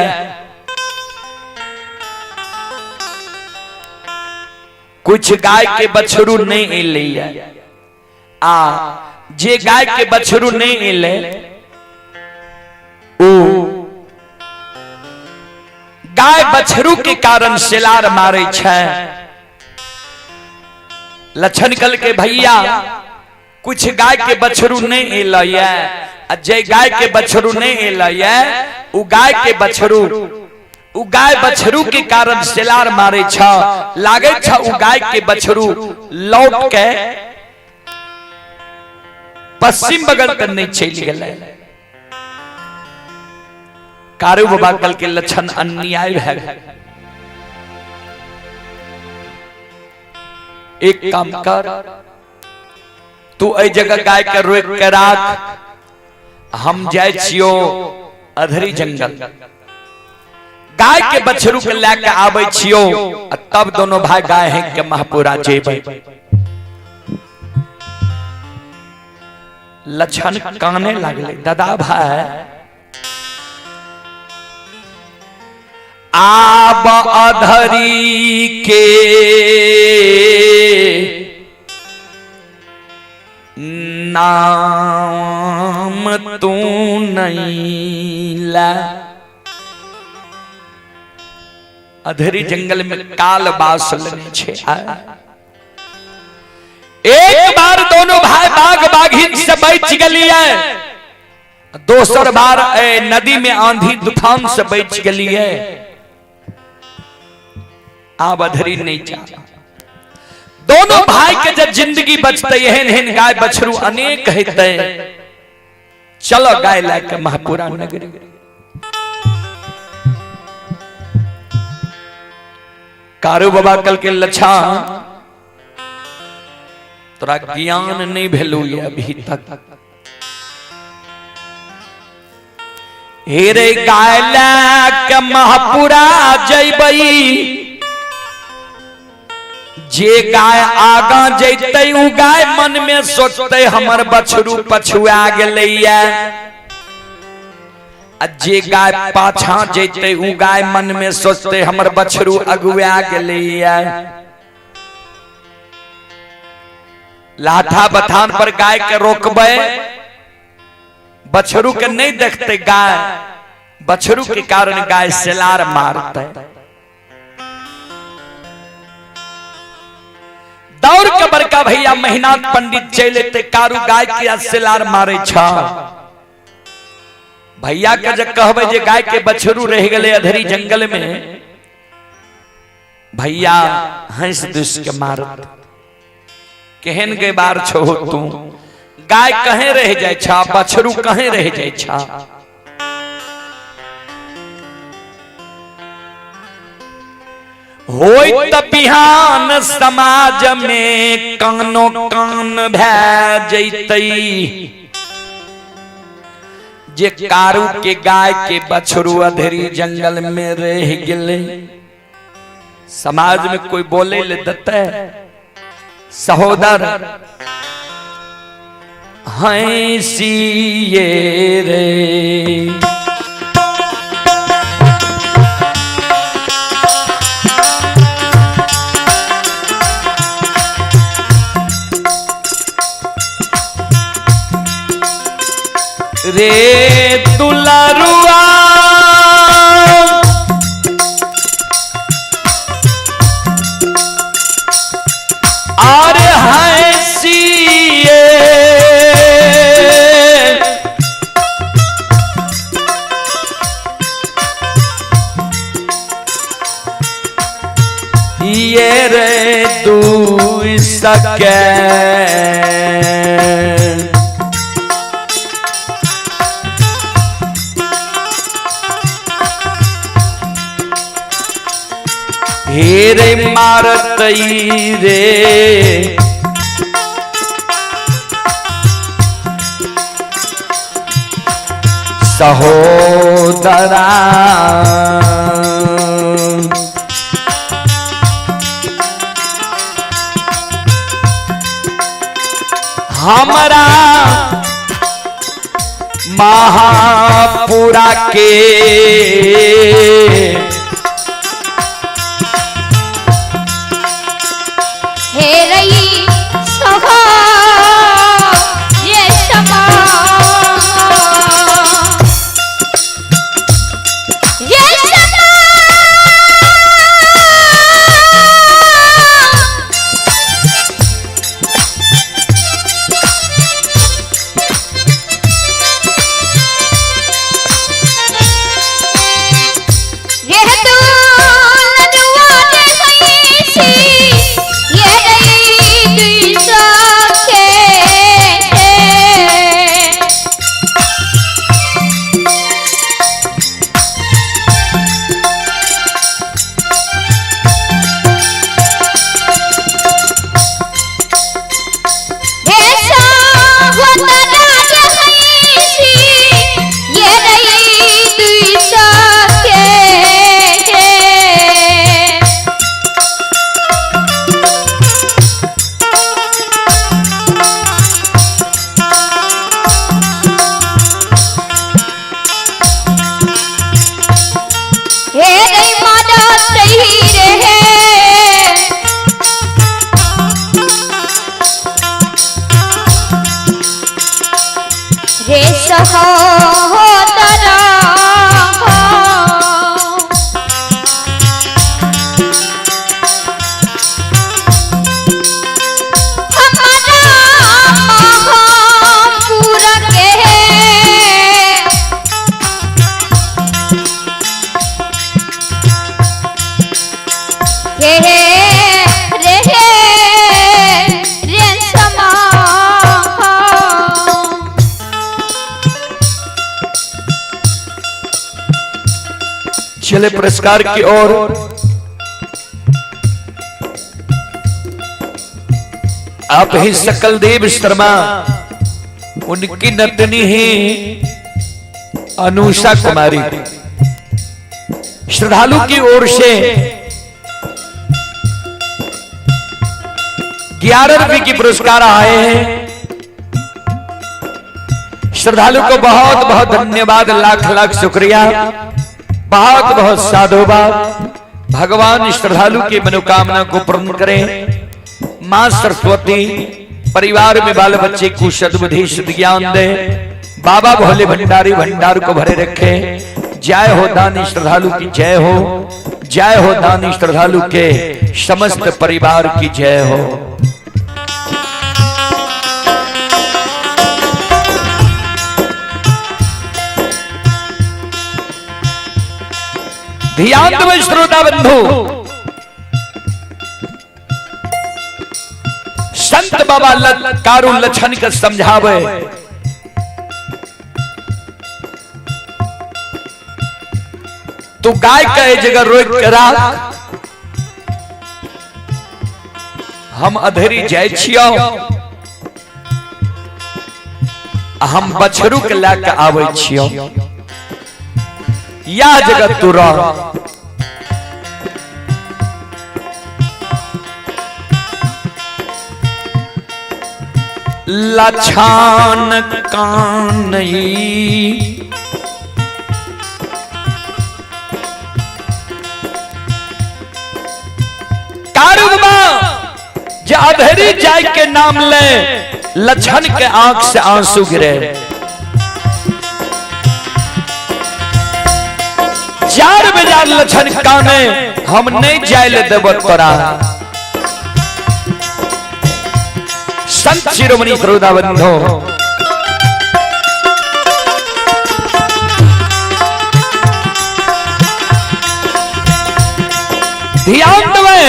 कुछ गाय के बछरू नहीं एलैया, आ जे गाय के बछरू नहीं एले ओ गाय बछरू के कारण सेलार मारे छै। लछन कल के भैया कुछ गाय के बछरू नहीं एलैया, आ जे गाय के बछरू नहीं एलैया उ गाय के बछरू उ गाय बछरू के कारण सेलार मारे छ, लागे छ उ गाय के बछरू लौट के पश्चिम बगल तक नहीं चल गए। कारू बाबा कल के लक्षण अन्याय है। एक काम कर, तू एहि जगह गाय के रोक के राख, हम जाय छियो अधरी जंगल, गाय के बछरू के लए के आबै छियो, आ तब दोनों भाई गाय है के महपुरा जेबै। लक्षण काने लागले, दादा भाई आब अधरी के नाम तू नहीं ला। अधरी जंगल में काल बास लेने छे। एक बार दोनों भाई बाघ बाघिन से बच गलिए, दोसर बार ए नदी में आंधी तूफान से बच गलिए, आब अधरी नहीं जा। दोनों भाई के जब जिंदगी बचते एहन एहन गाय बछरू अनेक हेतै, चलो गाय लए के महपुरा नगरी। कारू बाबा कल के लछा तोरा ज्ञान नहीं भेलू ये अभी तक, हेरे गाय लए के महपुरा जैबई, जे गाय आगा जैतै उ गाय मन में सोचतै हमर बछरू पछुआ गेलैया, आ जे गाय पाछा जैतै उ गाय मन में सोचतै हमर बछरू अगुआ गेलैया। लाठा बथान पर गाय के रोकबै, बछरू के नहीं देखते गाय, बछरू के कारण गाय सेलार मारते। दौड़ के बड़का भैया महिनाथ पंडित चल एते, कारू गाय के सेलार मारे छ। भैया के जब कहबे जे गाय के बछरू रह गए अधरी जंगल में, भैया हंस दुस के मारत केहन के बार छो तू गाय कहे रह जाय छा बछरू कहे रह जाय छा। होय त बिहान समाज में कानो कान भै जैतई जे कारू के गाय के बछरू अधेरी जंगल में रह गेले। समाज में कोई बोले ले दते सहोदर हंसिए रे। रे दुलारुआ और हंसिए ये रे दू सके हेरे मारतई रे सहोदरा। हमरा महापुरा के हे रही सहो ये समा ये समा ये तू लडुआ दे हईसी ये रही दुई सखे। ऐसा होता राज हईसी ये रही दुई सखे। हे रे माता सही रे रे सहोदरा। हमारा महापुर के हे रे रे समा। चले पुरस्कार की ओर आप ही सकलदेव शर्मा, उनकी नतनी ही अनुषा कुमारी। श्रद्धालु की ओर से 11 रुपए की पुरस्कार आए हैं। श्रद्धालु को बहुत बहुत धन्यवाद, लाख लाख शुक्रिया, बहुत बहुत साधुवाद। भगवान श्रद्धालु की मनोकामना को पूर्ण करें। मां सरस्वती परिवार में बाल बच्चे को सद्बुद्धि सद्ज्ञान दे। बाबा भोले भंडारी भंडार को भरे रखे। जय हो दानी श्रद्धालु की जय हो, जय हो दानी श्रद्धालु के समस्त परिवार की जय हो। ध्यान दो श्रोता बंधु, संत बाबा कारू लक्षण के समझावे। तू गाय के जगह रोक के राख, हम अधेरी जाय छियो, हम बछरू के ला के आवे छियो, या जगह तू रह। लछान कानई कारू बाबा जे अधेरी जाय के नाम ले, लछन के आंख से आंसू गिरे। चार बजार लछन काने, हम नहीं जाय ले देब तोरा। संत शिरोमणि श्रोता बंधो, ध्यान देवे।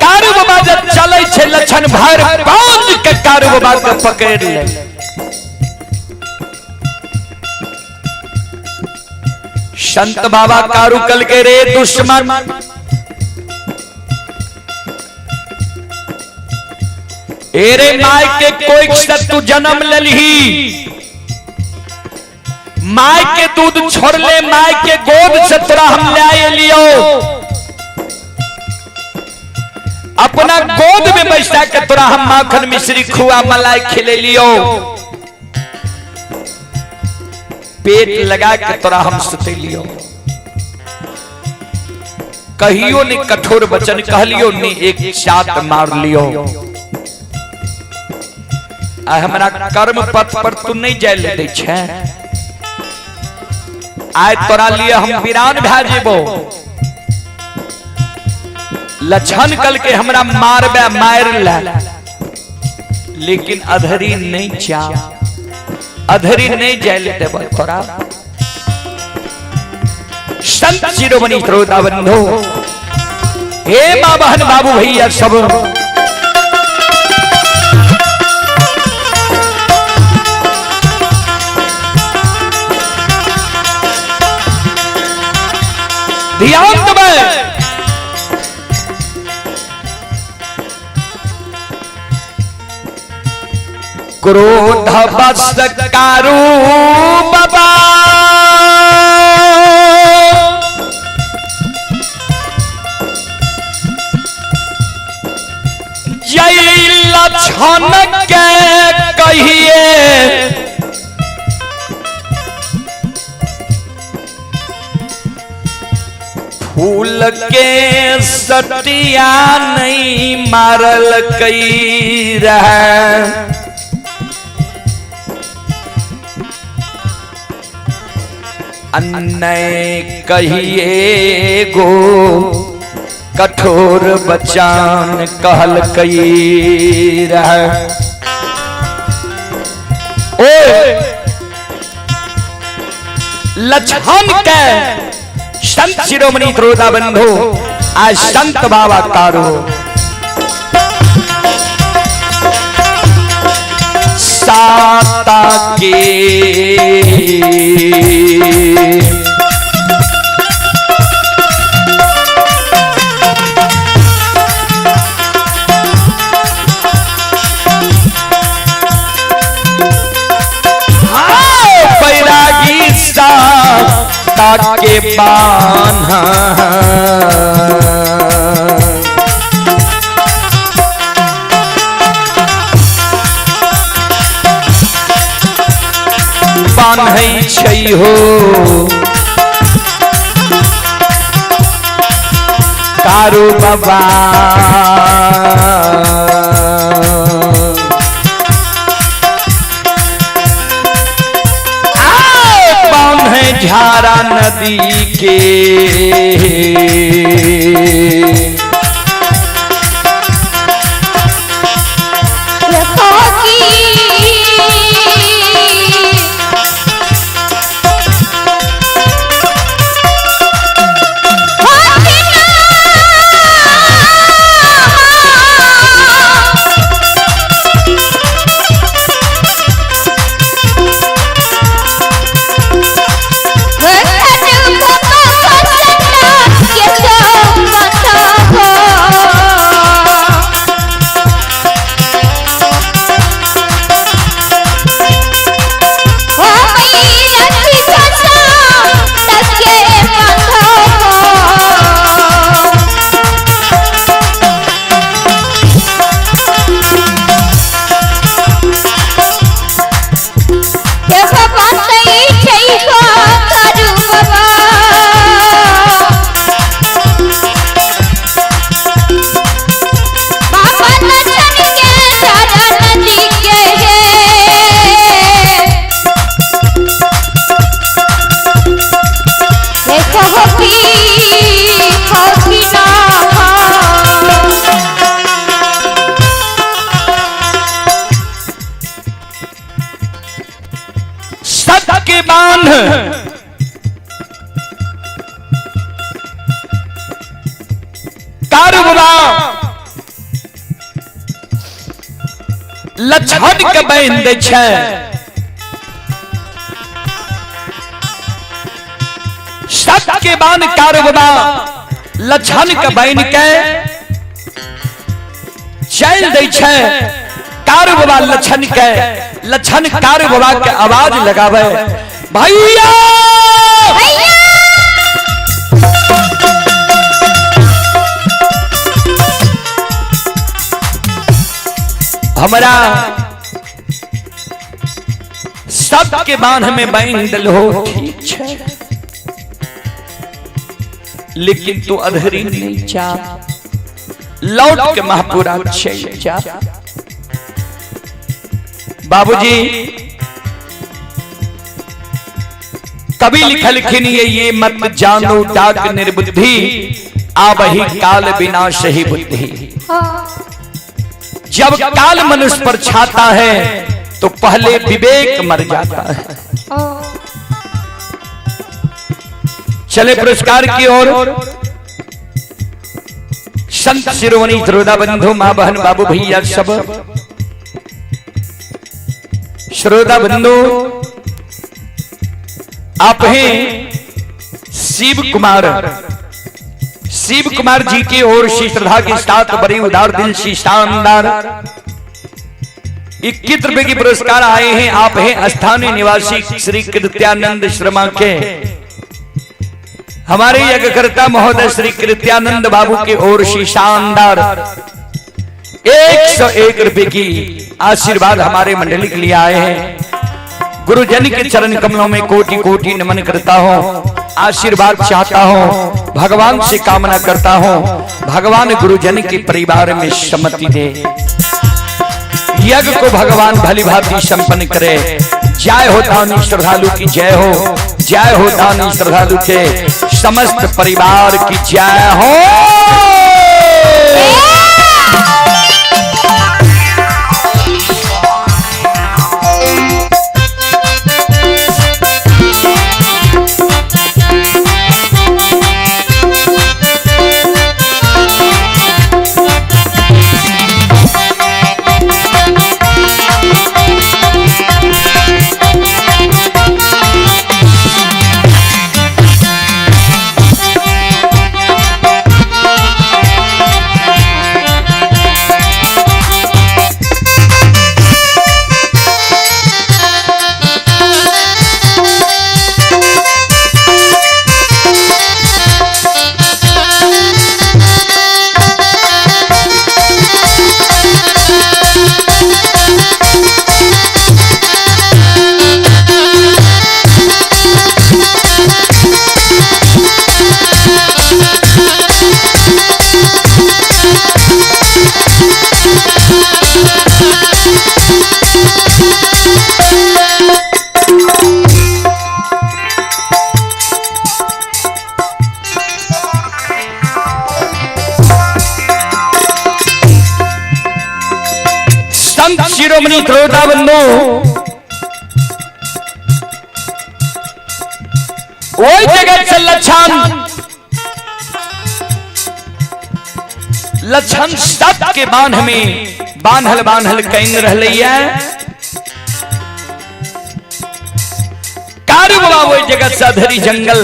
कारू बाबा जब चले छे लछन भर बांध के कारू बाबा के पकड़ ले। संत बाबा कारू कल के रे दुश्मन, एरे my के कोई से तू जन्म ललही, my के दूध छोड़ ले, my के गोद से तोरा हम ले लियो, अपना गोद में बैठा के तोरा हम माखन मिश्री खुआ मलाई खिले लियो, पेट लगा के तोरा हम सुते लियो। कहियो ने कठोर वचन कहलियो ने एक चात मार लियो। आ हमरा कर्म पथ पर तू नहीं जाय ले दै छे, आय तोरा लिए हम वीरान भए जेबो। लछन कल के हमरा मारबे मार ले, लेकिन अधरी नहीं जा, अधरी नहीं जाय ले देबो तोरा। संत शिरोमणि श्रोता बंधु, हे मां बहन बाबू भैया सब, ध्यान देबै। क्रोध बस कारू बाबा, जय लछन के कहिए, फूल के सटिया नहीं मारल कई रहे। अन्नय कहिए गो कठोर बचान कहल कई रहे। ओ लछन के संत शिरोमणि त्रोता बंधु, आज संत बाबा कारो साता के बैरागी साता के बान्हा, बान्है छै हो कारू बाबा। बान्है झारा नदी के, कारू बाबा लक्षण के बांधि दै छै। सत के बान कारू बाबा लक्षण के बांधि के चल दै छै। कारू बाबा लक्षण के, लक्षण कारू बाबा के आवाज लगावे, भैया हमरा सबके बांध में बांध दिल हो, ठीक छै, लेकिन तू अधरी नहीं जा, लौट के महापुरा चल जा। बाबूजी कभी लिखल ये मत जानो डाक निर्बुद्धि, आवही काल विनाश ही बुद्धि। जब काल मनुष्य पर छाता है तो पहले विवेक मर जाता है। चले पुरस्कार की ओर। संत शिरोमणि श्रोता बंधु, मां बहन बाबू भैया सब श्रोता बंधु, आप हैं शिव कुमार, शिव कुमार जी की ओर से श्रद्धा के साथ बड़ी उदार दिल से शानदार 21 रुपए की पुरस्कार आए हैं। आप हैं स्थानीय निवासी श्री कृत्यानंद शर्मा के, हमारे यज्ञकर्ता महोदय श्री कृत्यानंद बाबू की ओर से शानदार 101 रुपए की आशीर्वाद हमारे मंडली के लिए आए हैं। गुरुजन के चरण कमलों में कोटि कोटि नमन करता हूँ, आशीर्वाद चाहता हूँ, भगवान से कामना करता हूँ, भगवान गुरुजन के परिवार में सम्मति दे, यज्ञ को भगवान भली भांति संपन्न करे। जय हो दानी श्रद्धालु की जय हो, जय हो दानी श्रद्धालु के समस्त परिवार की जय हो। संत शिरोमणि श्रोता बंधु, वही जगत से लक्षण लक्षण सत के बांध में बांधल बांधल can रहलै। कारू बाबा वही जगत से अधरी जंगल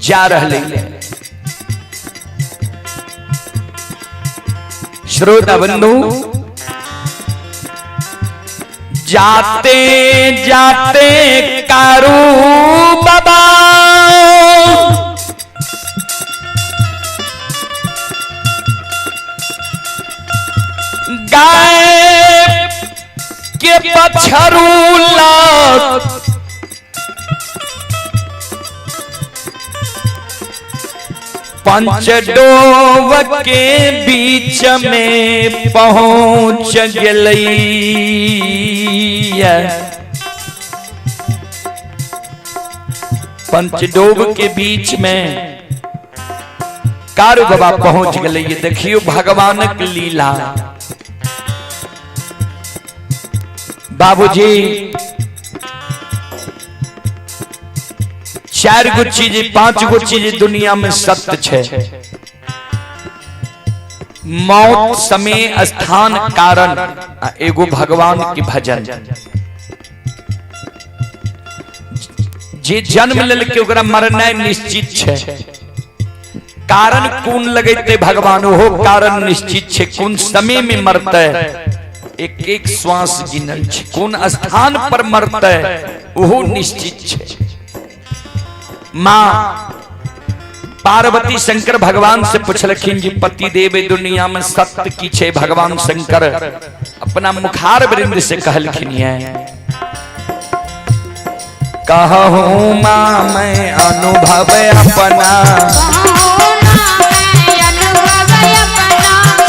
जा रहलै। श्रोता बंधु, जाते जाते कारू बाबा गाय के बछरू लग पंचडोव के बीच में पहुंच गई। पंचडोब के बीच में कारू बाबा पहुंच गए। देखियो भगवान की लीला। बाबूजी 4 गो चीज 5 गो चीज दुनिया में सत्य छे। मौत, समय, स्थान, कारण आ एगो भगवान के भजन। जे जन्म लेलकै ओकरा मरनाइ निश्चित छै। कारण कोन लगेते भगवान, ओहो कारण निश्चित छै। कोन समय में मरतै, एक एक श्वास गिनल छै। कोन स्थान पर मरतै, ओहो निश्चित छै। माँ पार्वती शंकर भगवान से पुछलखिन जी पति देव दुनिया में सत्य की छै? भगवान शंकर अपना मुखार वृंद से कहलखिन ये, कहूँ माँ मैं अनुभव अपना,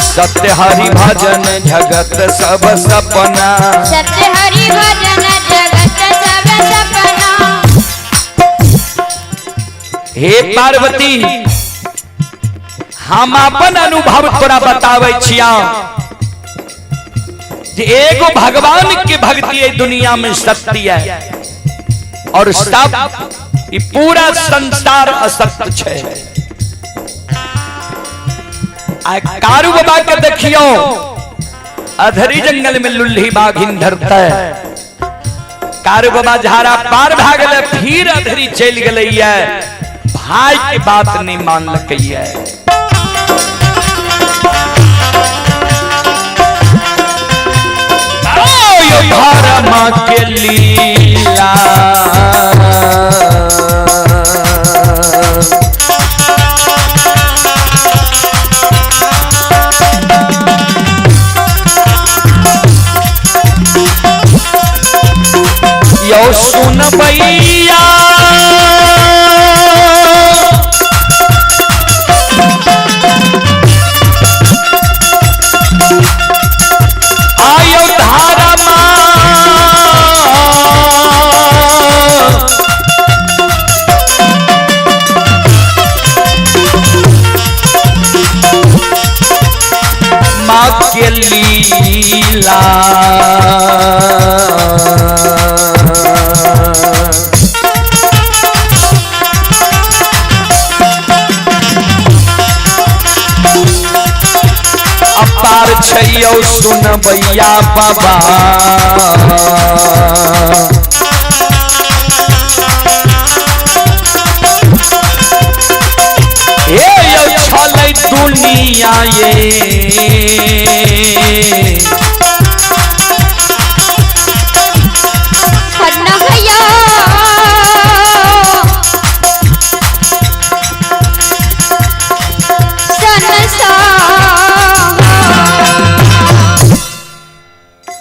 सत्य हरि भजन जगत सब सपना। सत्य हरि भजन जगत सब सपना। हे पार्वती, हम अपन अनुभव तोरा बताबै छिया जे एगो भगवान के भक्ति है दुनिया में सत्य है और सब ई पूरा संसार असत्य छै। आ कारू बाबा के देखियो, अधरी जंगल में लुल्ही बाघिन धरता है। कारू बाबा झाड़ा पार भए गेलै, फिर अधरी चलि गेलै, भाई के बात नहीं मानलकै। धर्म के लीला यो सुन भैया, आयो धारा माँ के लीला। अपार छैयौ सुनबैया बाबा, हे यौ छलै दुनिया ये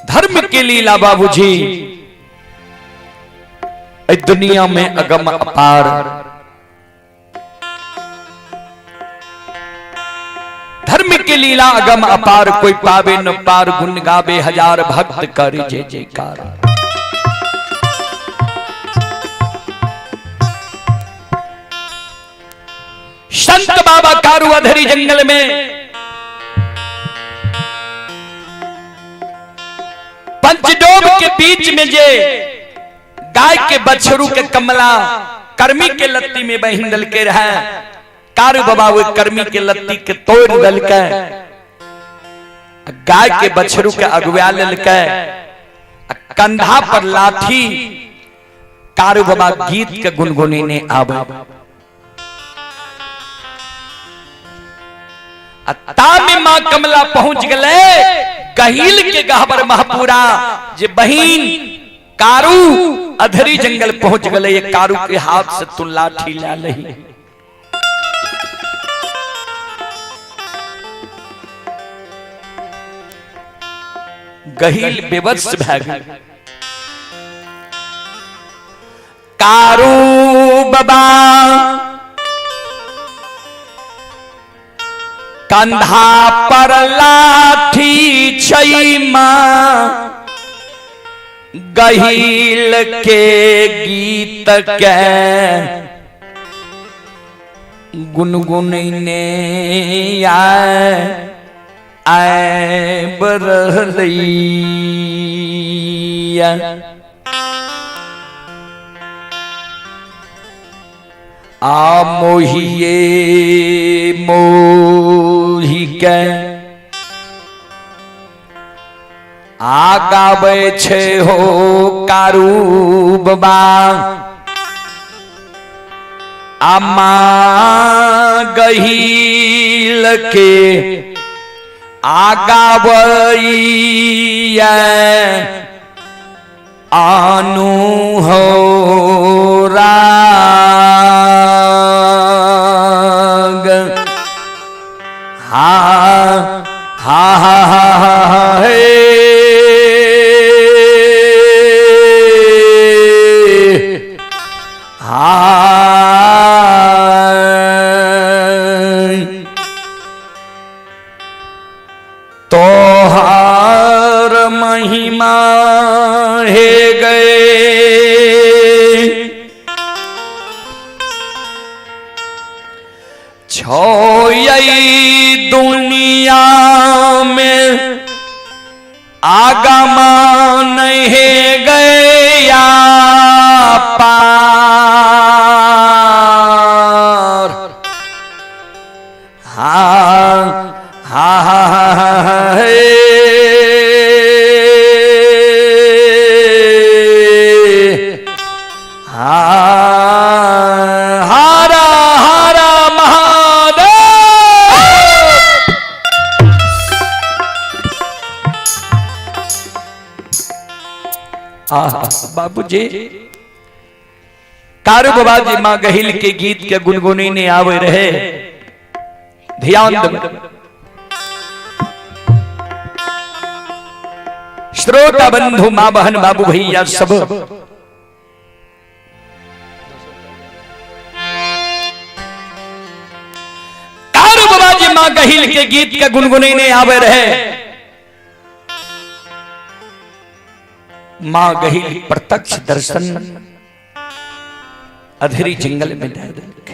धर्म के लीला बाबूजी दुनिया में अगम अपार। धर्म के लीला अगम अपार, कोई पावे न पार, गुण गावे हजार भक्त कर जय जयकार। संत बाबा कारू अधरी जंगल में पंचडोब के बीच में जे गाय के बछरू के कमला कर्मी के लत्ती में बहिन दल के रहे, कारू बाबा वो कर्मी के लत्ती के तोड़ दल के गाय के बछरू के अगुआ ललके, कंधा पर लाठी, कारू बाबा गीत के गुनगुनेने आवे। तामे मां कमला पहुंच गले गहील के गहबर महपूरा, जे बहिन कारू अधरी जंगल पहुंच गले, ये कारू के हाथ से तू लाठी ला लही। गहील बेबस भए गेल। कारू बाबा कंधा पर लाठी छै मां गहील के गीत के गुनगुनने आए आए बरहलैया। आ मोहिए मोहि के आ गाबै छै हो कारू बाबा आ माँ गहील के आ गाबैया आनू हो राग हा हा हा हा हा हे हा। तोहार महिमा हे गए छोई दुनिया में आगमन हे गया पार। हा हा हा हा हा हे हा हारा हारा महादेव। आहा बाबूजी कारू बाबा जी माँ गहिल के गीत के गुनगुनी ने आवे रहे, ध्यान दे श्रोता बंधु माँ बहन बाबू भैया सब। कारू बाबा जी माँ गहिल के गीत के गुनगुनी ने आवे रहे, माँ गहिल प्रत्यक्ष दर्शन अधेरी जंगल में दे देखे।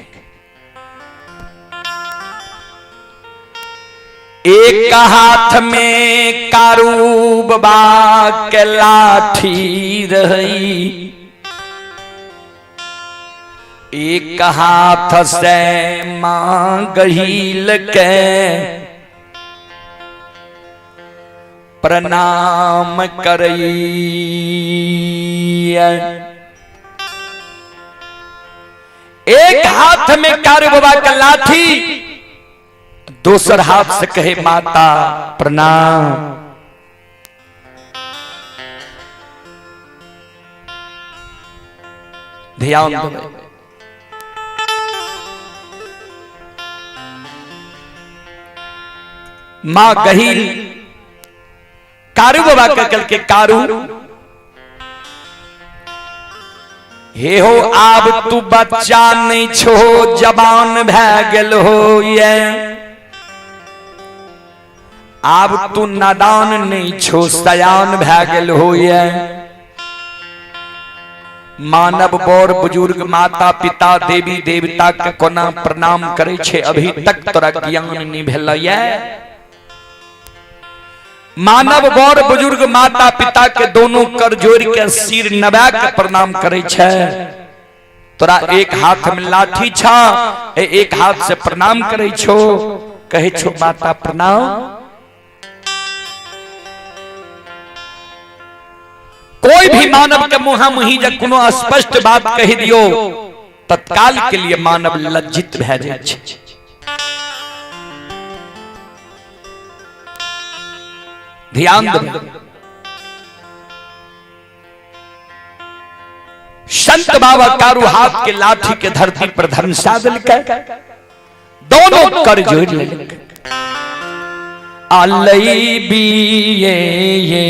एक हाथ में कारू बाबा के लाठी रही, एक हाथ से माँ गहिल के प्रणाम करैया। एक हाथ में कारू बाबा का लाठी, दोसर हाथ से कहे माता प्रणाम। ध्यान दो मां गहिल कारू बाबा के कल के कारू हे हो आब तू बच्चा नहीं छो जवान भै गेल हो ये, आब तू नादान नहीं छो सयान भै गेल हो ये। मानव बड़ बुजुर्ग माता पिता देवी देवता के कोना प्रणाम करे छे, अभी तक तोरा ज्ञान नहीं भेल ये। मानव बड़ बुजुर्ग माता पिता के दोनों कर जोड़ के सिर नवा के प्रणाम करे छे, तोरा एक हाथ में लाठी छा एक हाथ से प्रणाम करे छो, कहे छो माता प्रणाम। कोई भी मानव के मुहा मुही जब कोनो स्पष्ट बात कह दियो तत्काल के लिए मानव लज्जित भै जाय छै। ध्यान दो संत बाबा कारू हाथ के लाठी के धरती पर धर्मसा दिलकै, दोनों कर जोड़ लेलकै। आलई बीए ये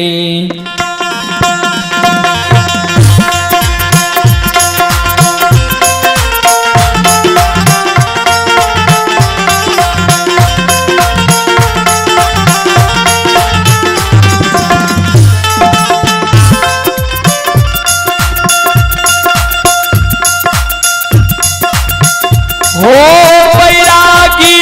हो बैरागी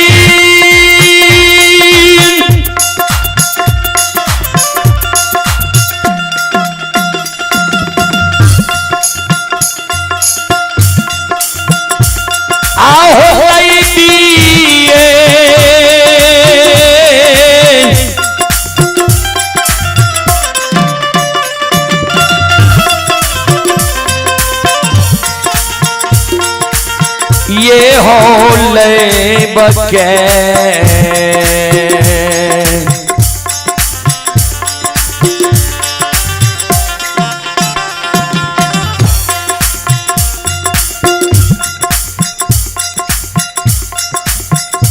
लेब के।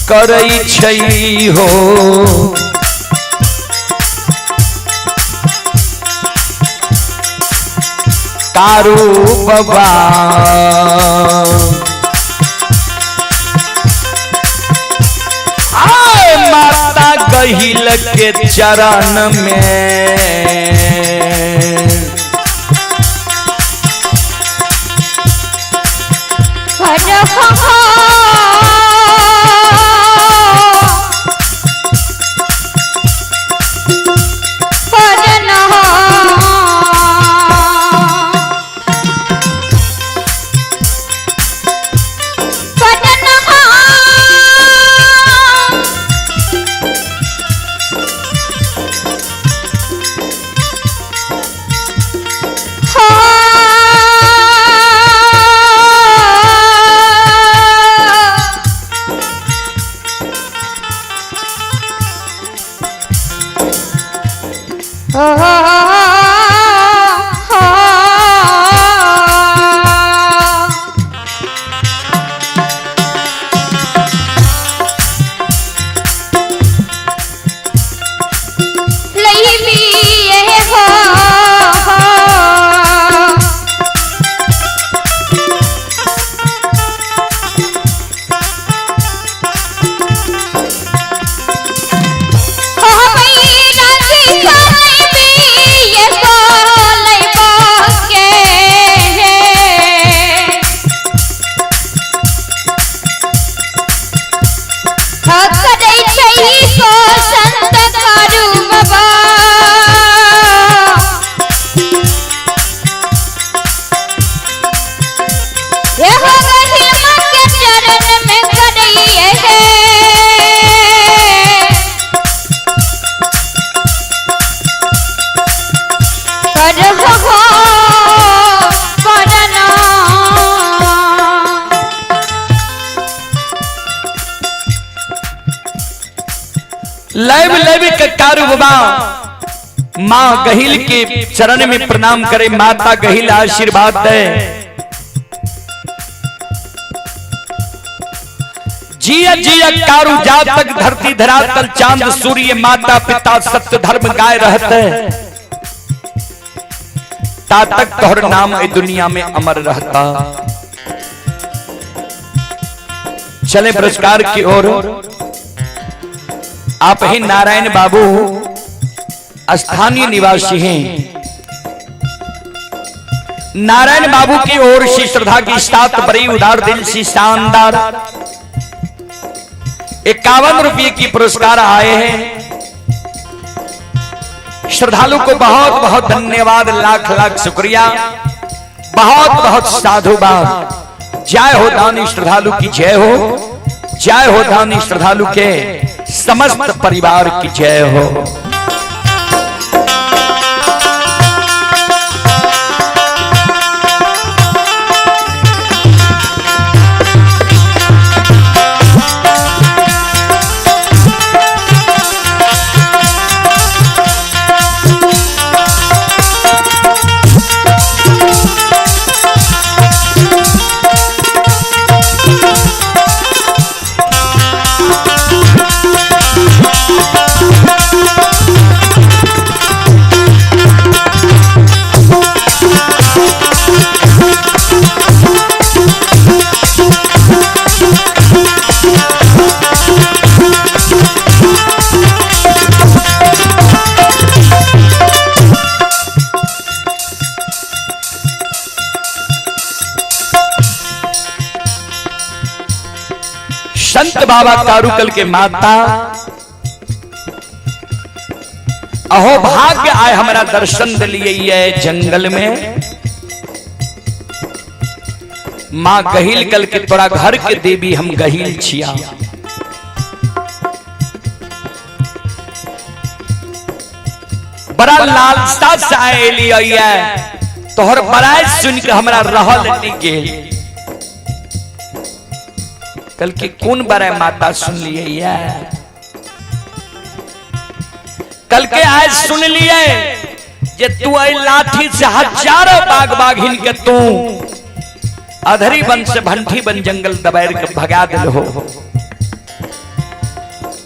करै छै हो कारू बाबा। आए माता गहिल के चरण में हर हो पर न हो पर न हो। संत कारू बाबा। ये हो गई माँ के चरण में करइए है। कर हो करना। लाइव लाइव के कारू बाबा माँ गहिल के चरण में प्रणाम करे, माता गहिल आशीर्वाद दे। जिया जिया कारू जा तक धरती धरातल चांद सूर्य माता पिता सत्य धर्म गाय रहते, ता तक तोहर नाम ए दुनिया में अमर रहता। चले पुरस्कार की ओर। आप ही नारायण बाबू स्थानीय निवासी हैं। नारायण बाबू की ओर से श्रद्धा की साथ बड़ी उदार दिल से शानदार 51 रुपये की पुरस्कार आए हैं। श्रद्धालु को बहुत बहुत धन्यवाद, लाख लाख शुक्रिया, बहुत बहुत साधुवाद। जय हो दानी श्रद्धालु की जय हो, जय हो दानी श्रद्धालु के समस्त परिवार की जय हो। संत बाबा कारूकल के माता अहो भाग्य आए हमारा दर्शन दिलिए जंगल में। मां गहिल कल के तोरा घर के देवी हम गहिल छिया। बड़ा लालसा से आए तोहर बड़ाई सुन के हमरा रहल नहीं गेल। कल के कोन बारे माता सुन लिए या कल के आज सुन लिए जे तू आई लाठी से हजारों बाघ बाघिन के तू अधरी बन से भंठी बन जंगल दबार के भगा दिल हो।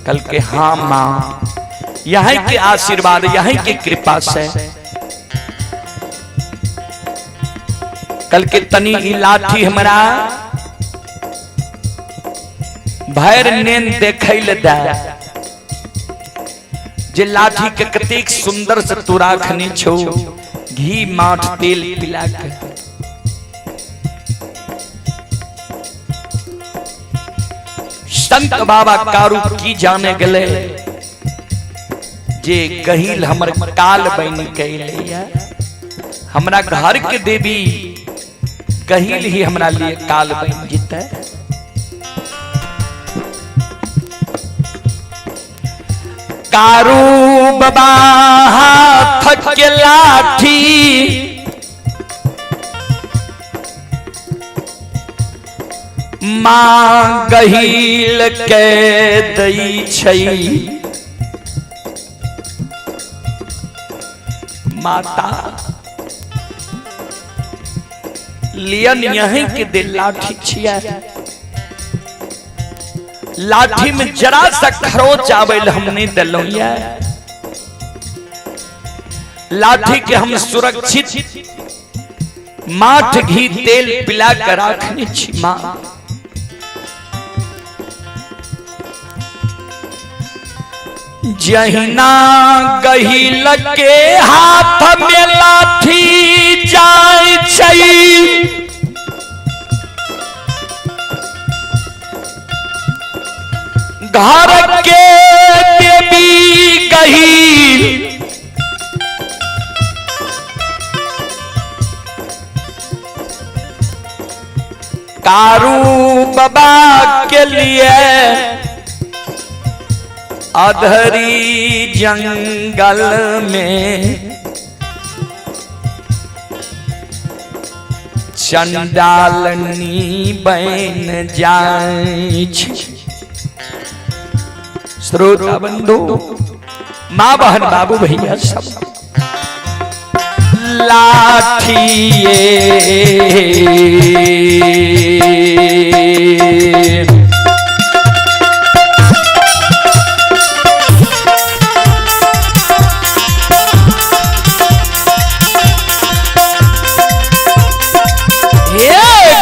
कल के हाँ माँ, यहीं के आशीर्वाद यहीं के कृपा से कल के तनी ई लाठी हमरा भैर नेन देखै ले दा, जे लाठी के कतेक सुंदर से तू राखने छो, घी माठ तेल पिला के। संत बाबा कारू की जाने गले जे गहिल हमर काल बन के, हमरा घर के देवी गहिल ही हमरा लिए काल बन जीते। कारू बाबा हाथ के लाठी मां गहिल के दई छई। माता लियन यहीं के दे लाठी छिया, लाठी में जरा सा खरोच आवेल हम नहीं दिलौं या, लाठी के हम सुरक्षित माठ घी तेल पिला कर राखने छी मां। जहिना गहिल के हाथ में लाठी जाय छै, घर के देवी गहिल कारू बाबा के लिए अधरी जंगल में चंडालनी बन जाय छै। श्रोता बंधु, माँ बहन बाबू भैया सब, लाठिए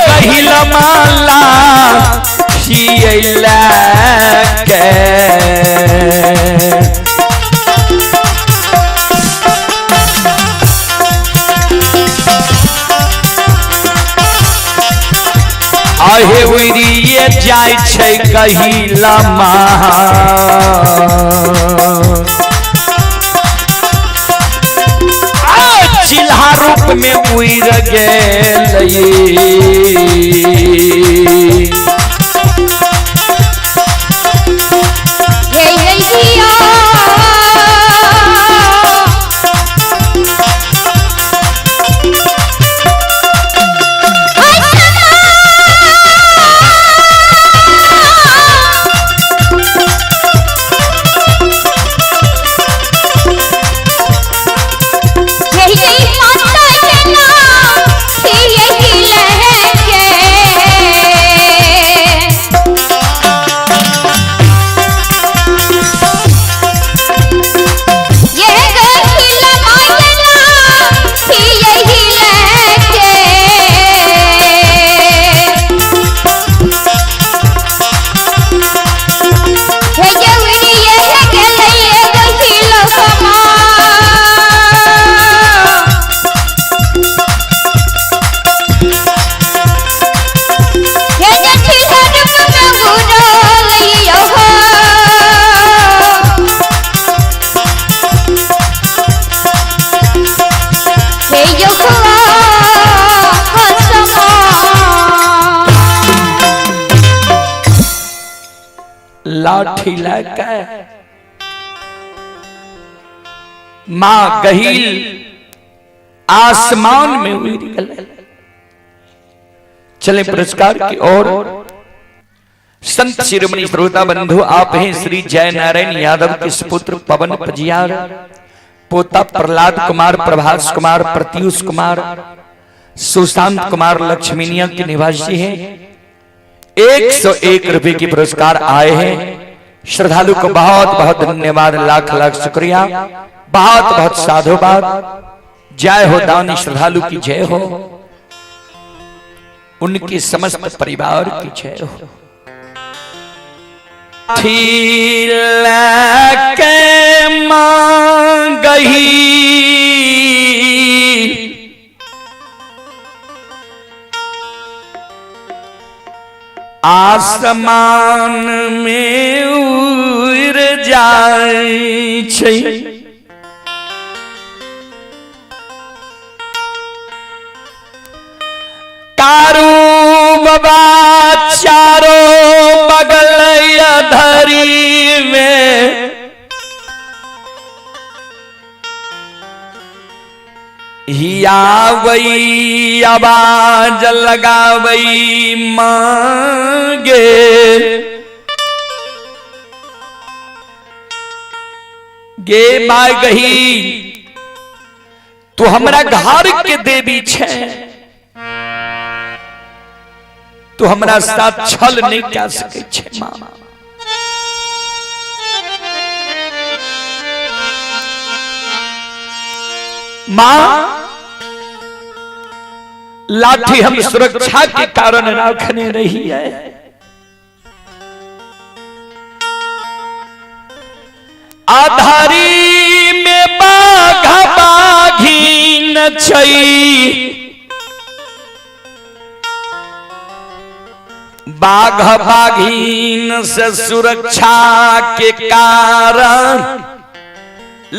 कहिल माला के आहे उड़िए जाय छै कहिला चिल्हा रूप में उड़ गेल। लाठी लगा मां गहिल आसमान में उड़ गए। चले पुरस्कार की ओर। संत शिरोमणि श्रोता बंधु, आप हैं श्री जय नारायण यादव के सुपुत्र पवन पजियार, पोता प्रहलाद कुमार, प्रभास कुमार, प्रत्यूष कुमार, सुशांत कुमार लक्ष्मीनिया के निवासी हैं। 101 रुपए के पुरस्कार आए हैं। श्रद्धालु को बहुत बहुत धन्यवाद, लाख लाख शुक्रिया, बहुत बहुत साधुवाद। जय हो दानी श्रद्धालु की जय हो, उनके समस्त परिवार की जय हो। के मांगही आसमान में उड़ जाय छै। कारू बाबा चारो बगल अधरी में हियावई आवाज लगावई मांगे, गे my गही तू हमरा घर के देवी छे, तू हमरा साथ छल नहीं कर सके छे मां। मां लाठी हम सुरक्षा के कारण रखने रही है। आधारी में बाघ बाघीन छई, बाघ बाघीन से सुरक्षा के कारण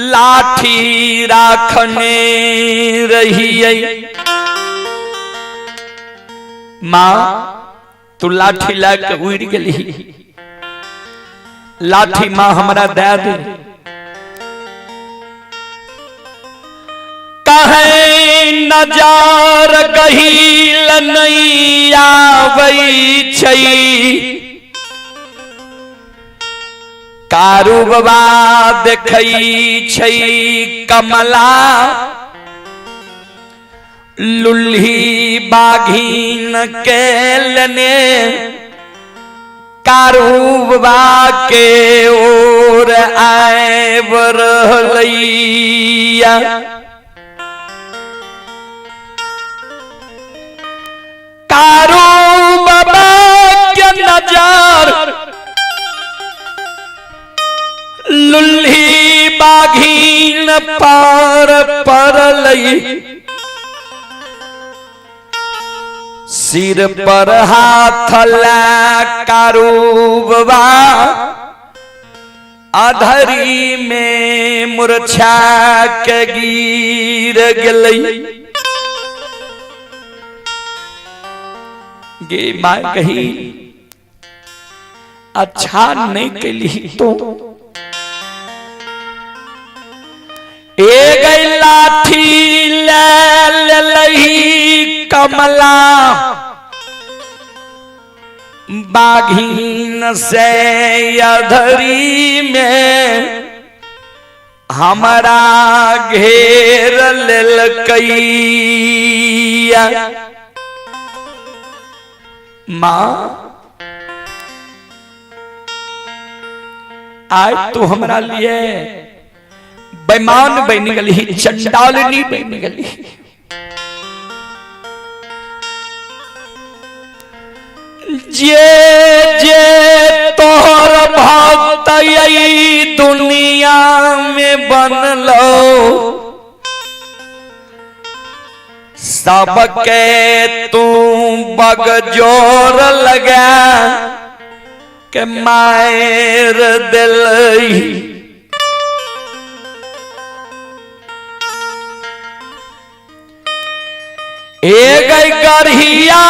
लाठी राखने रही। मां तू लाठी ला के उड़ गेली, लाठी मां हमरा दे दे। कहे नजार गहील नहीं आबै छै, कारू बाबा देखै छै कमला लुल्ही बाघीन के लेने कारू बाबा के ओर आबि रहलैया। कारू बाबा के नजर लुल्ही बाघीन पार पड़लै, सिर पर हाथ ला कारू बाबा अधरी में मूर्छा के गिर गेलै। गे my कही अच्छा नहीं कैली तो ए गई लाठी ले लेलही कमला बाघीन से अधरी में हमरा घेर लेलकैया। मां आज तू हमरा लिए बेईमान बन गली, चंडालनी बन गली। जे जे तोहर भक्त दुनिया में बनलो सबके तू बगजोर लगा के मार दिलही। ए गई गढ़िया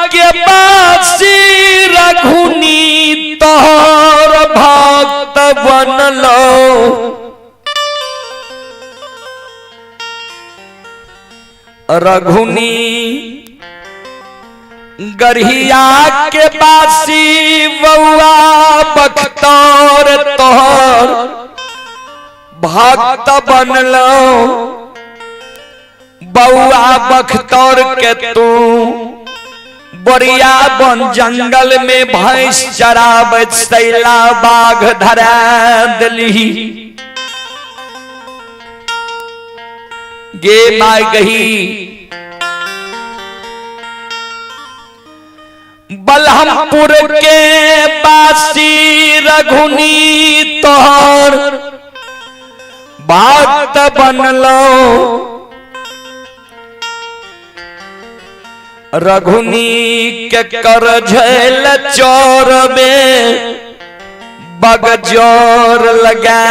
के बासी रघुनी तोहर भक्त बनलो, रघुनी गढ़िया के बासी बउआ बख्तौर तोहर भक्त बनलो, बउआ बख्तौर के तू बोरिया बन जंगल में भैंस चराबैत सैला बाघ धरा दिलही। गे my गही बलहमपुर के बासी रघुनी तोहर भक्त बनलो, रघुनी के कर झेल चोर में बगजोर लगा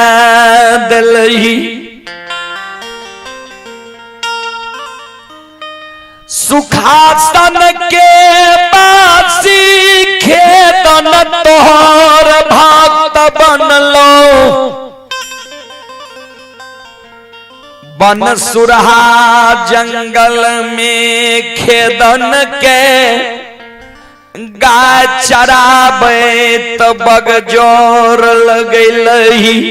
दिलही। सुखासन के बासी खेतन तोहर भक्त बनलो, बन सुरहा जंगल में खेदन के गाय चराबे त बगजोर लगैलही।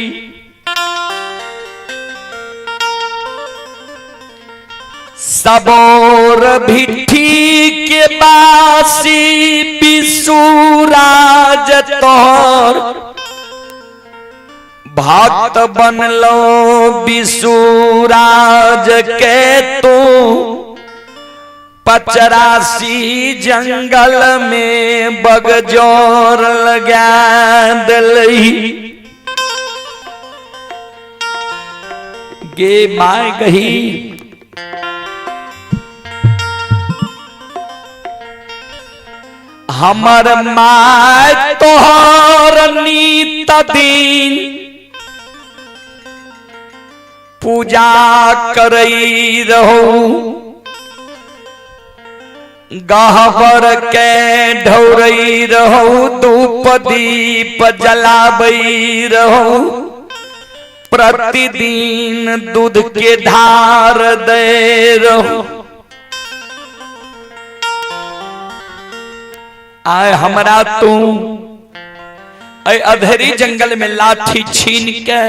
सबोर भिठी के बासी बिसुराज तोहर भक्त बनलो, बिसुराज के तू पचरासी जंगल में बगजोर लगा दिलही। गे my गही हमर my तोहर नीत दिन पूजा करई रहो, गहबर के ढौरई रहो, धूप दीप जलाबई रहो, प्रतिदिन दूध के धार दे रहो। आए हमरा तू अधेरी जंगल में लाठी छीन के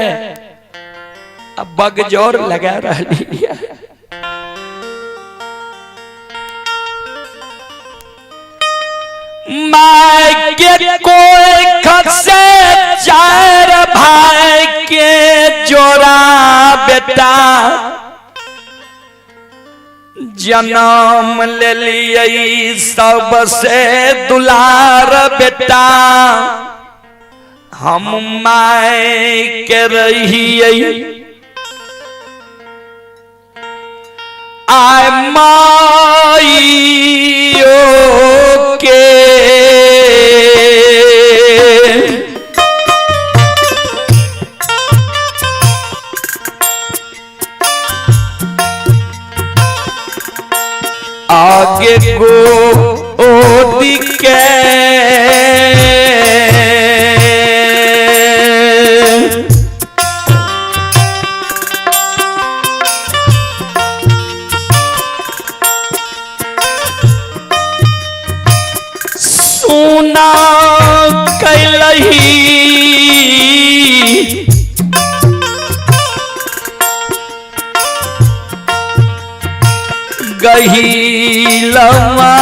अब बगजोर लगा रही है। My के कोई खसे चार भाई के जोड़ा बेटा जन्म ले लिए सबसे दुलार बेटा, हम my के रहिए आय माइयो के आगे गोदी के सुना कैलही गहीलवा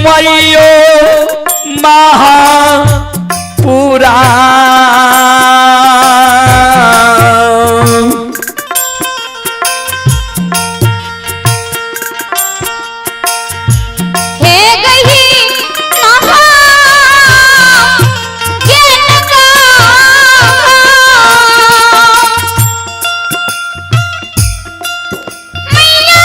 मयो महापुरा हे गही महा ज्ञान का मैया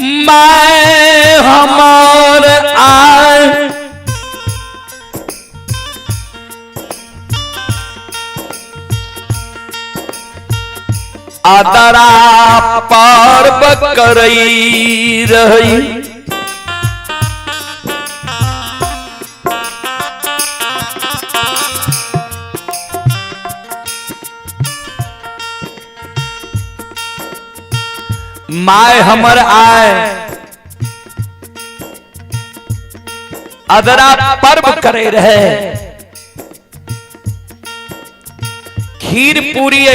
मैं हमार आय आदरा पर्व करई रही। My हमर आय अदरा पर्व करे रहे, खीर पूरी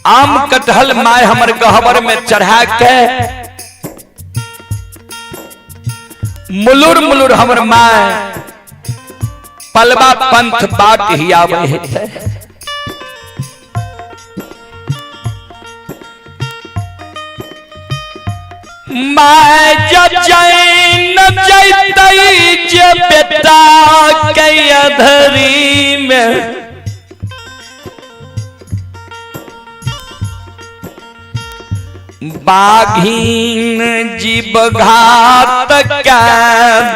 आम कटहल my हमर गहबर में चढ़ा के मुलुर मुलुर हमर my पलवा पंथ बाट ही आवे है। My जैन जैतई जे बेटा के अधरी में, बाघीन जीव घात कै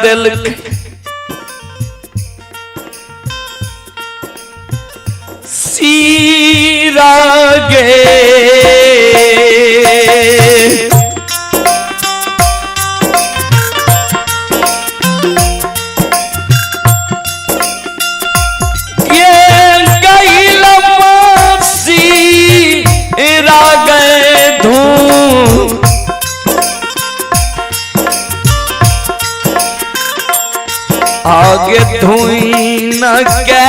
दिल सीरा गे। ये गईल सीरा गए धूम आगे धुई न के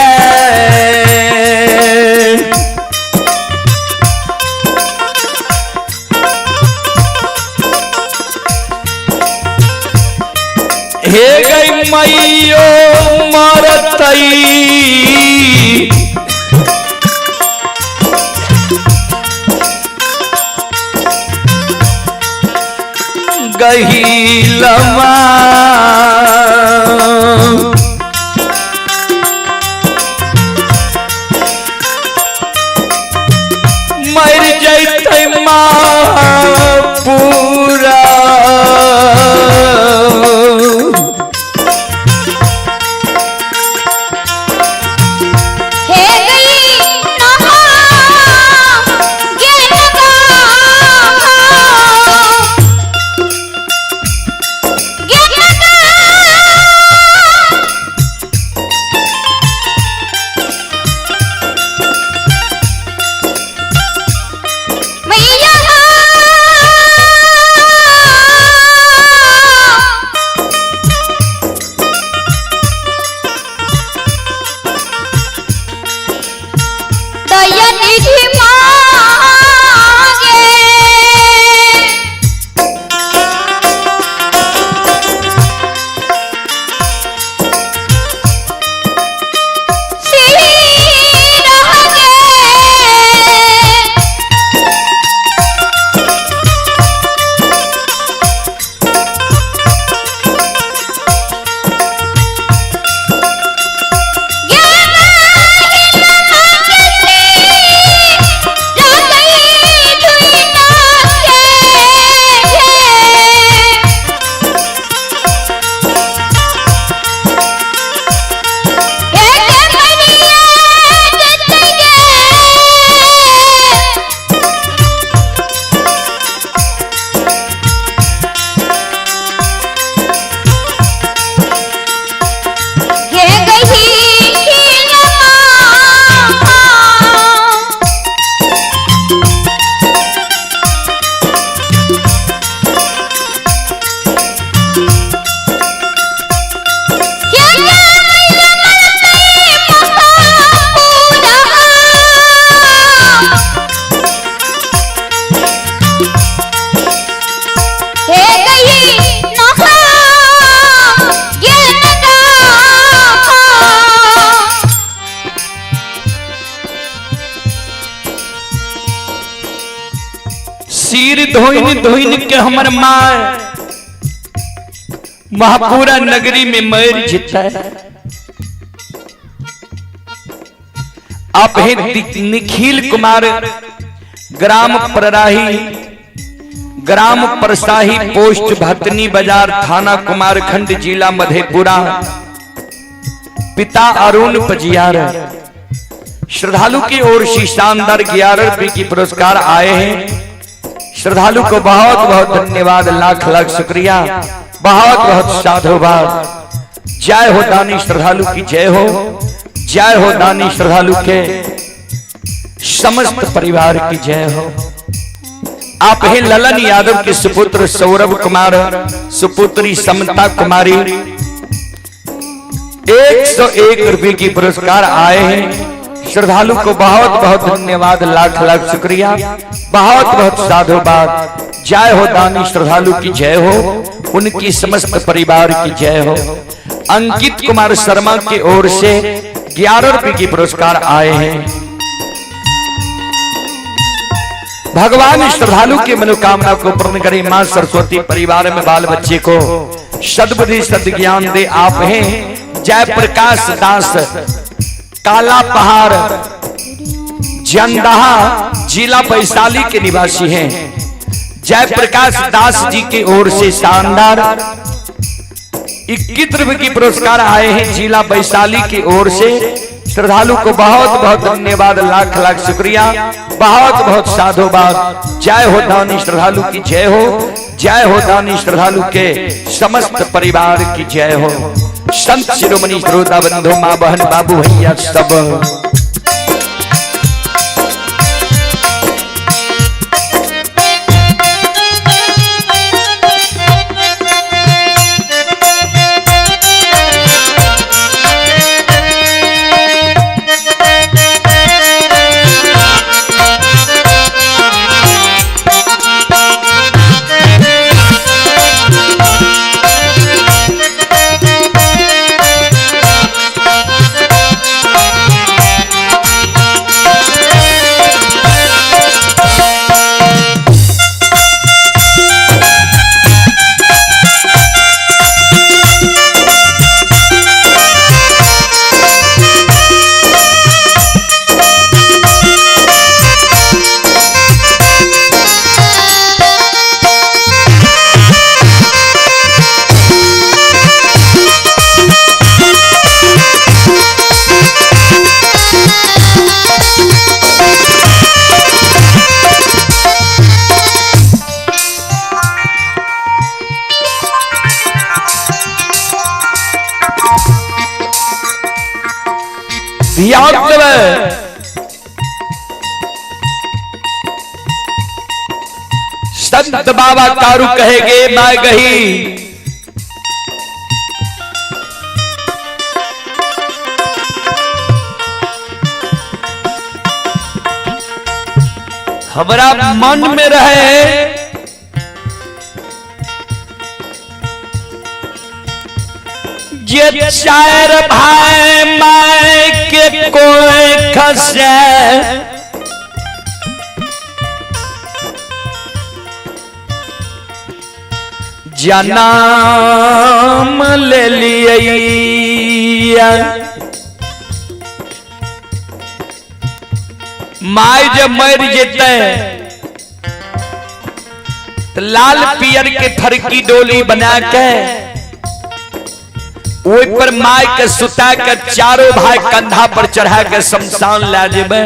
हे गई मैयो मरतई गहीलमा। मर जैतै माँ पूरा हे गई नहा गेनगा गेनगा मैया दया निधि मांगे। सिर गे हे गई नहा गेनगा। सिर धोइन धोइन के हमर माँ महापुरा नगरी में मर जिता। आप हैं निखिल कुमार, ग्राम प्रराही, ग्राम परसाही, पोस्ट भतनी बाजार, थाना कुमारखंड, जिला मधेपुरा। पिता अरुण पजियार। श्रद्धालु की ओर से शानदार 11 रुपए की पुरस्कार आए हैं। श्रद्धालु को बहुत बहुत धन्यवाद, लाख लाख शुक्रिया, बहुत बहुत साधुवाद। जय हो दानी श्रद्धालु की जय हो, जय हो दानी श्रद्धालु के समस्त परिवार की जय हो। आप हैं ललन यादव के सुपुत्र सौरभ कुमार, सुपुत्री समता कुमारी। 101 रुपए की पुरस्कार आए हैं। श्रद्धालु को बहुत बहुत धन्यवाद, लाख लाख शुक्रिया, बहुत बहुत साधुवाद। जय हो दानी श्रद्धालु की जय हो, उनकी समस्त परिवार की जय हो। अंकित कुमार शर्मा की ओर से 11 रुपए की पुरस्कार आए हैं। भगवान श्रद्धालु की मनोकामना को पूर्ण करे। मां सरस्वती परिवार में बाल बच्चे को सद्बुद्धि सद्ज्ञान दे। आप हैं जय प्रकाश दास, काला पहाड़, जंदाहा, जिला वैशाली के निवासी हैं। जय प्रकाश दास जी की ओर से शानदार 21 रुपए की पुरस्कार आए हैं जिला वैशाली की ओर से। श्रद्धालु को बहुत बहुत धन्यवाद, लाख लाख शुक्रिया, बहुत बहुत साधुवाद। जय हो दानी श्रद्धालु की जय हो, जय हो दानी श्रद्धालु के समस्त परिवार की जय हो। संत शिरोमणि श्रोता बंधु, माँ बहन बाबू भैया सब। संत बाबा कारू कहेगे मैं गही, हमारा मन में रहे जे चार भाई my के कोई खसे, जन्म ले लिए। My जब मर जेते तो लाल पियर के फरकी डोली बना के ओहि पर my के सुता के चारों भाई कंधा पर चढ़ा के शमशान ला जेबे।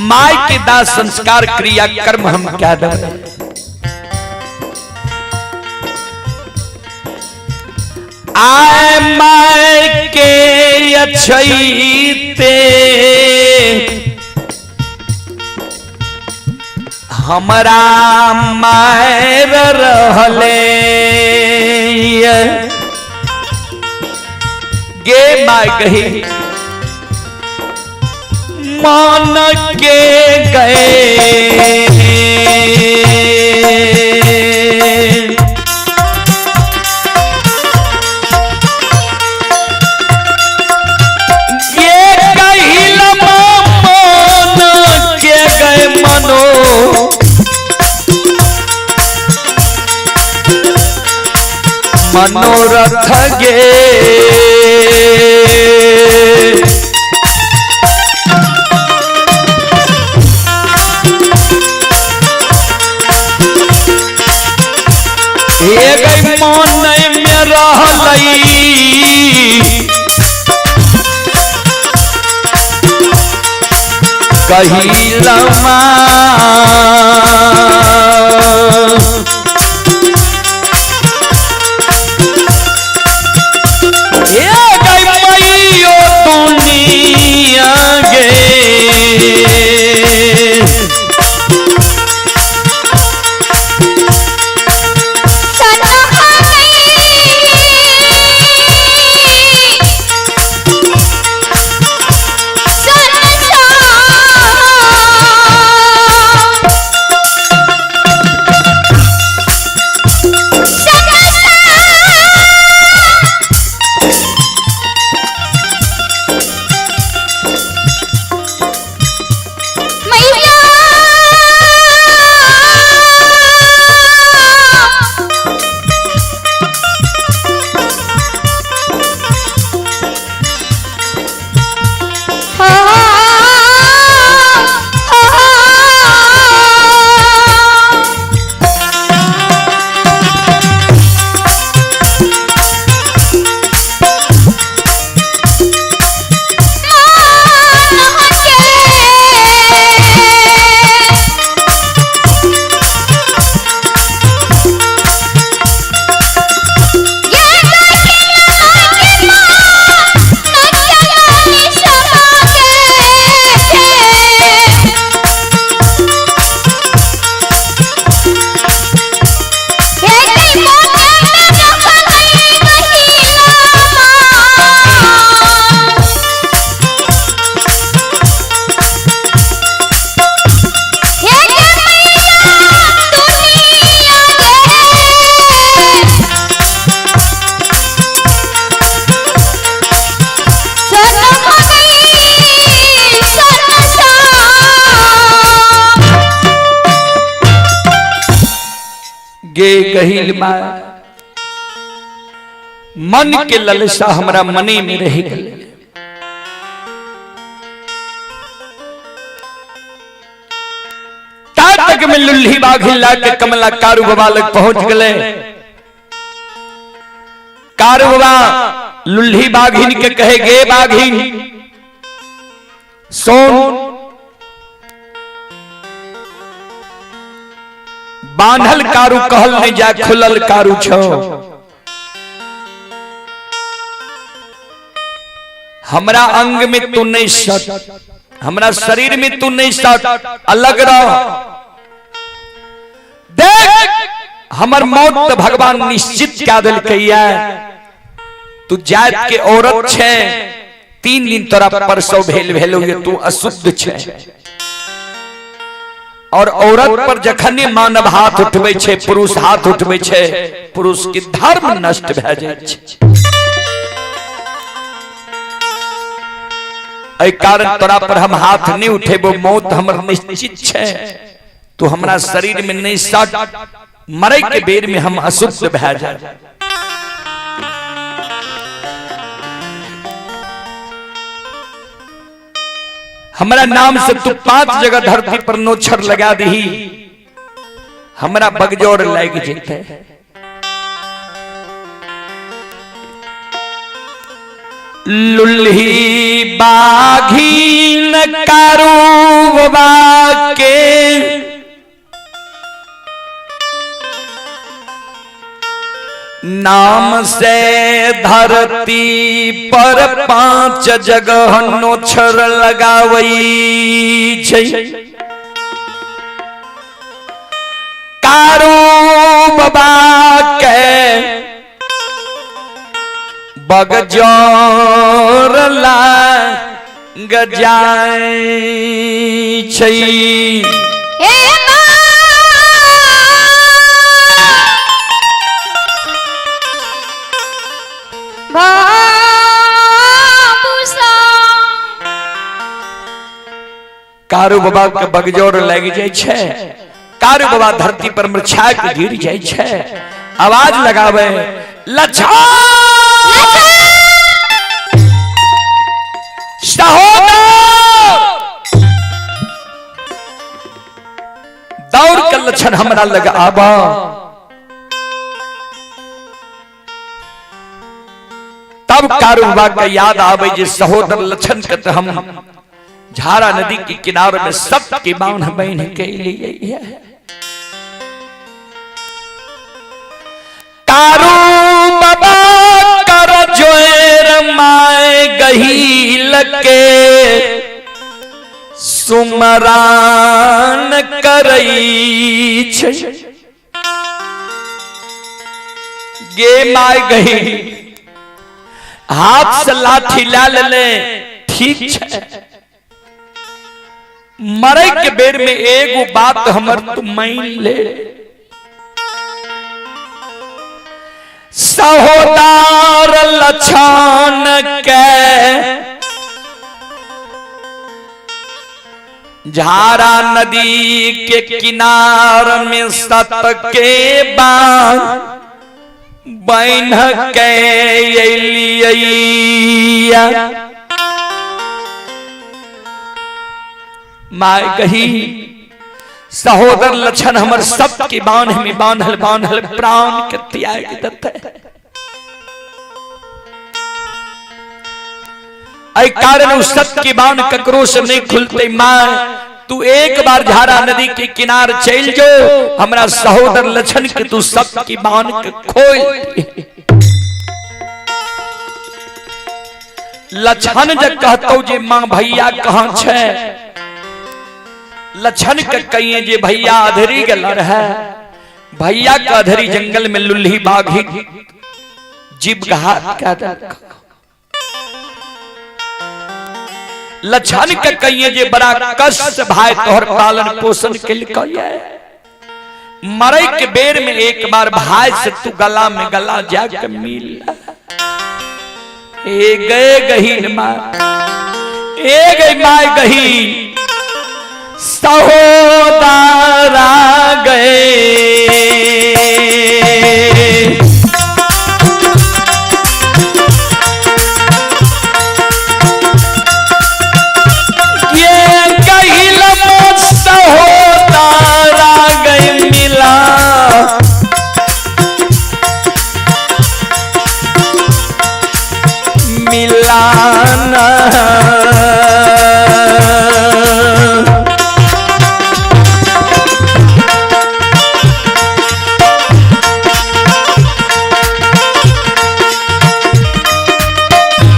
My के दाह संस्कार क्रिया कर्म हम क्या देबै। आय my के अछैते हमरा मार रहले गे my गही मान के गए। ये कहिल मान के गए मनो मनोरथ गे। हे गई मन में रहलई कहिलमा हे गई मैयो दुनिया गे। गे कहिल माँ मन के ललसा हमरा मने में रह गल। तक में लुल्ही बाघिल ला के कमला कारू बाबा लग पहुंच गए। कारू बाबा लुल्ही बाघिन के कहे गे बाघिन सोन बांधल कारू कहल नहीं जा खुलल कारू छो। हमरा अंग में तू नहीं सट, हमरा शरीर में तू नहीं सट, अलग रह। देख हमर मौत तो भगवान निश्चित क्या दिलकैया, तू जात के औरत छे, 3 दिन तोरा परसों भेल भेलो ये तू अशुद्ध छे। और औरत पर जखने मानव हाथ उठबै छे, पुरुष हाथ उठबै छे, पुरुष के धर्म नष्ट भए जाइ छे। एहि कारण तोरा पर हम हाथ नहीं उठेबो, मौत हमर निश्चित छे, तू हमरा शरीर में नहीं सट, मरे के बेर में हम अशुद्ध भए जाए। हमरा नाम से तू 5 जगह धरती पर नोछर लगा दही, हमरा बगजोर लाग जेते। लुल्ही बाघीन कारू बाबा के नाम से धरती पर 5 जगह नोछर लगावई छै। कारू बाबा के बगजोर लाग जाय छै। कारू बाबा के बगजोर लग जाय छै, कारू बाबा धरती पर मृछा के गिर जाय छै, आवाज लगावे लच्छा सहोदर, दौड़ के लक्षण हमरा लग आबा। तब कारू बाबा के याद आवे जे सहोदर लक्षण के तो हम झारा नदी के किनारे में सब के बांध बहन के लिए है। कारू बाबा कर जोर माए गहील के सुमरान करई छै। गे my गही हाथ से लाठी ला ले ठीक छै, मरे के बेर में एगो बात हमर तू मान ले, सहोदार लछन के झारा नदी के किनार में सत के बांध बन्ह के एलिया। My कही सहोदर लक्षण हमर सब के बांध में बांधल बांधल प्राण के त्याग देते। ऐ कारण उ सत के बांध ककरो से नहीं खुलते। मां तू एक बार झारा नदी के किनार चल जो, हमरा सहोदर लक्षण के तू सब की बांध के खोल। लक्षण जब कहतो जे मां भैया कहाँ छे, लक्षण के कहिए जे भैया अधरी गल रहे, भैया के अधरी जंगल में लुल्ही बाघी जीव घात कह देलक। लक्षण के कहिए जे बड़ा कष्ट भाई तोहर पालन पोषण केलकै, मरे के बेर में एक बार भाई से तू गला में गला जाके मिल। ए गए गहीन मां, ए गई my गहीन सहोदरा गए। ये गहिल सहोदरा गए मिला, मिलाना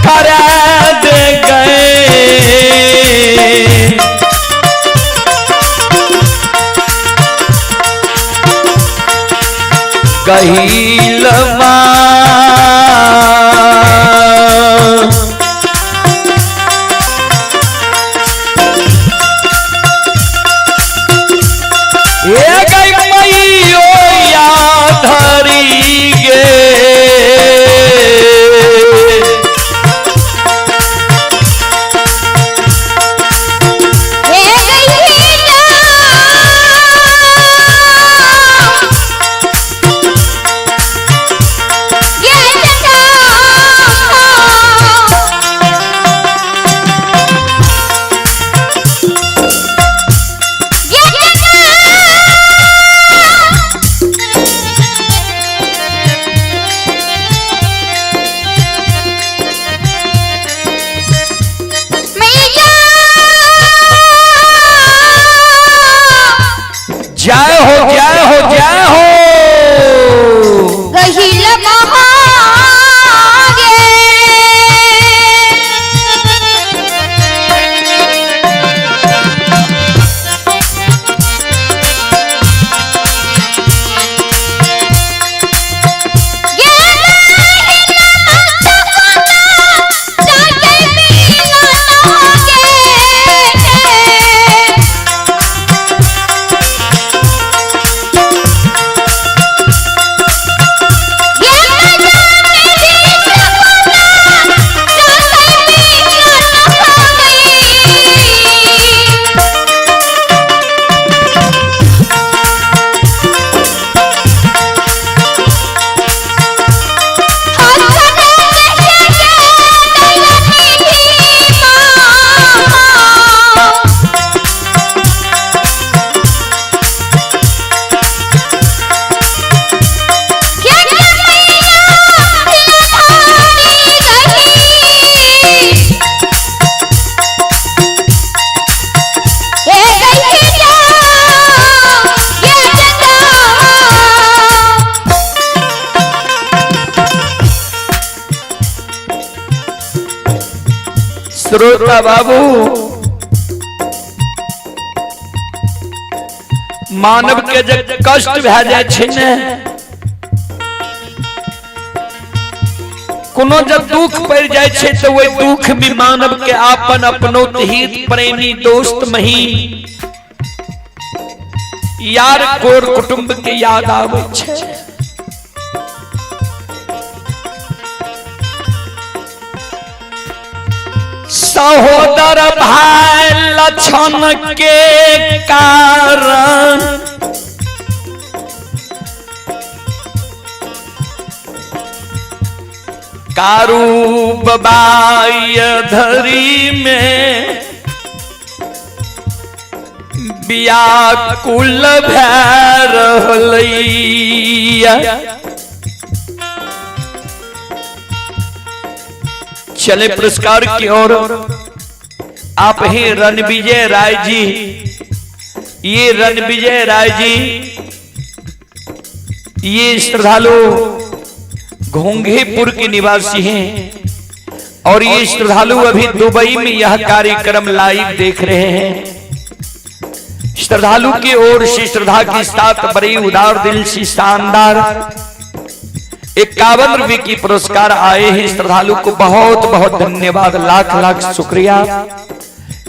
करा दे गए। गहीलवा ए गई मैयो या धरी गे, हे गहीला श्रोता बाबू, मानव के जे कष्ट भए जाइ छै ने, कोनो जब दुख पड़ जाइ छै तऽ ओहि दुख में मानव के आपन अपनौत हित प्रेमी दोस्त महीन यार कोर कुटुंब के याद आबै छै। सहोदर भाई लक्षण के कारण कारू बबाई धरी में व्याकुल भए रहलैया। चले पुरस्कार की ओर। आप ही रणविजय राय जी, ये रणविजय राय जी, ये श्रद्धालु घोंघेपुर के निवासी हैं और ये श्रद्धालु अभी दुबई में यह कार्यक्रम लाइव देख रहे हैं। श्रद्धालु की ओर से श्रद्धा के साथ बड़ी उदार दिल से शानदार 51 रुपए की पुरस्कार आए हैं। श्रद्धालु को बहुत बहुत धन्यवाद, लाख लाख शुक्रिया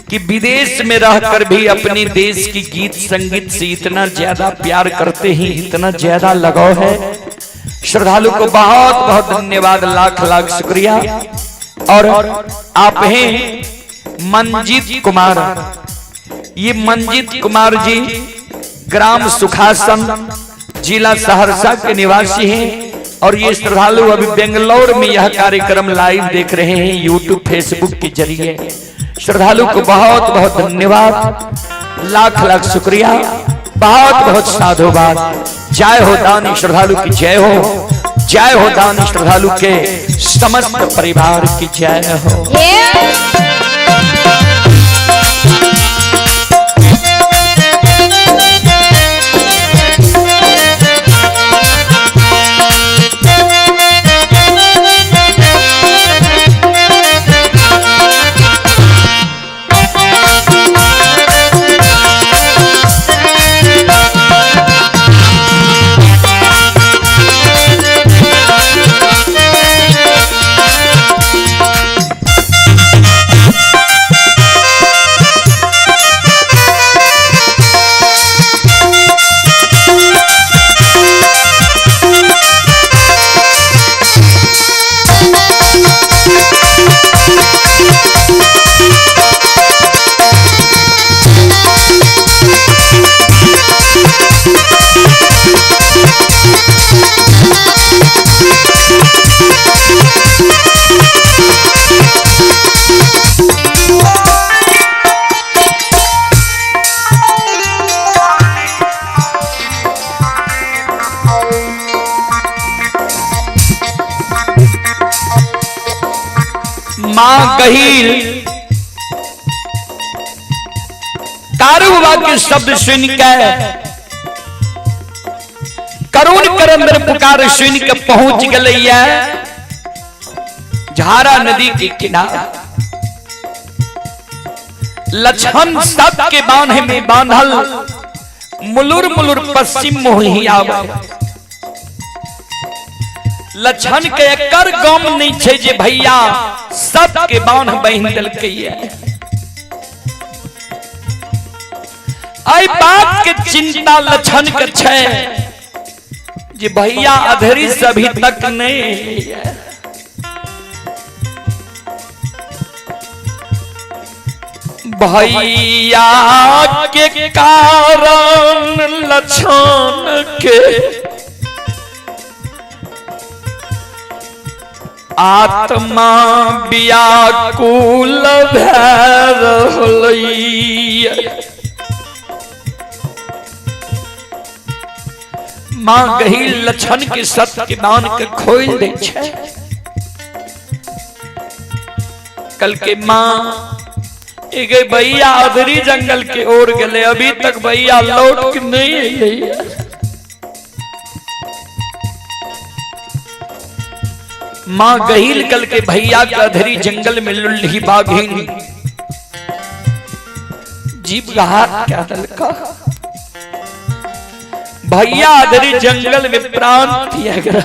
कि विदेश में रहकर भी अपने देश की गीत संगीत से इतना ज्यादा प्यार करते हैं, इतना ज्यादा लगाव है। श्रद्धालु को बहुत बहुत धन्यवाद, लाख लाख शुक्रिया। और आप हैं मंजीत कुमार, ये मंजीत कुमार जी ग्राम सुखासन जिला सहरसा के निवासी हैं और ये श्रद्धालु अभी बेंगलोर में यह कार्यक्रम लाइव देख रहे हैं यूट्यूब फेसबुक के जरिए। श्रद्धालु को बहुत बहुत धन्यवाद, लाख लाख शुक्रिया, बहुत बहुत साधुवाद। जय हो दानी श्रद्धालु की जय हो, जय हो दानी श्रद्धालु के समस्त परिवार की जय हो। मां गहील कारू बाबा के शब्द सुन के करुण करंदर पुकार सुन के पहुंच गलैया झारा नदी के किनारे। लक्षण सब के बांध में बांधल मुलुर मुलुर पश्चिम मोही आवे। लक्षण के एकर गम नहीं छे जे भैया सब के बांध बहिन दिलकैया। आई बात के चिंता लक्षण के छे जे भैया अधरी से अभी तक नहीं। भैया के कारण लक्षण के आत्मा व्याकुल भए रहलैया। मां गही लक्षण के सत्य के दान के खोल दे छे। कल के मां एगे भैया अधरी जंगल के ओर गले, अभी तक भैया लौट के नहीं अइले। माँ गहील कल के भैया के अधरी जंगल में लुल्ही बाघिन जीव हाथ क्या हल्का भैया अधरी जंगल में प्राण दिया गया।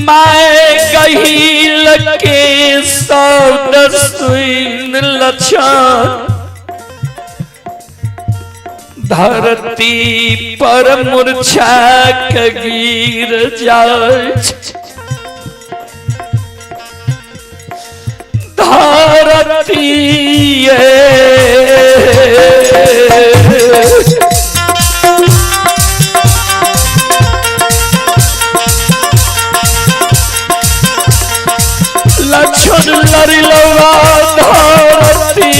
मैं गहील के शब्द सुन लक्षण धरती पर मूर्छा के गिर जाय धरती लक्षण लड़लवा धरती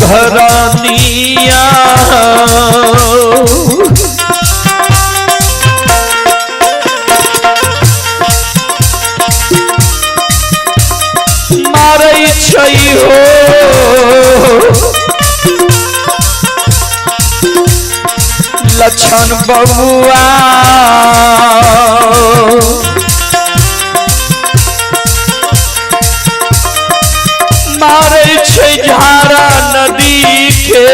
घरानिया मारै छै हो लक्षण बबुआ मारै छै झारा नदी के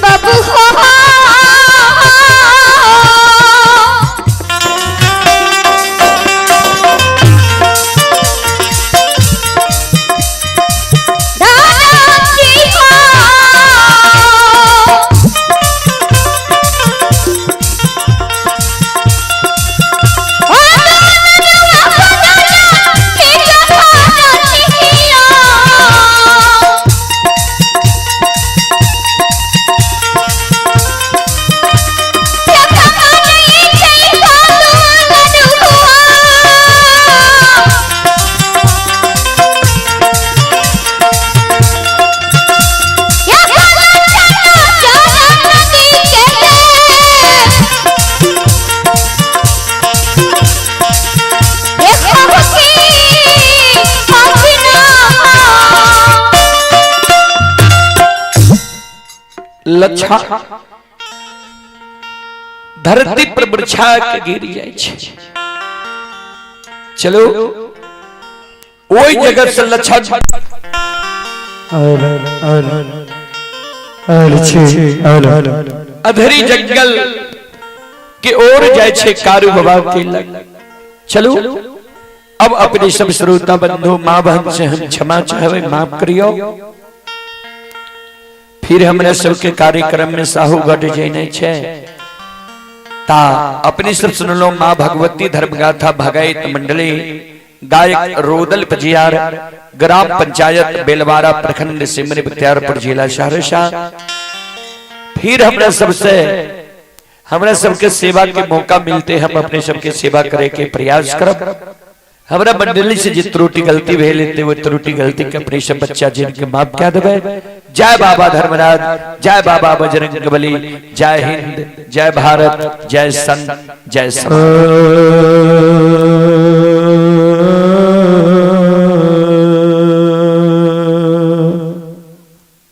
बाबू हो दादाजी हो लच्छा धरती पर मूर्छा के गिर जाय छै। चलो ओहि जगह से लच्छा अधरी जंगल के ओर जाय छै कारू बाबा के लग। चलो अब अपने सब श्रोता बंधु माँ बहन से हम क्षमा चाहवे, माफ करियो। फिर हमरा सबके कार्यक्रम में साहूगढ़ जेने छे ता अपने सब सुनलो माँ भगवती धर्मगाथा भगैत मंडली गायक रोदल पजियार ग्राम पंचायत बेलवारा प्रखंड सिमरी बख्तियारपुर जिला सहरसा। फिर हमरा सबसे हमरा सबके सेवा के मौका मिलते हम अपने सबके सेवा करे के प्रयास करब। हमरा मंडली से जे त्रुटि गलती भेल हेतै वो त्रुटि गलती के अपने सब बच्चा जिनके माफ कए देबै। जय बाबा धर्मराज, जय बाबा बजरंग बली, जय हिंद, जय भारत, जय संत, जय समाज।